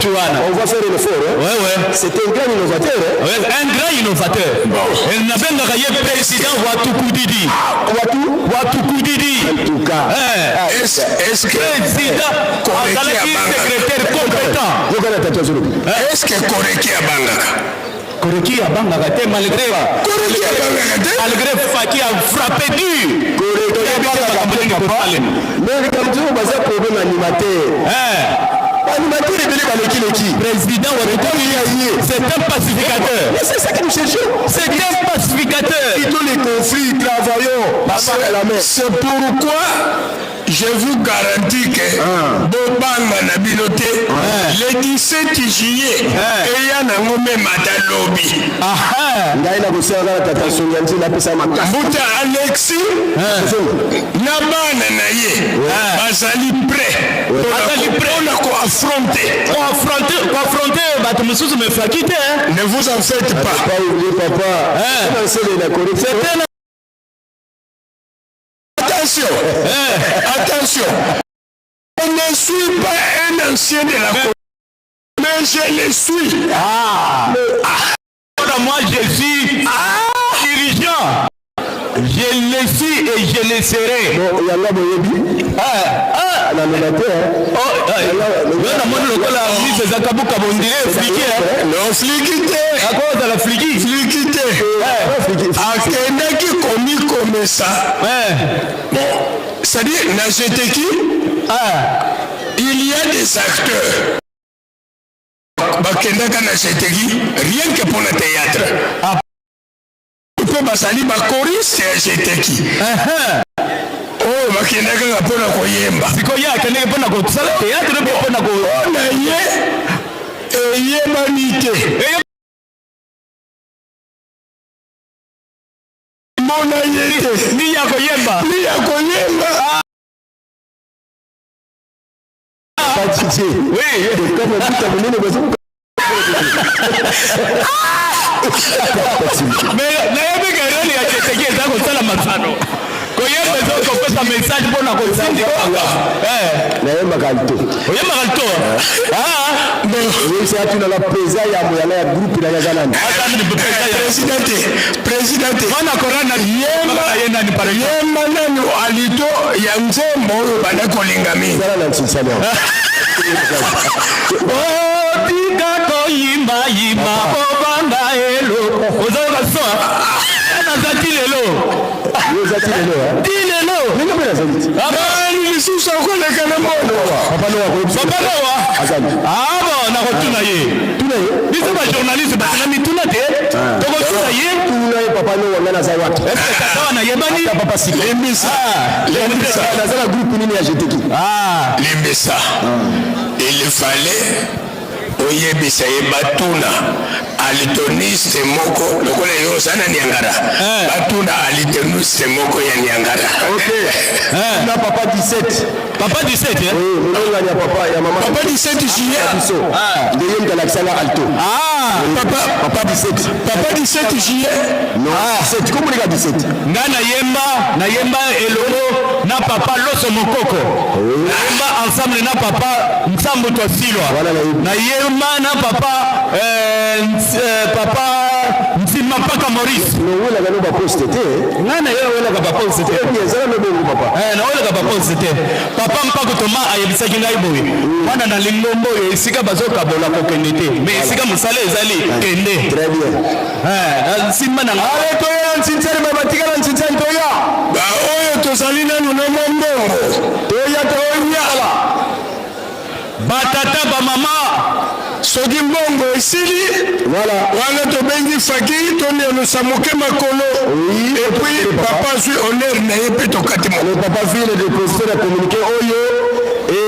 wana. On va faire l'effort, hein? Ouais. C'est un grand innovateur, hein? Ouais, un grand innovateur. Bon. Nabengaka ye président Watukudidi. Watu Watukudidi. En tout cas. Eh. Est-ce que président azalaki secrétaire compétent? Yokana tatu azolobi. Est-ce que Koreki abangaka? Koreki abangaka te, malgré Koreki abangaka te. Malgré Faki a frappé dur. Koreki abangaka te, papa. Mais likambo oyo baza problème animateur. Animateur ebele balekileki. Président Watukudidi, c'est un pacificateur. Mais c'est ça que nous cherchons. C'est un pacificateur. Plutôt les conflits, travaillons la main. C'est pourquoi je vous garantis que bobanga na bino te, le 17 juillet eya nango meme ata lobi. Ngai nakosala kaka tata songi ya nzela apesa makasi. Mbuta Alexis na bana na ye bazali prêt mpona koaffronter. Koaffronter bato mosusu, me Faki te. Ne vous en faites pas. Pas oublier papa. C'était la correction. Attention, attention. Je ne suis pas un ancien de la Corée, mais je le suis. Ah. Ah. Moi, je suis dirigeant. Je le suis et je le serai. Bon, yanga boyebi. Naloba te. Yo namoni lokola miso eza kabuka, bondire fliki. Non, fliki te. Akozala fliki. Fliki te. Akendaki komikomesa. Bon, c'est-à-dire na jeteki, il y a des acteurs bakendaka na jeteki rien que pour le théâtre, mpe bazali bachoristes ya jeteki oyo bakendaka kaka mpona koyemba. Sikoyo ye akendeki mpona kosala théâtre mpe mpona ko mpona ye eyebani te. Mona ye te. Ni ya koyemba. Ni ya koyemba. Titi. Oui. Comme buta monene bazo. Mais nayebi ke role ya jeteki eza kosala masano, koyemba eza kopesa message mpona kosindika. Nayembaka alto. Oyembaka alto? Oyebisa atuna la président ya moyala ya groupe na yaza nani. Président te, président te. Wana korana. Yemba ye nani par exemple? Yemba nanu alito ya nzembo oyo banda kolinga mingi. Zala na nsinsani. Otika koyimbayimba, kobanga eloko ozoyoka so nazaki lelo. eza ti lelo ti lelo ndenge mpe nazali ti nani lisusu akoleka na mbongo papa noa papa noa azali ah bon nakotuna ye tuna ye biso bajournaliste batuna mituna te tokotuna ye tuna ye papa noa ngai naza wapi est-ce tata wana yebani papa sika limbisa limbisa naza na groupe nini ya jeteki limbisa il fallait oyebisa ye batuna altoniste moko lokola yo oza na niangara batuna altoniste moko ya niangara ok na papa 17 papa 17 eh? oui molongani ya papa ya mama papa 17 juillet biso nde ye moto alakisanga alto papa papa 17 papa 17 juillet non 17 komoneka 17 nga nayemba nayemba elongo na papa loso mokoko nayemba ensemble na papa nsambo tosilwa nayemba na papa eh, papa ntima mpaka maurice nowelaka no baposte te ngai naye owelaka baposte te ezala no bongo papa nawelaka baposte te papa mpako toma ayebisaki ngai boye mwana na lingomba oyo esika bazokabola kokende te mais esika mosala ezali kende très bien nsima na ale toya na ntintiani babatikala ntintiani toya baoyo tozali nanu na mwa mbongo toya toyala batata bamama soki mbongo esili voilà wana tobengi fakiri tonelusa moke makolo et puis papa azwi honneur na ye mpe tokati le papa ville de profiter na communiqué oyo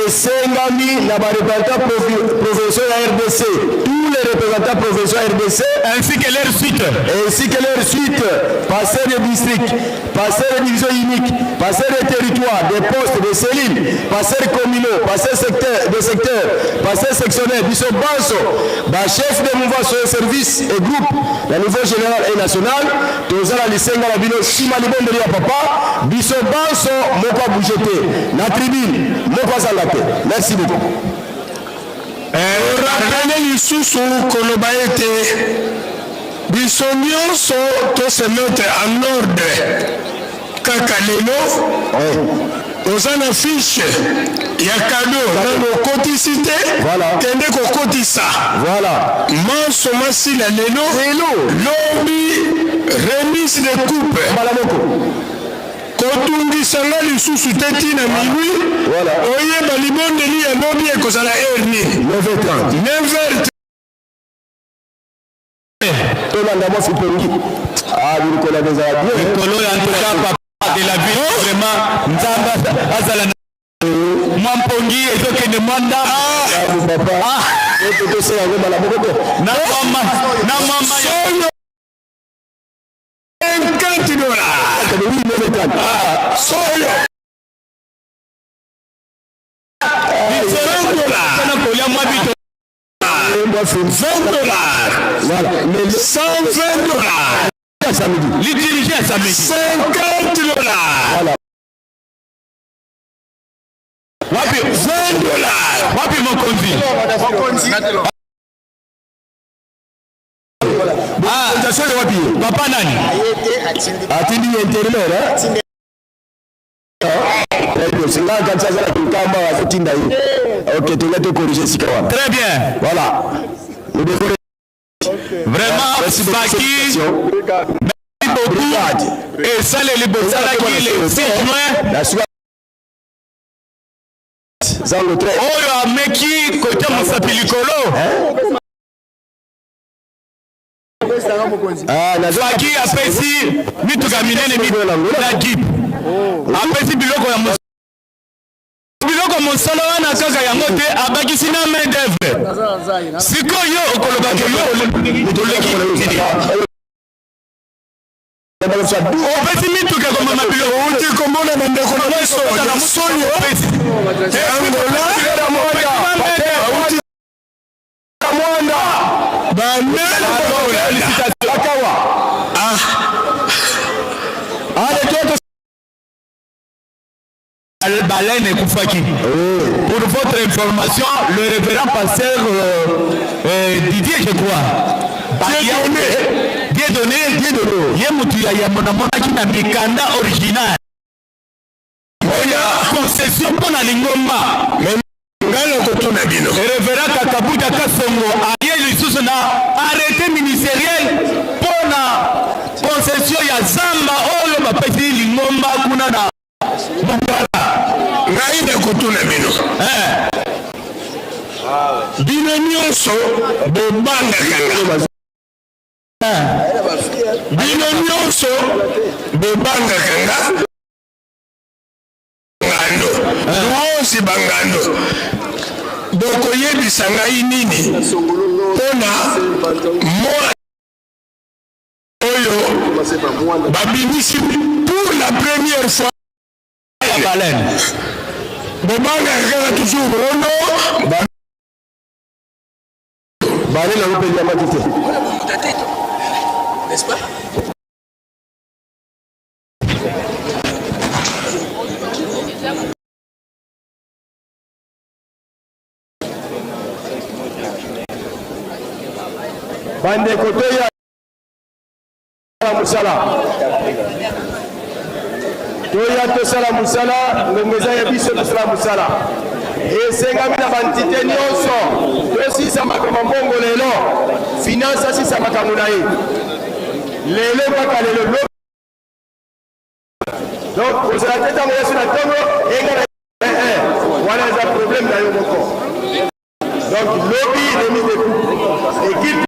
esengami na bareprésentant provinciaux ya rdc tous les représentants provinciaux ya rdc ainsi que leur suite ainsi que leur suite passer de district passer de division unique passer de territoire des postes des cellules passer communaux passer secteur des secteurs passer sectionnaire biso banso bachef de mouvement sur service et groupe na niveau général et national toza na lisenga na bino nsima libondeli ya papa biso banso moko abouge te na tribune moko azanga te merci beaucoup orapele lisusu koloba ete biso nyonso tose mettre en ordre kaka lelo oza na fiche ya kado nano okotisi te kende kokotisa manso masila lelo lobi remise de coupe kotungisa nga lisusu te ntina minuit oyeba libondeli ya lobi ekozala heure nini 9h30 tolanda mwasi pongi ah bilikola ezala bien likolo ya ntuka papa de la ville vraiment nzambe azala na mwa mpongi ezokende mwa ndambo papa tosala yango mbala moko te na mama na mama soyo 50 dollars soyo 20 dollars kolia mwa bito 20 dollars. Voilà. Mais 120 dollars. Samedi. Liturgie ya samedi. 50 dollars. Voilà. Wapi 20 dollars. Wapi mokonzi? Ah, wapi? Papa nani? Atindi intérimaire, hein? Nga kanisa azalaki nkamba azotinda ye ok tolia tokorige esika wana très bien voilà le décoré vraiment Faki merci beaucoup esaleli bosalaki le 6 juin zango très oyo ameki kotia mosapi likolo Faki apesi mituka minene na jeep apesi biloko ya biloko mosala wana kaka yango te abakisi na main d'œuvre sikoyo okolobaka yo toleki opesi mituka komama biloko outi komona bandeko na biso ya solo angola auti mwanda banani bakawa ale toto baleine ekufaki pour votre information le révérend pasteur euh, euh, Didier je crois Dieudonné Dieudonné ye mutu ya yambo namonaki na mikanda original concession mpo na lingomba ngai nakotuna bino révérend Kakabuta Kasongo aye lisusu na arrêté ministériel mpo na concession ya zamba oyo bapesi lingomba kuna na Mongala. Ngai nakotuna bino, eh. Bino nyonso bobangaka nga, bino nyonso bobangaka nga. Ngando luozi bangando, bokoyebisa ngai nini mpo na mwa oyo babimisi pour la première fois ya baleine? Bobangaka kaka toujours ono baleine yango mpe eliamaki te. N'est-ce pas? Bandeko, toya mosala, toya tosala mosala. Ngongo eza ya biso, tosala mosala. Esengami na bantite nyonso tosisa makambo mbongo lelo. Finance asisa makambo na ye lelo, kaka lelo. Donc kozala te ntango yesu na ntongo enga na wana eza problème na yo moko. Donc lobi remise de coupe, équipe,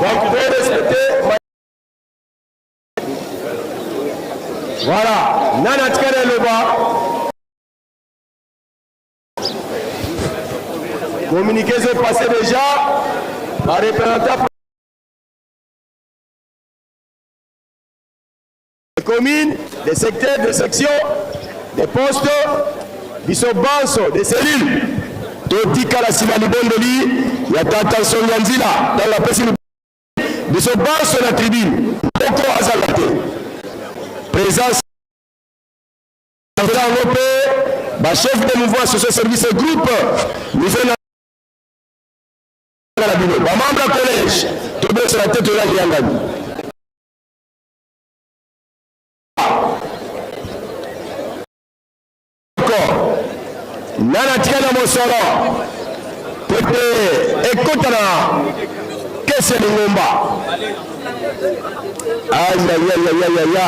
donc to respecter. Voilà, nani atikali eloba? Communiqué ezopasse déjà, bareprésentant des communes, des secteurs, des sections, des postes, biso banso, des cellules, totikala nsima libondeli ya tata Nsongi ya Nzila. Ntango apesi biso banso na tribune, moko azala te. Présence yango mpe bachef de mouvement social service et groupe mizo na bino, bamembre ya collège, tobosana te, toyaki yangani. Nani atika na mosolo po ete ekota na kese ya lingomba? Ayayayayaya,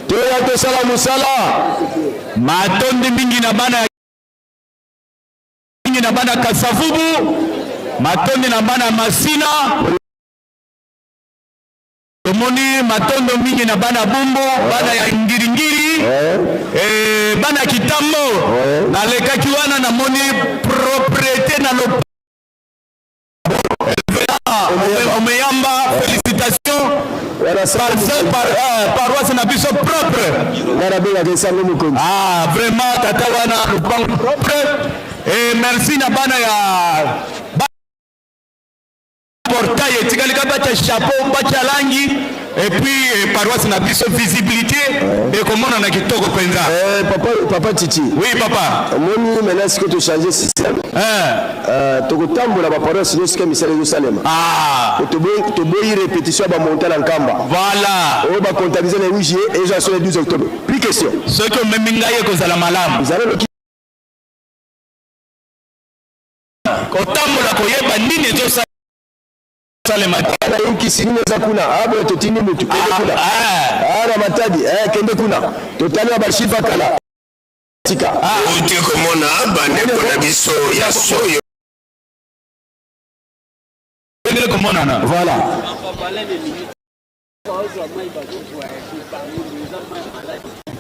toya tosala mosala. Matondi mingi na bana, mingi na bana Kasavubu, matondi na bana Masina. Tomoni matondo mingi na bana Bumbu, bana ya Ngiringiri, eh, bana Kitambo. Nalekaki wana, namoni propriété na lopango. Omeyamba, félicitations. Paroisse na biso propre. Nga nabengaka esango mokonzi. Ah, vraiment tata wana lopango propre. Et merci na bana ya portail, etikali kaka batya chapeau, batya langi, et puis paroisse na biso visibilité ekomonana kitoko mpenza. Eh, papa, papa Chichi. Oui, papa. Omoni maintenant sikoyo tochange système. Tokotambola baparoisse nyonso sika misala ezosalema. Toboyi répétition ya bamonta na Nkamba. Voilà. Oyo bacomptabilise na 8 juillet, eza so le 12 octobre. Plus question. Soki omemi ngai ekozala malamu. Ezala loki. Kotambola koyeba nini ezosalema. Nayokisi nini eza kuna? Aboye, totindi mutu kende kuna. Na Matadi, kende kuna, totali na bachiffre kala tika. Outi komona bandeko na biso ya Soyo. Ndenge komonana. Voilà.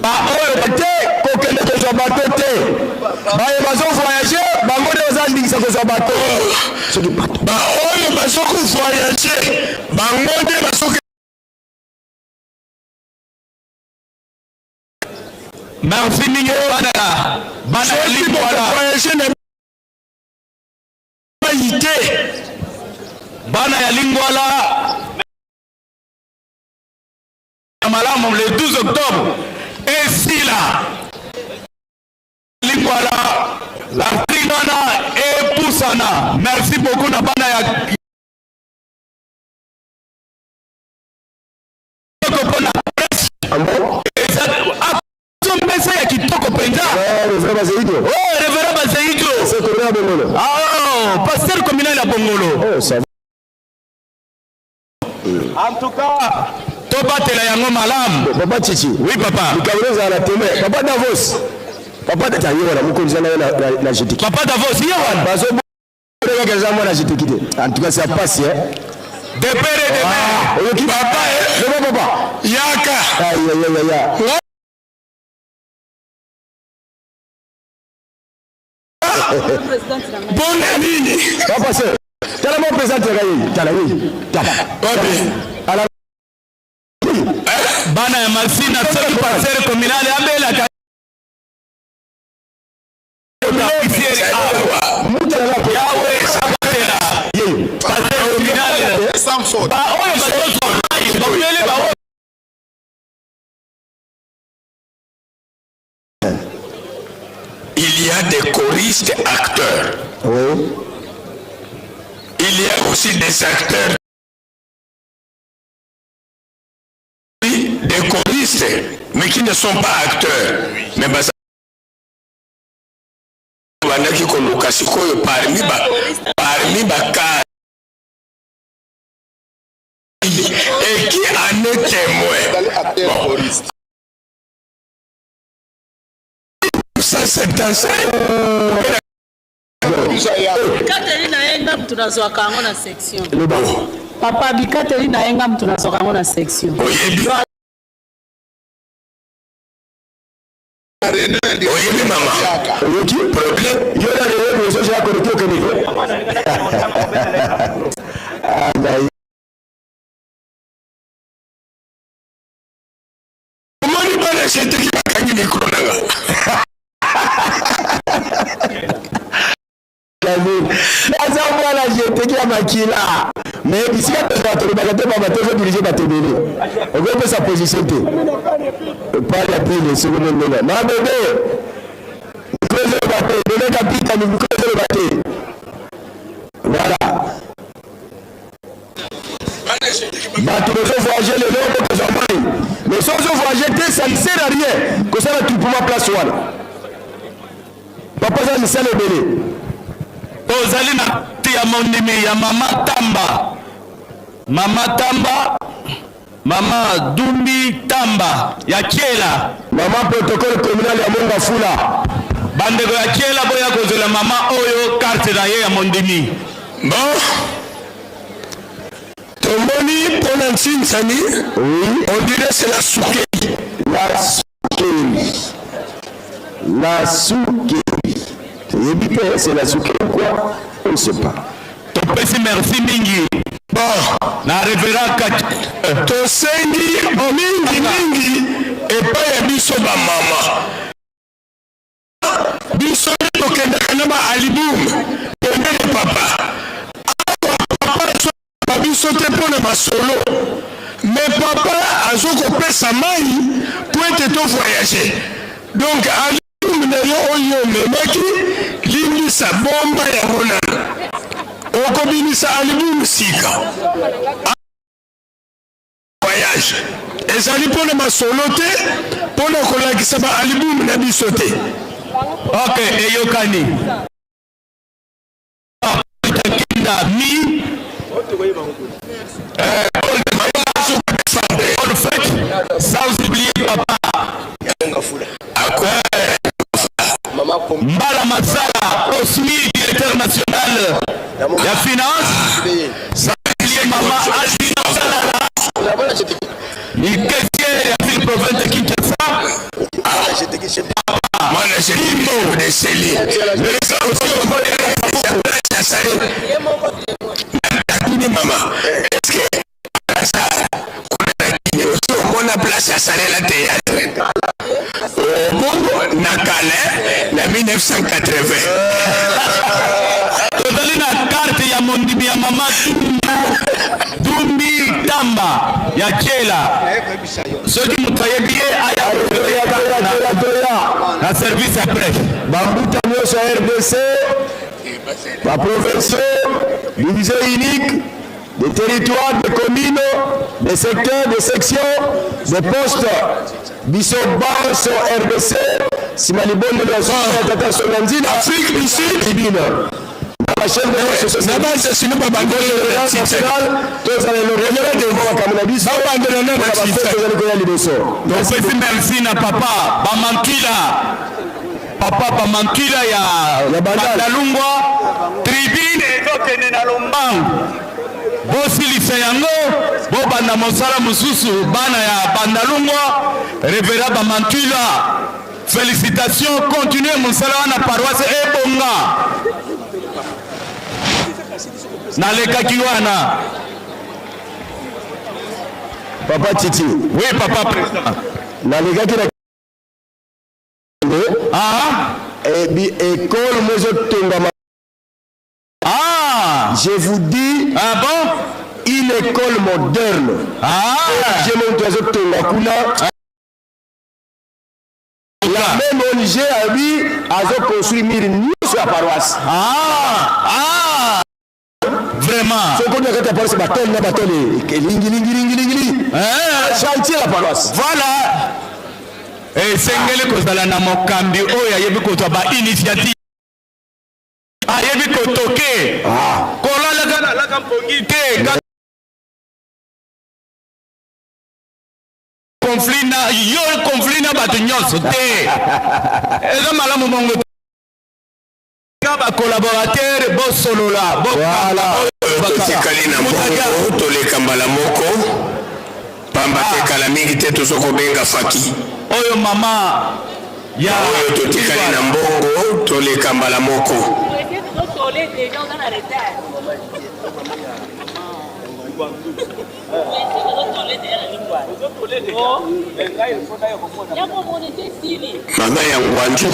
Baoyo te kokende kozwa bato te, baye bazovoyage, bango nde baza ndingisa kozwa bato. Soki bato baoyo bazokovoyage, bango nde bazoke. Merci mingi bana, bana ya Soki Lingwala. bokovoyage na mai te. Bana ya Lingwala malamu, le 12 octobre esila Lingwala, latrine wana epusana. Merci beaucoup na bana ya mpona presse mesa ya kitoko mpenza. Révérend Bazeido. Oh, révérend Bazeido. C'est combien Bongolo? Ah, pasteur communal ya Bongolo. Oh, ça va. En tout cas, tobatela yango malamu. Papa Chichi. Oui papa. Likambo ezala na témoin. Papa Davos. Papa tata ye wana mokonzi na ye na jetiki. Papa Davos ye wana. Bazo kaka eza mwana jetiki te. En tout cas c'est pasi hein. De père et de mère. Oyoki papa eh. Papa papa. Yaka. Aïe aïe aïe aïe. Mpona nini? Papa se. Tala mo président ya ye. Tala ye. Tala. Wapi? Ala. Bana ya Masina soki pasteur communal abelaka Yawe abatela pasteur communal baoyo bazozwa mai bauyele baoyo. Il y a des choristes acteurs. Oui. Il y a aussi des acteurs, des choristes, mais qui ne sont pas acteurs. Mais baza bandaki koluka sikoyo parmi ba parmi ba cas et qui en est témoin. Bon. 175 Bikateli na ye nga mutu nazwaka yango na section. Papa bikateli na ye nga mutu nazwaka yango na section. Oyebi oyebi mama oyoki problème yo na reyo ozo ya connecté okende Omoni bana cheteki bakangi micro na nga. Aza mwana jeteki ya makila mais bisika tozala tolobaka te baba tozo dirige bato ebele okopesa position te epai ya pile soki omoni ndenge ma bebe mikro ezoloba te bebe kapita mikro ezoloba te voilà Bato bozo voyager lelo bokozwa mai mais soki ozo voyager te ça ne sert à rien kosala troupement place wana papa aza misala ebele. Tozali na kati ya mondimi ya mama Tamba, mama Tamba, mama Dumbi Tamba ya Kiela. Mama protocole communal ya Monga Fula. Bandeko ya Kiela boya kozela mama oyo carte na ye ya mondimi. Bon, tomoni mpo na nsinsani, oui. On dirait c'est la soukeli. La soukeli. La soukeli. Toyebi te c'est la soukeli ou quoi? On ne sait pas. Topesi merci mingi. Bon, na révérend Kati. Tosengi mingi mingi epai ya biso bamama. Biso nde tokendaka na ba album pembeni papa. Awa papa azoyamba biso te mpo na masolo, mais papa azokopesa mayi mpo ete to voyager. Donc album na yo oyo omemaki, limbisa, bomba yango nanu. Okobimisa album sika. Voyage ezali mpo na masolo te, mpo na kolakisa ba album na biso te. Ok, eyokani. Kinda mi bonne fête sans oublier papa Mbala Masala Osmi directeur national ya finance sans oublier maman Alvina Salala caissière ya ville province de Kinshasa. Mwana Kimbo de Seli natuni mama est-ce que kuna na Kini osi omona place asalela théâtre obongo na kala na 1980? Tozali na carte ya mondimi ya mama Dumbi Tamba ya Kiela. Soki moto ayebi ye aya na service ya presse. Bambuta nyonso ya RDC, ba provinciaux, division unique, des territoires, des communes, des secteurs, des sections, des postes, biso banso RDC, nsima libondeli ya suka ya tata Songa Nzina, Afrique du Sud, bino. Na basesino babandelabatopesi merci na papa bamankila, papa bamankila ya Bandalungwa. Tribune ezokende na lombangu, bosilisa yango, bobanda mosala mosusu. Bana ya Bandalungwa, révérend Bamankila, félicitations, continue mosala wana, paroisse ebonga. Nalekaki wana. Papa Titi. Oui, papa président. Nalekaki na ah ebi école mozotongama. Ah, je vous dis. Ah bon, une école moderne. Ah, j'ai moto azotonga kuna. La même ONG abi azoconstruire mur nyonso ya paroisse. Ah ah, vraiment. Soki na kati ya paroisse, batole na batole elingilingilingilingi, chantier la paroisse. Voilà, esengeli kozala na mokambi oyo ayebi kozwa bainitiative, ayebi kotoke, kolalaka nalaka mpongi te, conflit na yo, conflit na bato nyonso te. Eza malamu bongo te. Bacollaborateur bosolola. Totikali na mbongo, toleka mbala moko, pamba te kala mingi te toza kobenga faki. Oyo mama ya Oyo totikali na mbongo, toleka mbala moko. Tozotole déjà, oza na retard. Tozotole déjà na lingwala. Yango moni te esili. Mama ya Ngwanju.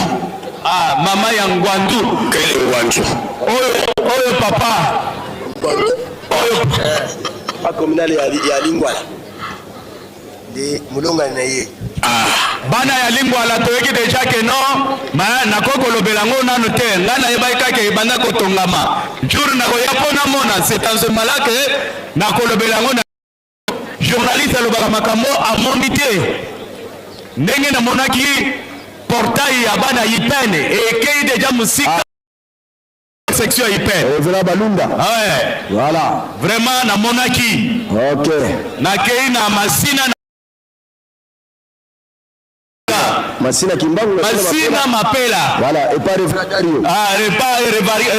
Ah, mama ya Ngwandu. Kele Ngwanju. Oyo papa oyo Communal ya Lingwala nde molongani na ye. Bana ya Lingwala, toyoki déjà que non, ma nakoki kolobela yango nanu te. Ngai nayebaki kaka ebanda kotongama. Jour nakoya mpo namona, c'est en ce moment que nakolobela yango. Na journaliste alobaka makambo amoni te. Ndenge namonaki portail ya bana IPN ekei déjà mosika, section ya IPN. Révérend Balunda. Ouais. Voilà. Vraiment namonaki. Nakei na Masina. Masina Kimbangu. Masina Mapela. Voilà, et par révérend Dario. Ah,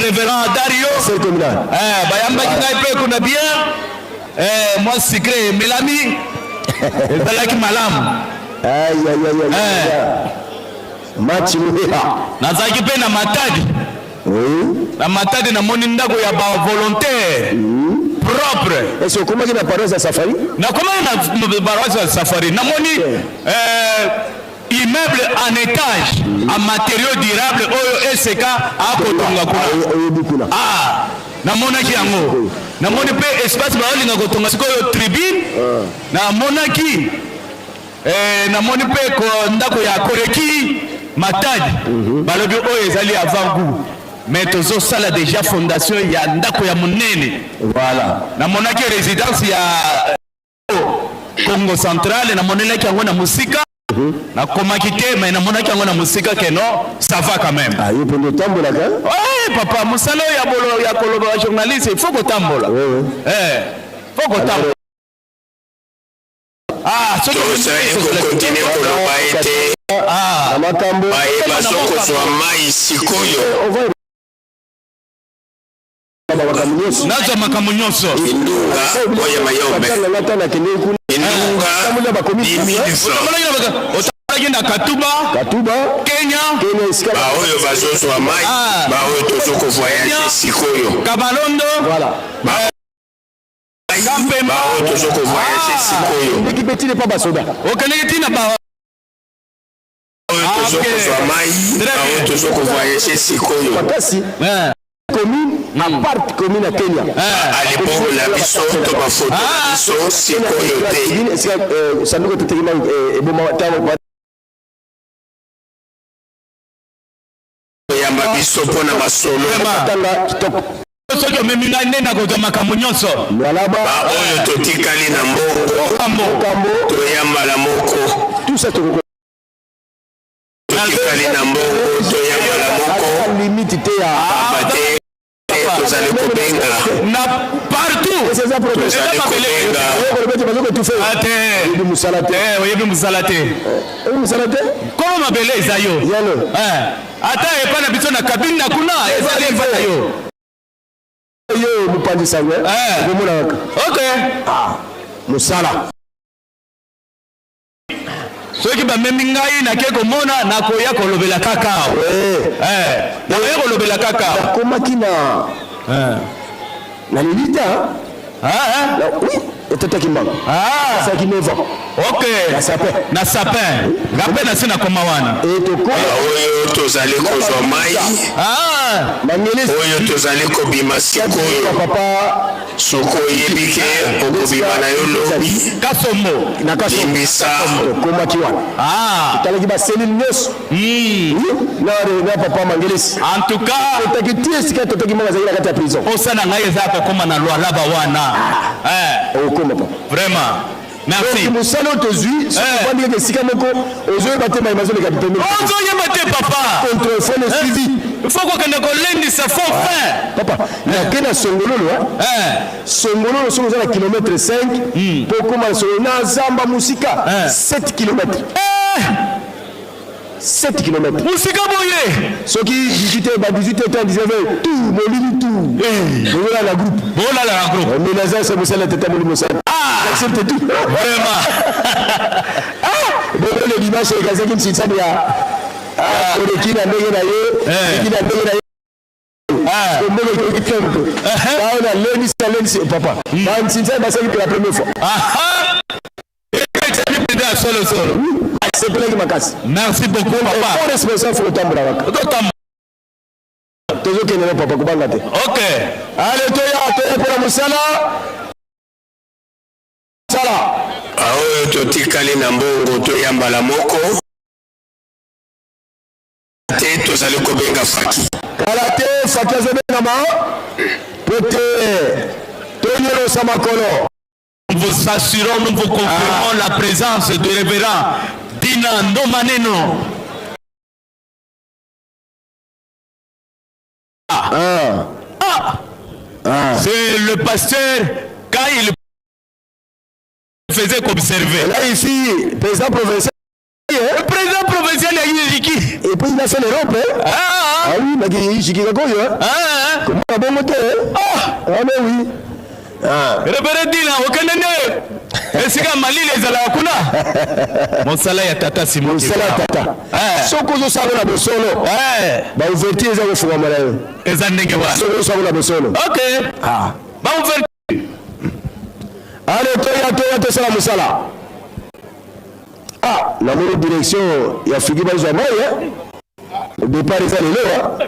révérend Dario. C'est communal. Eh, bayambaki ngai mpe kuna bien. Eh, mwa sucré emelami, ezalaki malamu. Aïe aïe aïe aïe. Eh. Match Mouya. Nazalaki mpe na Matadi. Na Matadi namoni ndako ya bavolontaire propre. Est-ce que okomaki na paroisse ya Safari? Nakomaki na paroisse ya Safari, namoni immeuble en étage en matériaux durable oyo eseka akotonga kuna. Oyebi kuna. Ah, namonaki yango. Namoni mpe espace baolinga kotonga sikoyo tribune. Namonaki namoni mpe ndako ya Koreki Matadi. Balobi oyo ezali avant goût, mais tozosala déjà fondation ya ndako ya monene. Voilà. Namonaki résidence ya Congo Central, namonelaki yango na mosika. Nakomaki te, mais namonaki yango na mosika que non, ça va quand même. Ah, yo mpe nde otambolaka. Ouais, papa, mosala oyo ya bolo ya koloba ba journaliste, il faut kotambola. Eh, faut kotambola. Ah, soki Tozali kokontinue koloba ete ah baye bazokozwa mai sikoyo. Nazwa makambo nyonso. Indunga oyo mayombe, Indunga 10 000 francs. Otambolaki na Katuba. Katuba. Kenya. Baoyo bazozwa mai, baoyo tozokovoyage sikoyo. Kabalondo. Voilà. Baoyo tozokovoyage sikoyo. Ndeki mpe tina epa basoda. Okendeki ntina ba Oyo tozokozwa mai, baoyo tozokovoyage sikoyo. Makasi commune à part commune ya Kenya. Alibongo na biso to bafoto na biso sikoyo te. Esika sanduku etetekima eboma ntango. Koyamba biso mpo na masolo. Tanga kitoko. Soki omemi ngai nde nakozwa makambo nyonso. Baoyo totikali na mbongo, toyambala moko. Tout ça tokoko. Totikali na mbongo, toyambala moko. Limite te ya Pamba te. Te tozali kobenga. Na partout. Tozali kobenga. Oyebi mosala te. Oyebi mosala te. Oyebi mosala te. Kolo mabele eza yo. Ata epai na biso na kabinda kuna ezali epai na yo. Yo mopanzi sango okomona kaka. Ok. Mosala. Soki bamemi ngai nake komona, nakoya kolobela kaka awa. Nakoya kolobela kaka awa. Nakomaki na lilita. Oui, etotaki mbanga. Asalaki 9 ans. Ok. Na sapin. Na sapin. Nga mpe nasi nakoma wana. Oyo tozali kozwa mai, oyo tozali kobima sikoyo, soki oyebi ke okobima na yo lobi, Kasombo. Na Kasombo. Limbisa. Tokomaki wana. Totalaki baselile nyonso. Na papa Mangelesi. En tout cas. Totaki ti esika totaki moko azalaki na kati ya prison. Posa na ngai eza ya kokóma na Lwalaba wana. Okóma, papa. Vraiment. Merci. Donc mosala oyo tozwi, soki ovandi kaka esika moko, ozoyeba te mayema azoleka pembeni. Ozoyeba te, papa. Contrôle, faut le suivi. Faut kokende kolendisa fond fin. Papa, nake na Songololo. Songololo, soki oza na kilomètre 5 mpo okóma na Songololo na zamba mosika, 7 kilomètre, 7 km. Mosika boye. Soki 18 ba 18 h 19 tout molili, tout bozolala na groupe. Bolala na groupe. Mais naza se mosala tata molimo mosala. Accepte tout. Vraiment. Bongo le dimanche ekazaki nsinsani ya oleki na ndenge na ye, oleki na ndenge na ye, ndenge ekoki tempe ao na lendisi na lendisi papa bansinzani basalaki mpe la première fois. Solo solo. Asepelaki makasi. Merci beaucoup, papa. Bon responsable, faut kotambola kaka. Tozokende na papa, kobanga te. Ok. Ale, toya, toya mpona mosala sala. Oyo totikali na mbongo, toya mbala moko te. Tozali kobenga Faki. Kala te Faki azobengama po te tonyolosa makolo. Nous vous assurons, nous vous confirmons la présence du révérend Dina Ndomaneno. Ah. Ah. C'est le pasteur quand il faisait qu'observer. Là ici, président provincial. Le président provincial ya Yiki. Et puis il a fait l'Europe. Hein? Ah, ah oui, mais Yiki Kakoyo. Hein? Ah, Comment bon côté? Ah, ah mais oui. Ah. Révérend Dina, okende nde esika malili ezalaka kuna. Mosala ya tata Simon. Mosala ya tata. Soki ozosala na bosolo, baouverture eza kofungama na yo. Eza ndenge wana. Soki ozosala na bosolo. Ok. Ah. Baouverture. Ale, toya, toya, tosala mosala. Ah, namoni direction ya Figi bazwa mai. Départ eza lelo.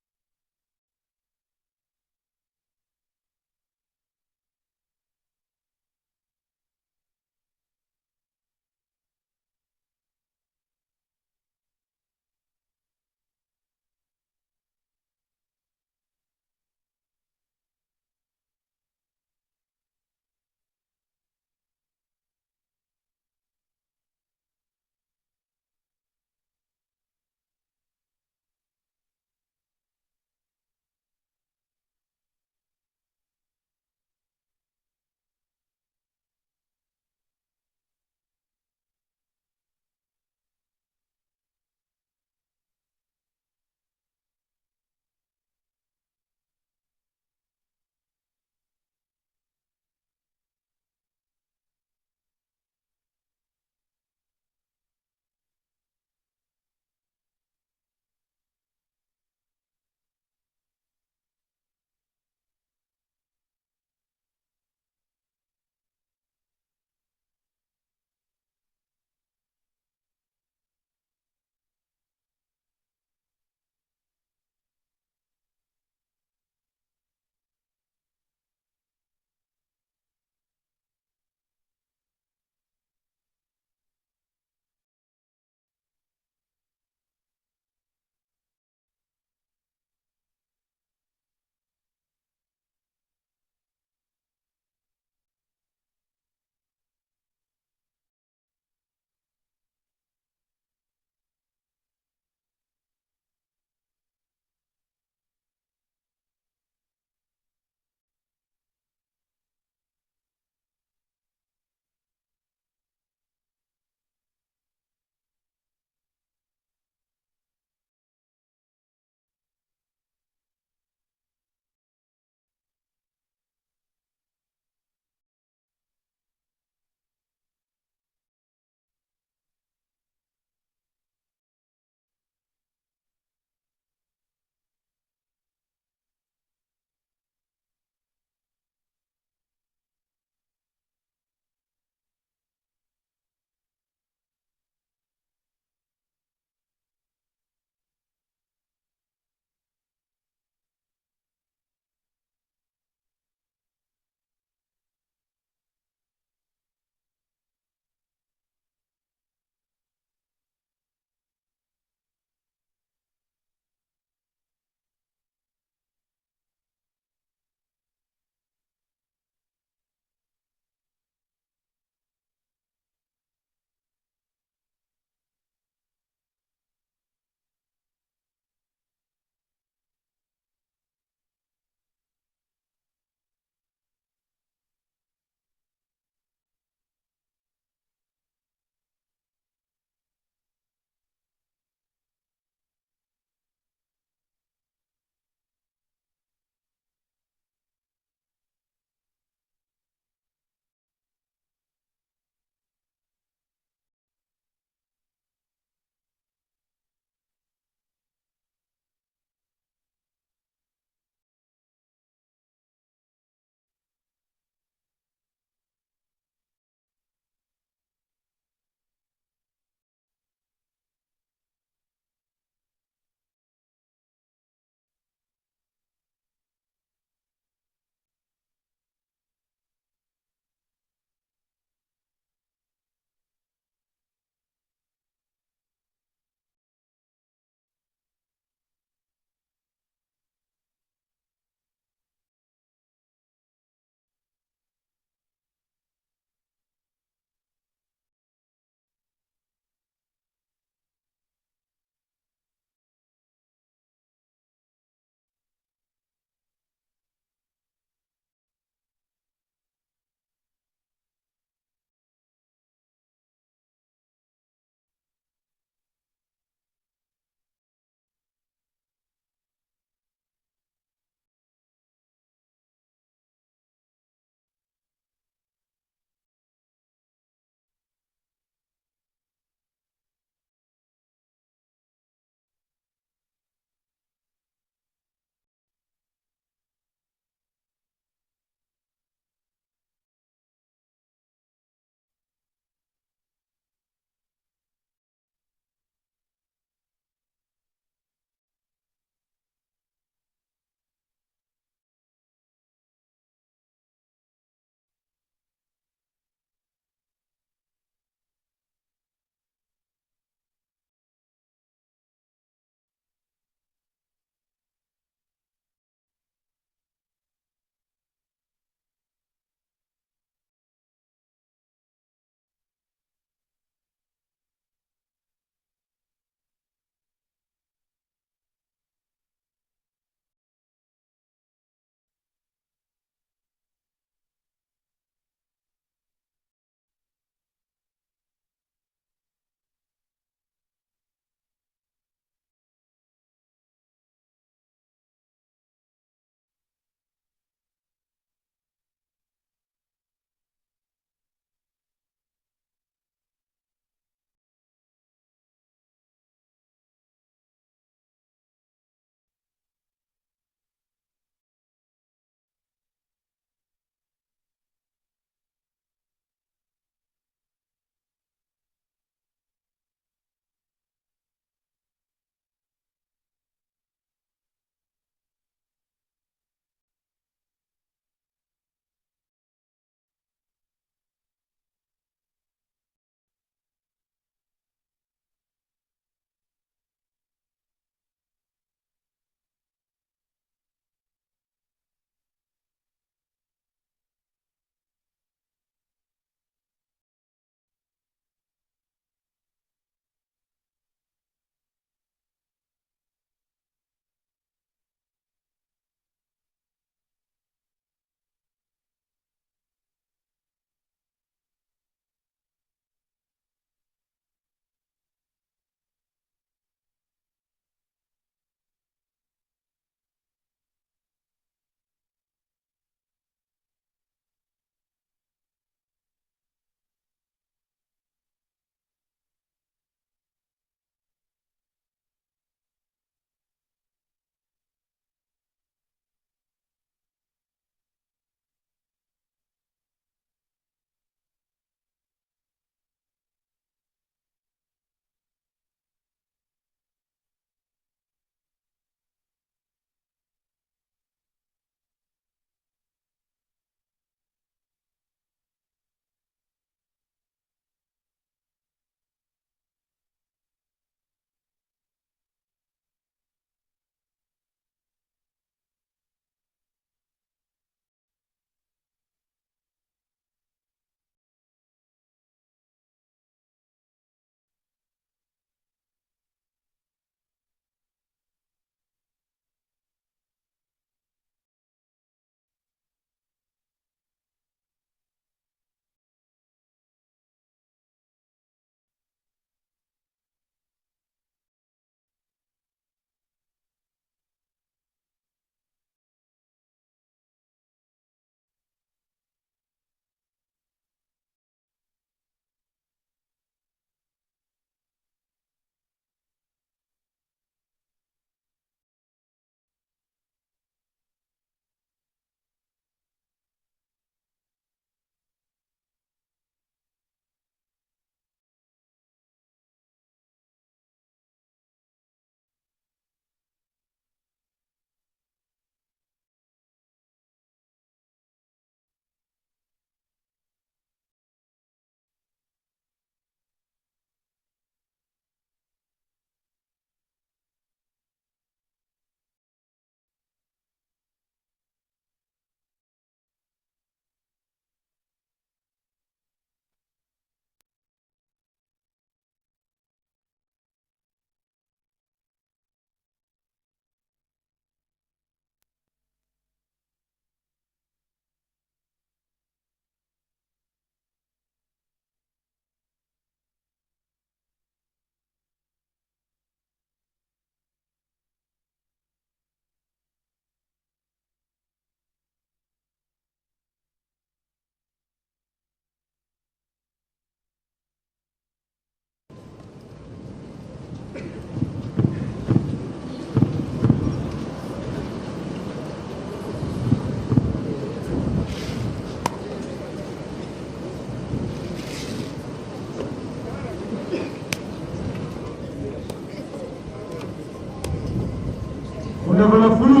Kavulu,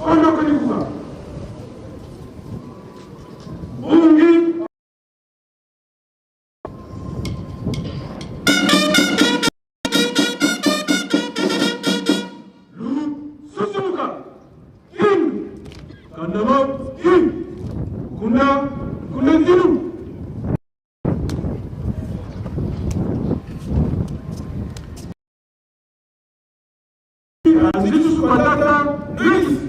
Ondoko Dikuka. Bungi. Susumuka. King. Kandama. King. Kunda. Kunda Nzilu. Nzilu Patata. Luis.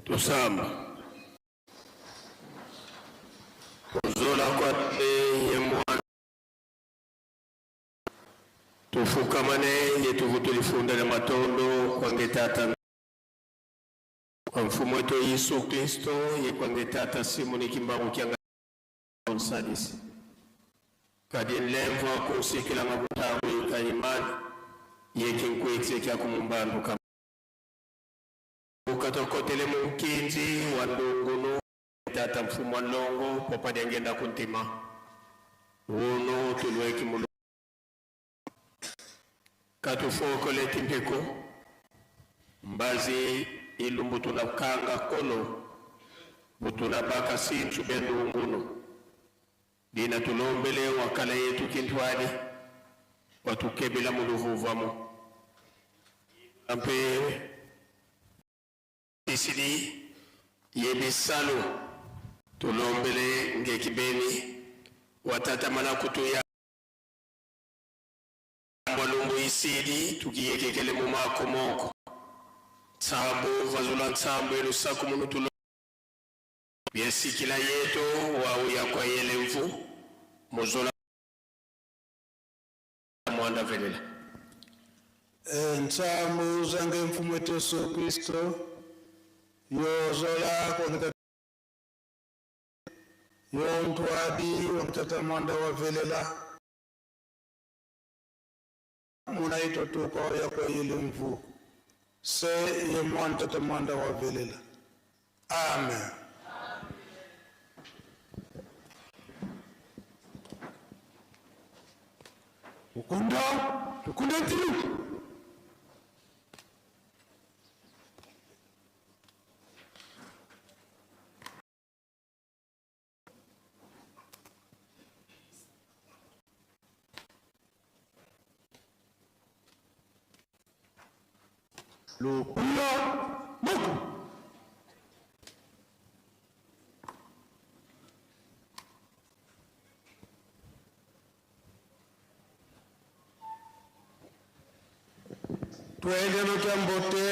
Tosamba kozola kwa te ye mwana tufukamane ye tukutulifunda na matondo kwange tata kwa mfumo wetu Yesu Kristo ye kwange tata Simoni Kimbangu kianga nsalisi kadi nlemvo akusikilanga butangu ika imani ye kinkwitsi kya kumumbandu kama ukatokotele munkinzi wa ndungunu tata mfumo wa longo papa diangenda kuntima uno tulweki mulu katufokole timpiko mbazi ilumbu tunakanga kono butuna baka sintu bya ndungunu dina tulombele wakala yetu kintwani watukebela muluvuvamu ampe isili yebisalo tulombele ngekibeni watata mana kutuya mwalumbu isili tukiyekekele mumako moko tsambo vazula ntsambo elusaku munu tulo byesikila yetu wauya kwa yelemvu muzola mwanda velela Ntsambo zange mfumo wetu Yesu Kristo yozola kwangeta yontwadi wamtata mwanda wa velela munaitwa tuka yakwa yele mvu se ye mwantata mwanda wa velela amen. Ukunda tukunda ntilu Lupula Muku. Twende Lutambote.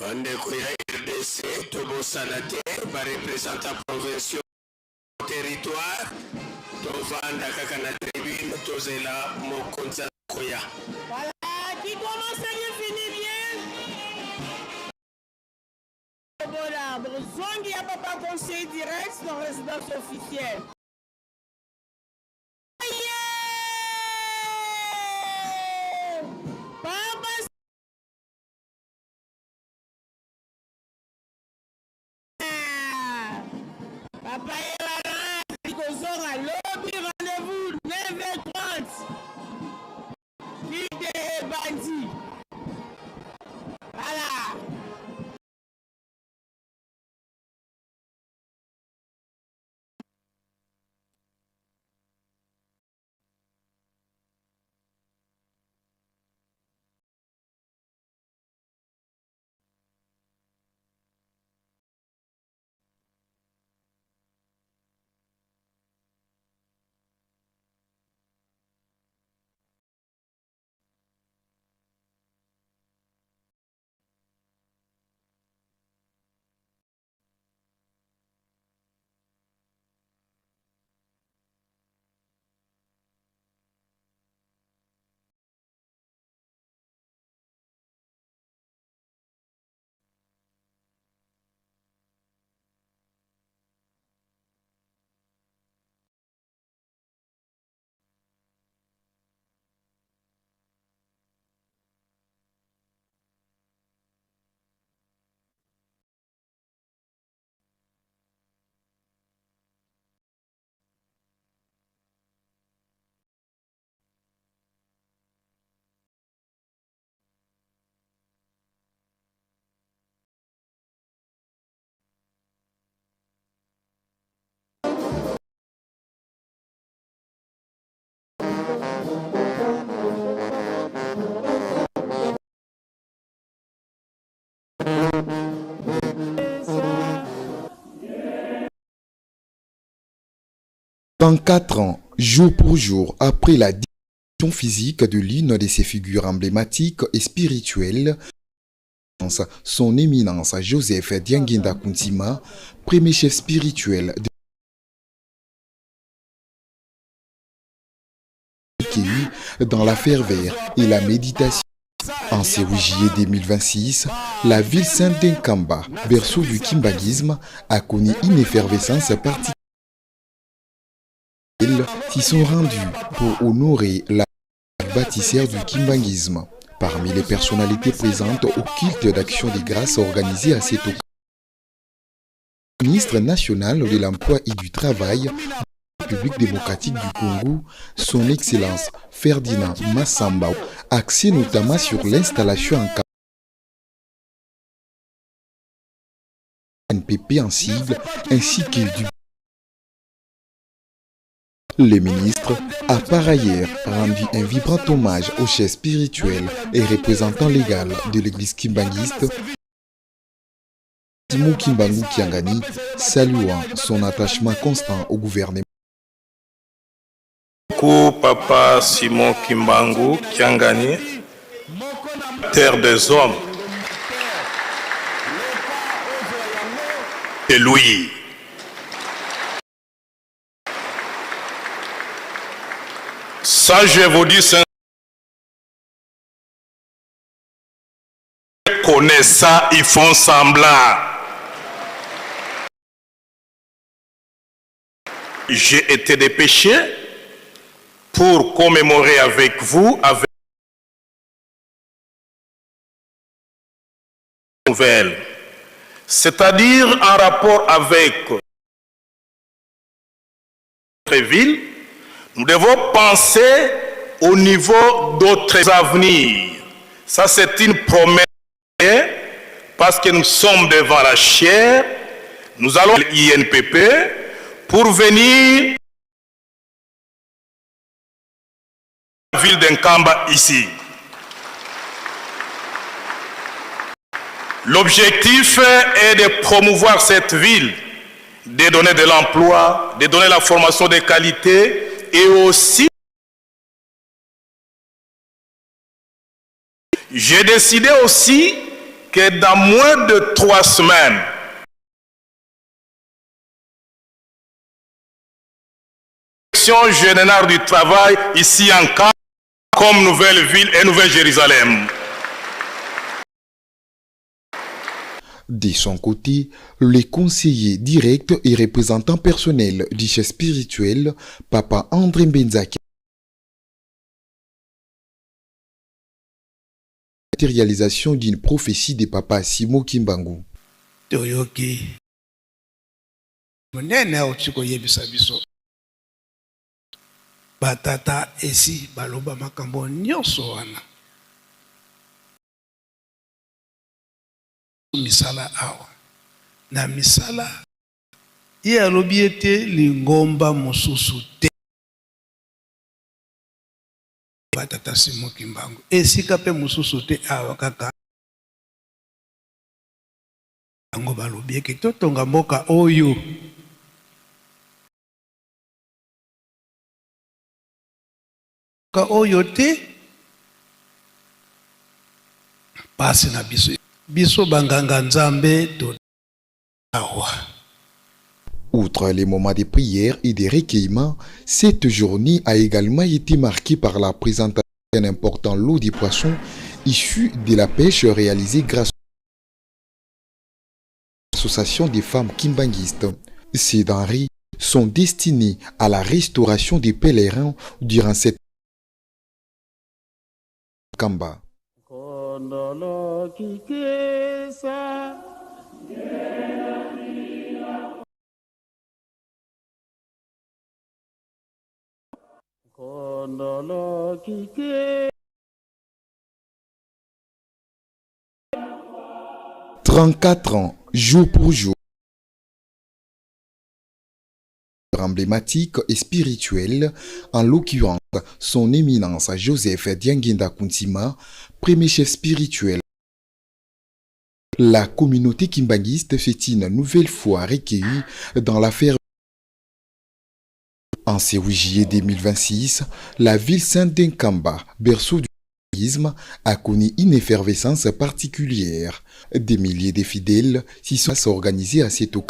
Bandeko ya RDC tobosana te barepresentant provinciaux territoire tovanda kaka na tribune tozela mokonzi akoya. Voilà, qui commence bien finit bien. Voilà, bozongi ya papa conseiller direct dans résidence officielle. Papa Papa ye wana azali kozonga lobi. 34 ans, jour pour jour, après la disparition physique de l'une de ses figures emblématiques et spirituelles, son éminence Joseph Diangienda Kuntima, premier chef spirituel de dans la ferveur et la méditation. En ce 8 juillet 2026, la ville sainte d'Nkamba, berceau du kimbanguisme, a connu une effervescence particulière s'y sont rendus pour honorer la bâtisseur du kimbanguisme. Parmi les personnalités présentes au culte d'action des grâces organisé à cette occasion, ministre national de l'Emploi et du Travail de la République démocratique du Congo, son Excellence Ferdinand Massamba, axé notamment sur l'installation en NPP en sigle, ainsi que du Le ministre a par ailleurs rendu un vibrant hommage au chef spirituel et représentant légal de l'église kimbanguiste, Simon Kimbangu Kiangani, saluant son attachement constant au gouvernement. Papa Simon Kimbangu Kiangani, terre des hommes, et lui. Ça, je vous dis, connaissent ça, ils font semblant. J'ai été dépêché pour commémorer avec vous, avec nouvelle, c'est-à-dire en rapport avec notre ville, nous devons penser au niveau d'autres avenirs. Ça, c'est une promesse parce que nous sommes devant la chaire. Nous allons à l'INPP pour venir à la ville d'Nkamba ici. L'objectif est de promouvoir cette ville, de donner de l'emploi, de donner la formation de qualité et aussi j'ai décidé aussi que dans moins de 3 semaines, Direction générale du travail ici en Nkamba comme nouvelle ville et nouvelle Jérusalem. De son côté, le conseiller direct et représentant personnel du chef spirituel, Papa André Mbenzaki, matérialisation d'une prophétie de Papa Simon Kimbangu. Toyoki monene auti koyebisa biso batata esi baloba makambo nyonso wana misala awa na misala ye alobi ete lingomba mosusu te batata Simon Kimbangu esika pe mosusu te awa kaka yango balobi eke totonga mboka oyo mboka oyo te pasi na biso biso banganga nzambe to awa. Outre les moments de prière et de recueillement, cette journée a également été marquée par la présentation d'un important lot de poissons issus de la pêche réalisée grâce à l'association des femmes kimbanguistes. Ces denrées sont destinées à la restauration des pèlerins durant cette Kamba. 34 ans, jour pour jour, emblématique et spirituel, en l'occurrence son éminence Joseph Diangienda Kuntima, premier chef spirituel. La communauté kimbanguiste s'est une nouvelle fois recueillie dans l'affaire. En ce 8 juillet 2026, la ville sainte d'Nkamba, berceau du christianisme, a connu une effervescence particulière. Des milliers de fidèles s'y sont organisés à cette occasion.